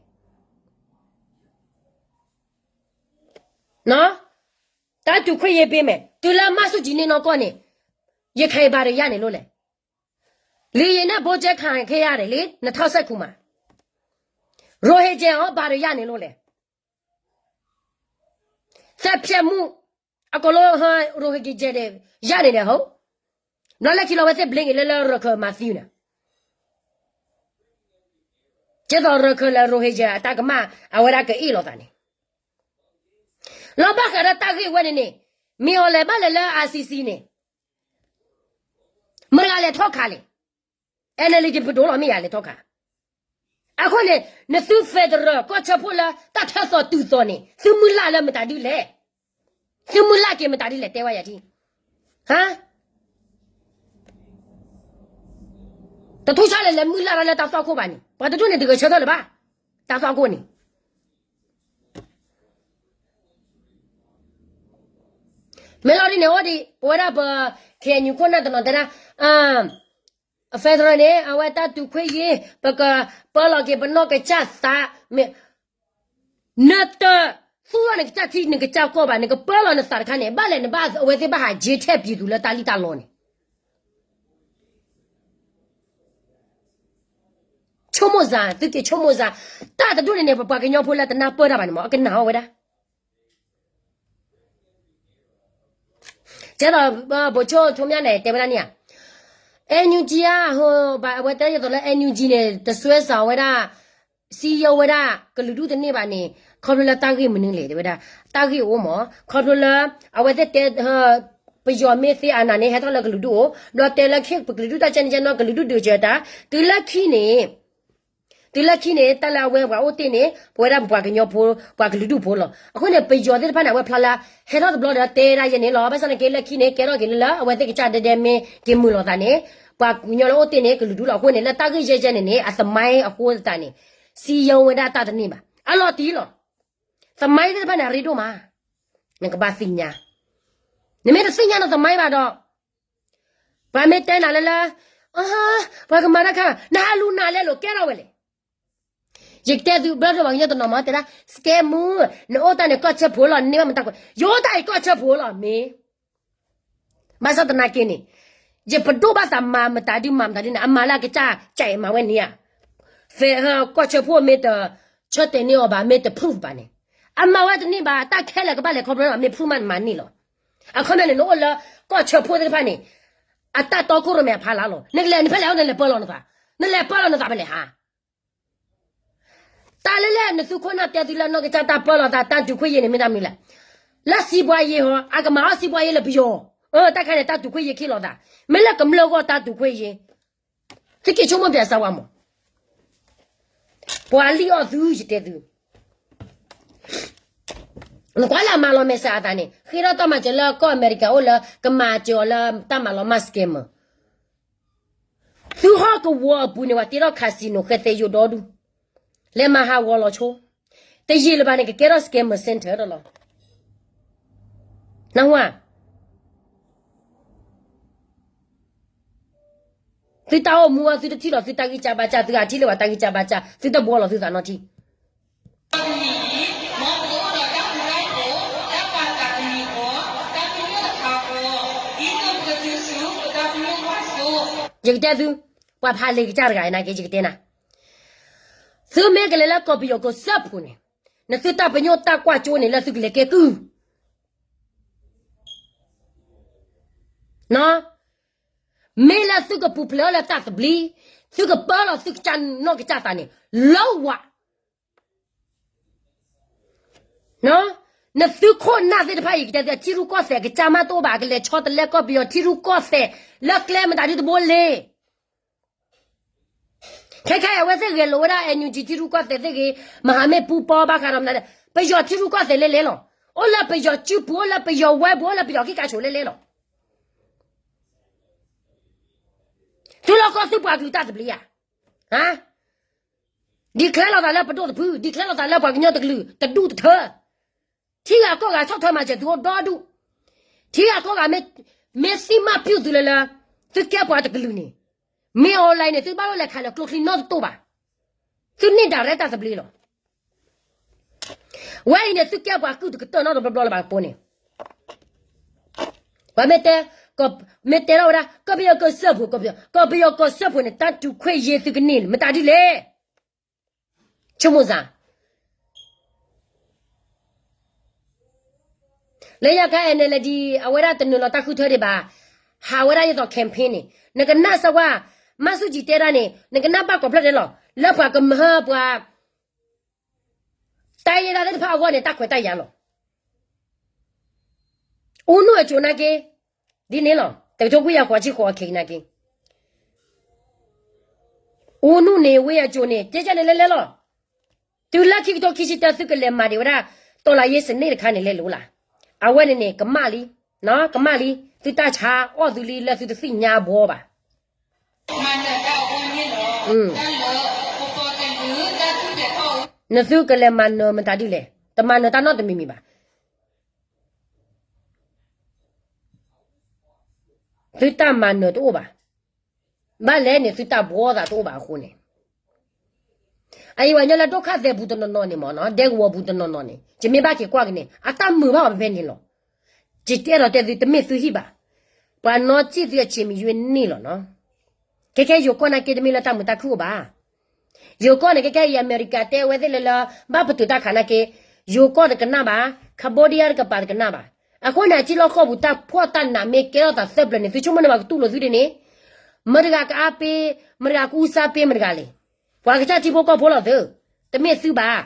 တၢ်တူၢ်ခွဲးယာ်ပေးမယ်, တုၤလၢမၤဆူၣ်ကၠံန့ၢ်နီၢ်ကီၢ်န့ၣ်, ရခိုင်ဘာသာရနေလို့လဲ, လေယာဉ်နဲ့ ဗုံးကြဲခံခဲ့ရတယ်လေ, နှစ်ထောင့်စက်ခုမှာ, Rohingya ဘာသာရနေလို့လဲ, သတ်ဖြတ်မှု အကုန်လုံး Rohingya ရနေတယ်ဟုတ်, ဘျီလၢခံလီၤဝဲသ့ၣ်ဘျ့က့ၤလၢလၢရခၢၣ်မၤသံန့ၣ်, ကဲသိးရခၢၣ်လၢ Rohingya အတၢ်ကမၣ် အဝဲဒၣ်ကအ့ၣ်လိာ်သးန့ၣ်, လီၤဘၣ်ဃးဒီးတၢ်ဂ့ၢ်ဝဲန့ၣ်န့ၣ်, မ့ၢ်အီၤလဲၤဘၣ်လဲၤလၢ ICC န့ၣ်, မတၤတဂၤလဲၤထီၣ်ခးလဲၣ်, NLD ပဒိၣ်လီၤမ့ၢ်ယၤလဲၤထီၣ်ခး, အဃိန့ၣ် နသု federal ကီၢ်ဆၢဖှိၣ်လၢတၢ်ထဲသိးတုၤသိးန့ၣ် သုမုၢ်လၢ်လၢမတၤဒ်လဲၣ်, သုမုၢ်လၢ်က့ၤမတၤဒ်လဲၣ် တဲဝဲယၤဒ်, ဟါ တထူၣ်ဆါလဲၣ် လဲၤမုၢ်လၢ်တၢ်လၢတၢ်သွၣ်ခိၣ်ဘၣ်န့ၣ် ပှၤတဒူၣ်န့ၣ်တဂဲၤဆၢထၢၣ်လၢၤဘၣ်, တၢ်သွၣ်ခိၣ်န့ၣ်, မ့ၢ်လီၤဒ်န့ၣ်အိၣ်ဒံး ပဝဲဒၣ်ပ KNU ခိၣ်နၢ်တနီၤတဲဒၣ်, federal န့ၣ် အဝဲတၢ်တူၢ်ခွဲးယာ် ပကပၢလီၤက့ၤပနီၢ်ကစၢ်သး, မ့ၢ် နတသူၣ်ထီၣ်နကစၢ်ထံနကစၢ်ကီၢ်ဘၣ် နကပၢလီၤနသးတခါန့ၣ် ဘၣ်လဲၣ်နဘၣ်အဝဲသ့ၣ်ဘၣ်ဟးယ့ထဲပျံၤသူလၢတၢ်လံၣ်တၢ်လီန့ၣ် ဆိကမိၣ်စၢ် သုက့ၤဆိကမိၣ်စၢ်, တၢ်တဒူၣ်န့ၣ်န့ၣ် ပပှၤကညီဖိလၢတနၢ်ပၢၢ်တၢ်ဘၣ်န့ၣ်မ့ၢ် အကနၣ်အီၣ်ဝဲဒၣ်, ကဲသိး ဗိုလ်ချုပ်ထွန်းမြတ်န့ၣ် တဲဝဲဒၣ်န့ၣ်ဧါ, NUG ဧါ, အဝဲတဲဒ်သိးလၢ NUG န့ၣ် တစွဲစးဝဲဒၣ် စံယိဝဲဒၣ် ကလုာ်ဒူၣ်တန့ၢ်ဘၣ်န့ၣ် ခီဖျိလၢတၢ်ဂ့ၢ်မနုၤလဲၣ် တဲဝဲဒၣ်, တၢ်ဂ့ၢ်အိၣ်မး ခီဖျိလၢ အဝဲသ့ၣ်တဲ ပယီၤမ့ၢ်သ့အနၤန့ၣ် ဟဲထီၣ်လၢကလုာ်ဒူၣ်အိၣ် ဘျီတဲလၢခံပကလုာ်ဒူၣ်တၢ်ကဲန့ၣ်ကဲနီၢ် ကလုာ်ဒူၣ်ဒုးစၢၤတၢ် တုၤလၢခံန့ၣ် တုၤလၢခံန့ၣ် တၢ်လၢအဝဲပှၤအိၣ်တ့ၢ်န့ၣ် ပဝဲဒၣ်ပပှၤကညီဖိ ပှၤကလုာ်ဒူၣ်ဖိလီၤ. အဃိန့ၣ် ပယီၤသ့ၣ်တဖၣ်န့ၣ် အဝဲဖျါလၢ ဟဲထီၣ်တဘျီဒီးတဲဒၣ်ယဲန့ၣ်လီၤ. ဘၣ်ဆၣ်သနာ်က့လၢခံန့ၣ် ကဲထီၣ်က့ၤလၢလၢ အဝဲသ့ၣ်ကစၢ်ဒဲဒဲမ့ၢ်က့ၤမုာ်လိာ်သးန့ၣ် ပှၤကညီလၢအိၣ်တ့ၢ်န့ၣ် ကလုာ်ဒူၣ်လီၤ. အဃိန့ၣ် လၢတၢ်ဂ့ၢ်ယဲယဲန့ၣ်န့ၣ် အသမိုင်းအဃိသတးန့ၣ် စံယိဝဲဒၣ်တၢ်တန့ၢ်ဘၣ်. အလီၤတံၢ်လီၤ. သမိုင်းသ့ၣ်တဖၣ်န့ၣ် အရ့ဒိၣ်မး နကဘၣ်သ့ၣ်ညါ, နမ့ၢ်တသ့ၣ်ညါန သမိုင်း ဘၣ်ဒီး ပှၤမ့ၢ်တဲနၤလၢလၢ ပှၤကမၤတၢ်ခါ နဟးလူၤနၤလဲၣ်လိၤကဲထီၣ်ဝဲလဲၣ်. ယကတဲသုဘျီဒိၣ်ပှၤကညီတနီၤမး တဲဒၣ် scammer နအိၣ်တၢ်န့ၣ်ကီၢ်ဆၢဖိလီၤ နန့ၢ်ဘၣ်မတၤကွၢ် ယအိၣ်တၢ်အံၤကီၢ်ဆၢဖိလီၤ မ့ၢ် ဘၣ်ဆၣ်သနာ်က့န့ၣ် ယပဒိၣ်ဘၣ်သးမၤမတၤဒုမၤမတၤဒုန့ၣ် အမၤလၢအကစၢ်ကဲမၤဝဲန့ၣ်ဧါ. ဖဲကီၢ်ဆၢဖိမ့ၢ်တ ဆၢတဲာ်န့ၢ်အီၤဘၣ် မ့ၢ်တ proof ဘၣ်န့ၣ် အမၤဝဲတန့ၢ်ဘၣ် တၢ်ခဲလၢာ်ကဘၣ်လဲၤခီဖျိမ့ၢ် proof မးနမၤန့ၢ်လီၤ. အခီပညီန့ၣ် နအိၣ်လၢကီၢ်ဆၢဖိသ့ၣ်တဖၣ်န့ၣ် အတၢ်တီခိၣ်ရိၣ်မဲအဖီလာ်လီၤ. နကလဲၤနဖဲလဲၣ် နလဲၤပၢလီၤနသး, နလဲၤပၢလီၤနသးဖဲလဲၣ်ဟါ တၢ်လၢလဲၣ်နသုခိၣ်နၢ်တဲသုလၢနီၢ်ကစၢ်တၢ်ပၢလီၤသး တၢ်တူၢ်ခွဲးယာ်န့ၣ် မ့ၢ်တၢ်မနုၤလဲၣ်. လၢစံးဘှါယ့ဟီ အကမၤအီၣ်စံးဘှါယ့လၢပယီၤ, တၢ်ခါန့ၣ် တၢ်တူၢ်ခွဲးယာ်ခံလိာ်သး, မ့ၢ်လၢကမျၢၢ်ဂီၢ်တၢ်တူၢ်ခွဲးယာ်, သုက့ၤဆိကမိၣ်ပၠးစၢ်ဝါမး, ပှၤလံၣ်အီၣ်သု ယတဲသု နကွၢ်လၢအမၤလီၤမဲာ်ဆှးအသးန့ၣ် ဃ့ထီၣ်တၢ်မၤစၢၤလၢကီၢ်အမဲရကၤအိၣ်လၢကမၤစၢၤအီၤလၢတၢ်မၤလီၤမၢ် scammer သုဟီၣ်ကဝီၤအပူၤန့ၣ် ပှၤတ့ထီၣ် casino ဃဲသဲယိာ်ဒီဒူၣ်, လဲၤမၤဟးဂီၤလီၤဆိ, တယံာ်လၢၤဘၣ်န့ၣ် ကကဲထီၣ် scammer center ဒီးလီၤ. နၢ်ဟူဧါ. သုတၢ်အိၣ်မူအီၤ သုတထံၣ်လီၤသုတၢ်ဂံၢ်စၢ်ဘါစၢ်, သုအထံၣ်လၢၤဘၣ်တၢ်ဂံၢ်စၢ်ဘါစၢ်, သုတဘှီလီၤသုသးနီတထံၣ်. ယကတဲသု, ပှၤဖးလံာ်ကစၢ်တဂၤနာ်က့ ယကတဲနၤ, သုမ့ၢ်ကလဲၤလၢကီၢ်ပယီၤကီၢ်စၢဖှိၣ်န့ၣ်, နသုတၢ်ပညိၣ်တၢ်ကွၢ်ကၠိန့ၣ် လၢသုကလဲၤကဲကုၢ် မ့ၢ်လၢသုကပူၤဖျဲးအီၤလၢတၢ်သဘျ့, သုကပၢလီၤသုကစၢ်နီၢ်ကစၢ်သးန့ၣ်, လၢဝး, နသုခိၣ်နၢ်သ့ၣ်တဖၣ်အံၤ ယကတဲသု ထံရူၢ်ကီၢ်သဲးကစၢ်မးတအိၣ်ဘၣ်, ကလဲၤဆီတလဲကီၢ်ပယီၤထံရူၢ်ကီၢ်သဲး လၢကျဲမတၤဒုတဘိလဲၣ်. ခဲခဲအံၤ အဝဲသ့ၣ်ဂဲၤလိာ်ဝဲဒၣ် NUG ထံရူၢ်ကီၢ်သဲးသ့ၣ်ဂ့ၤ, မဟာမိတ်ပူၤပီဘၣ်ဃးဒီးမတၤဒဲး, ပယီၤထံရူၢ်ကီၢ်သဲးလဲၤလဲၤလီၤ. အိၣ်လၢပယီၤစုပူၤ, အိၣ်လၢပယီၤဝဲပူၤ, အိၣ်လၢပယီၤခ့ကၤဆိးလဲၤလဲၤလီၤ. သုလီၢ်ကီၢ်သုပှၤကလုာ်တၢ်သဘျ့ဧါ. declare လိာ်သးလၢပဒိၣ်တဖု, declare လိာ်သးလၢပှၤကညီတကလုာ်တဒူၣ်တထၢ, ထံဂၤကီၢ်ဂၤဆီၣ်ထွဲမၤစၢၤသုအိၣ်ဒီဒူၣ်, ထံဂၤကီၢ်ဂၤ မ့ၢ်သံမးပျုၢ်သုလၢလၢ, သုကဲပှၤတကလုာ်န့ၣ်, မ့ၢ် online န့ၣ် သုဘၣ်လၢလဲၤခးလၢကျိချံနီတတိၢ်ဘၣ်, သုန့ၢ်ဒၣ်ရဲၣ်တၢ်သဘျ့လီၤ. ဝဲအံၤန့ၣ် သုကဲပှၤကုၢ်တကတၢၢ်နီတဘျီဘျီလၢၤဘၣ်အဃိန့ၣ်, ပှၤမ့ၢ်တဲ, မ့ၢ်တဲထီၣ်ဝဲဒၣ် ကီၢ်ပယီၤကီၢ်စၢဖှိၣ်, ကီၢ်ပယီၤကီၢ်စၢဖှိၣ်န့ၣ် တၢ်တုၤခွဲးယာ်သုကန့ၢ်မတၤဒ်လဲၣ်. ဆိကမိၣ်စ့ၢ် လၢညါခါ NLD အဝဲဒၣ်တနုာ်လီၤတၢ်ဃုထၢဒံးဘၣ်, ဟးဝဲဒၣ်ဒ်သိး campaign န့ၣ်, နကနၣ်စၢ်ဝဲ, မၤဆူၣ်ကၠံတဲဒၣ်န့ၣ် နကနၣ်ဘၣ်ကိးဖျၢၣ်ဒဲးလီၤ, လၢပှၤကမၤဟၢပှၤ တၢ်ယဲဒၣ်သ့ၣ်တဖၣ်အဂီၢ်န့ၣ် တၢ်ခွဲးတၢ်ယာ်လီၤ. အူနူၢ်အစိၤနာ်က့, ဒ်န့ၣ်လီၤ, တကထိခွံကယၤဃိးဆံဃိးအခံနာ်က့, အူနူၢ်န့ၣ် ဝ့ၢ်အစိၤန့ၣ် ကဲကဲန့ၣ်လဲၤလဲၤလီၤ. တုၤလၢခံကထိခံဆံတၢ သုကလဲၤမၤဒံးဝဲဒၣ် တော်လှန်ရေးစနစ် တခါန့ၣ်လဲၤလိာ်လၢ်. အဝဲန့ၣ်န့ၣ် ကမၣ်လံ, ကမၣ်လံ, သုတၢ်ဆါအီၣ်သုလံလၢသုတသ့ၣ်ညါဘှီဘၣ်. နသုကလဲၤမၤနၢၤမတၤဒ်လဲၣ်, တမၤနၢၤတၢ်နီတမံၤမံၤဘၣ်. သုတၢ်မၤနၢၤတအိၣ်ဘၣ်. ဘၣ်လဲၣ်န့ၣ် သုတၢ်ဘှီသးတအိၣ်ဘၣ်အဃိန့ၣ်, အအံၤပှၤကညီလၢဒုက္ခသည်ပူၤတနီၤနီၤန့ၣ်မ့ၢ်နီၤ, ဒဲကဝီၤပူၤတနီၤနီၤန့ၣ် ယမ့ၢ်ဘၣ်က့ၤကွၢ်က့ၤန့ၣ် အတၢ်မုာ်ဘၣ်အီၤဖဲန့ၣ်လီၤ. ယအဲၣ်ဒိးတဲသု တမ့ၢ်သုဟံၣ်ဘၣ်. ပှၤနီၣ်စံၣ်သုအဆံးမံၤယွ့န့ၣ်လီၤနီၤ. ခဲခဲယိၤကီၢ်နာ်က့ တမ့ၢ်လၢတၢ်မုာ်တၢ်ခုၣ်အိၣ်ဘၣ်. ယိၤကီၢ်န့ၣ် ခဲခဲအံၤ အမဲရကၤတဲဝဲသ့ၣ်လၢလၢ ဘၣ်ပတုာ်တၢ်ခးနာ်က့, ယိၤကီၢ်တကနၣ်ဘၣ်, Cambodia တကပၤတကနၣ်ဘၣ်. အဃိန့ၣ် အစံၣ်လီၢ်ဃီပူၤတၢ်ဖှီၣ်တၢ်နးမ့ၢ်ကဲထီၣ်သးသၢပျၢၤန့ၣ် သုဆိကမိၣ်န့ၢ်ဘၣ်ကတူၢ်လိာ်သုဒ်န့ၣ်, မတၤတဂၤကအါပ့ၤ, မတၤတဂၤကအူစါပ့ၤမတၤတဂၤလဲၣ်. ပှၤကစၢ်ထံဖိကီၢ်ဖိလီၤသု, တမ့ၢ်သုဘၣ်.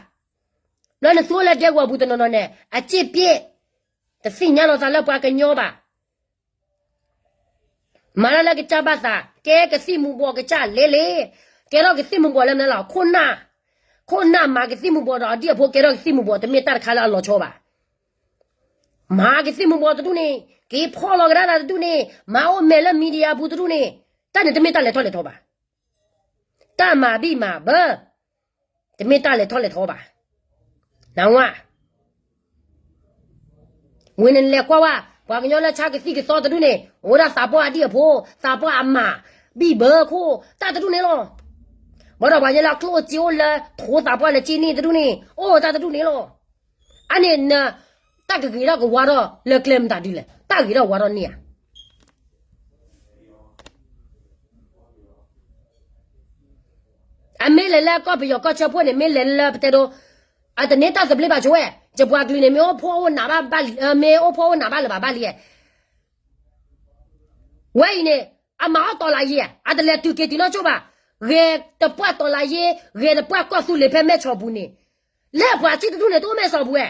လၢနသူအိၣ်လၢဒဲကဝီၤပူၤတနီၤနီၤန့ၣ် အစ့ပ့ၣ်, တသ့ၣ်ညါလီၤသးလၢပှၤကညီဘၣ်. မၤတၢ်လၢကစၢ်ဘၣ်သး, ကဲကသံၣ်မူၤဘှီးကစၢ်လဲၣ်လဲၣ်, ကဲထီၣ်ကသံၣ်မူၤဘှီးလၢမနုၤလဲၣ်, ခိၣ်နၢ်, ခိၣ်နၢ်မၤကသံၣ်မူၤဘှီးဒီးအဒံၣ်အဖိကဲထီၣ်ကသံၣ်မူၤဘှီး တမ့ၢ်တၢ်တခါလၢအလီၤဆီဘၣ်. မၤကသံၣ်မူၤဘှီးတဒူၣ်န့ၣ်, က့ၤဖီၣ်လီၤကဒါသးတဒူၣ်န့ၣ်, မၤအိၣ်မဲာ်လၢ media ပူၤတဒူၣ်န့ၣ်, တၢ်န့ၣ်တမ့ၢ်တၢ်လဲၤထီၣ်လဲၤထီဘၣ်. တၢ်မၤဘံၣ်မၤဘၢ တမ့ၢ်တၢ်လဲၤထီၣ်လဲၤထီဘၣ်. နဝဲ ဝံၤနလဲၤကွၢ်ဝဲ, ပှၤကညီလၢဆါကသံၣ်ကသီတဒူၣ်န့ၣ် အိၣ်ဒၣ်သးပှၢ်အဒံၣ်အဖိ, သးပှၢ်အမၤ, ဘံၣ်ဘၢခိၣ်, တၢ်တဒူၣ်န့ၣ်လီၤ. ဘၣ်ဒီးပှၤကညီလၢအကျိၣ်အစ့အိၣ်လၢ ထိသးပှၢ်လၢကၠ့န့ၢ်တဒူၣ်န့ၣ် အိၣ်တၢ်တဒူၣ်န့ၣ်လီၤ. အန့ၣ်န တၢ်ကဂ့ၤထီၣ်ကဝါထီၣ်လၢကျဲမတၤဒ်လဲၣ်, တၢ်ဂ့ၤထီၣ်ဝါထီၣ်န့ၢ်ဧါ. အမ့ၢ်လဲၤလၢကီၢ်ပယီၤကီၢ်ဆၢဖှိၣ်န့ၣ် မ့ၢ်လဲၤလၢပတဲဒိ, အတန့ၢ်တၢ်သဘျ့ဘၣ်ဆိဝဲ, ယပှၤကလုာ်န့ၣ် မ့ၢ်အိၣ်ဖှီၣ်အိၣ်နးဘၣ်, မ့ၢ်အိၣ်ဖှီၣ်အိၣ်နးဘၣ်လၢၤဘၣ်ဘၣ်လံ. ဝဲအံၤန့ၣ် အမၤအီၣ်တီၤလးယ့, အတလဲၤတုၤက့ၤတုၤနီၢ်ကၠိဘၣ်. ဂဲၤတပှၢ်တီၤလးယ့, ဂဲၤတပှၢ်ကီၢ်သူလ့ၤဖဲမဲၢ်ဆီးပူၤန့ၣ်, လၢပှၤစံၣ်တဒူၣ်န့ၣ် တအိၣ်မဲၢ်ဆီးပူၤဝဲ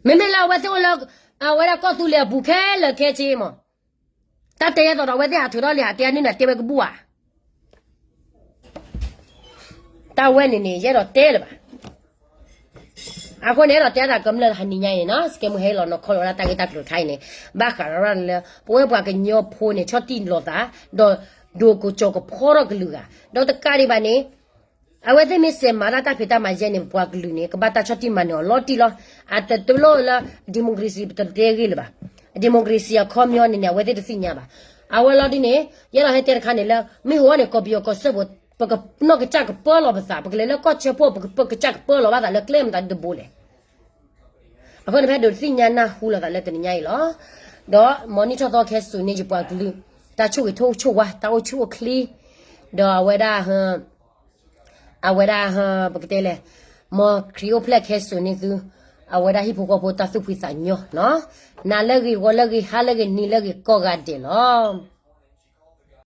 မ့မ့ၢ်လၢအဝဲသ့ၣ်အိၣ်လၢ အဝဲဒၣ်ကီၢ်သူလ့ၤအပူၤခဲလၢာ်ခဲဆ့မး, တၢ်တဲယဲသိးဒီး အဝဲသ့ၣ်ဟးထုးထီၣ်လံ ဟးတဲန့ၢ်နၤတဲဝဲကဘူၣ်ဧါ. တၢ်ဝဲန့ၣ်န့ၣ် ယအဲၣ်ဒိးတဲလၢၤဘၣ်. အဃိန့ၣ် အဲၣ်ဒိးတဲသးကမျၢၢ်ဟါနံၤညါအံၤနီၤ, စကဲမုၢ်ဟဲလီၤနီၤ ခီလီၤဝဲဒၣ်တၢ်ဂ့ၢ်တၢ်ကျိၤတခါအံၤန့ၣ်, ဘၣ်ဃးဒီးလၢ ပဝဲပှၤကညီဖိန့ၣ် ဆီၣ်တံၢ်လိာ်သး, ဒီး ဒိၣ်ကစီၤကဖီထီၣ်ကလုာ်ဂၤ, ဒီးတကးဒံးဘၣ်န့ၣ် အဝဲသ့ၣ်မ့ၢ်စဲးမၤတၢ်တၢ်ဖံးတၢ်မၤယဲန့ၣ် ပပှၤကလုာ်န့ၣ် ကဘၣ်တၢ်ဆီၣ်တံၢ်မၤနၢၤအီၤလီၤတံၢ်လီၤ. အတတလိၣ်လၢ democracy ပတတဲဂ့ၢ်လၢၤဘၣ်. democracy အခီပညီန့ၣ်န့ၣ် အဝဲသ့ၣ်တသ့ၣ်ညါဘၣ်. အဝဲလီၤဒ်န့ၣ် ယဲဒၣ်ဟဲတဲတခါန့ၣ်လၢ မ့ၢ်ဟိဝဲန့ၣ် ကီၢ်ပယီၤကီၢ်စဲၣ်ပူၤ ပကနီၢ်ကစၢ်ကပၢလီၤပသး, ပကလဲၤလၢကီၢ်ဆၢဖှိၣ် ပကစၢ်ကပၢလီၤဘၣ်သးလၢကျဲမတၤတဘိလဲၣ်. အဃိန့ၣ် ဖဲဒိးသ့ၣ်ညါနၢ်ဟူလိာ်သးလၢတနံၤညါအံၤလီၤ. ဒီးမ်နံၣ်ထီၣ်သီခဲစိာ်န့ၢ်ယပှၤကလုာ် တၢ်ဆိၣ်ဂ့ၤဆိၣ်ဝါ တၢ်အိၣ်ဆူၣ်အိၣ်ချ့, ဒီးအဝဲဒၣ် အဝဲဒၣ် ပကတဲလဲၣ်, မ်ခရံာ်အိၣ်ဖျဲၣ်ခဲစိာ်န့ၢ်သု, အဝဲဒၣ်ဟံၣ်ဖိဃီဖိတၢ်သူၣ်ဖှံသးညီ, နၤလၢအဂ့ၤ ဂီၤလၢအဂ့ၤ ဟါလၢအဂ့ၤ နံၤလၢအဂ့ၤ ကိးဂၤဒဲးလီၤ.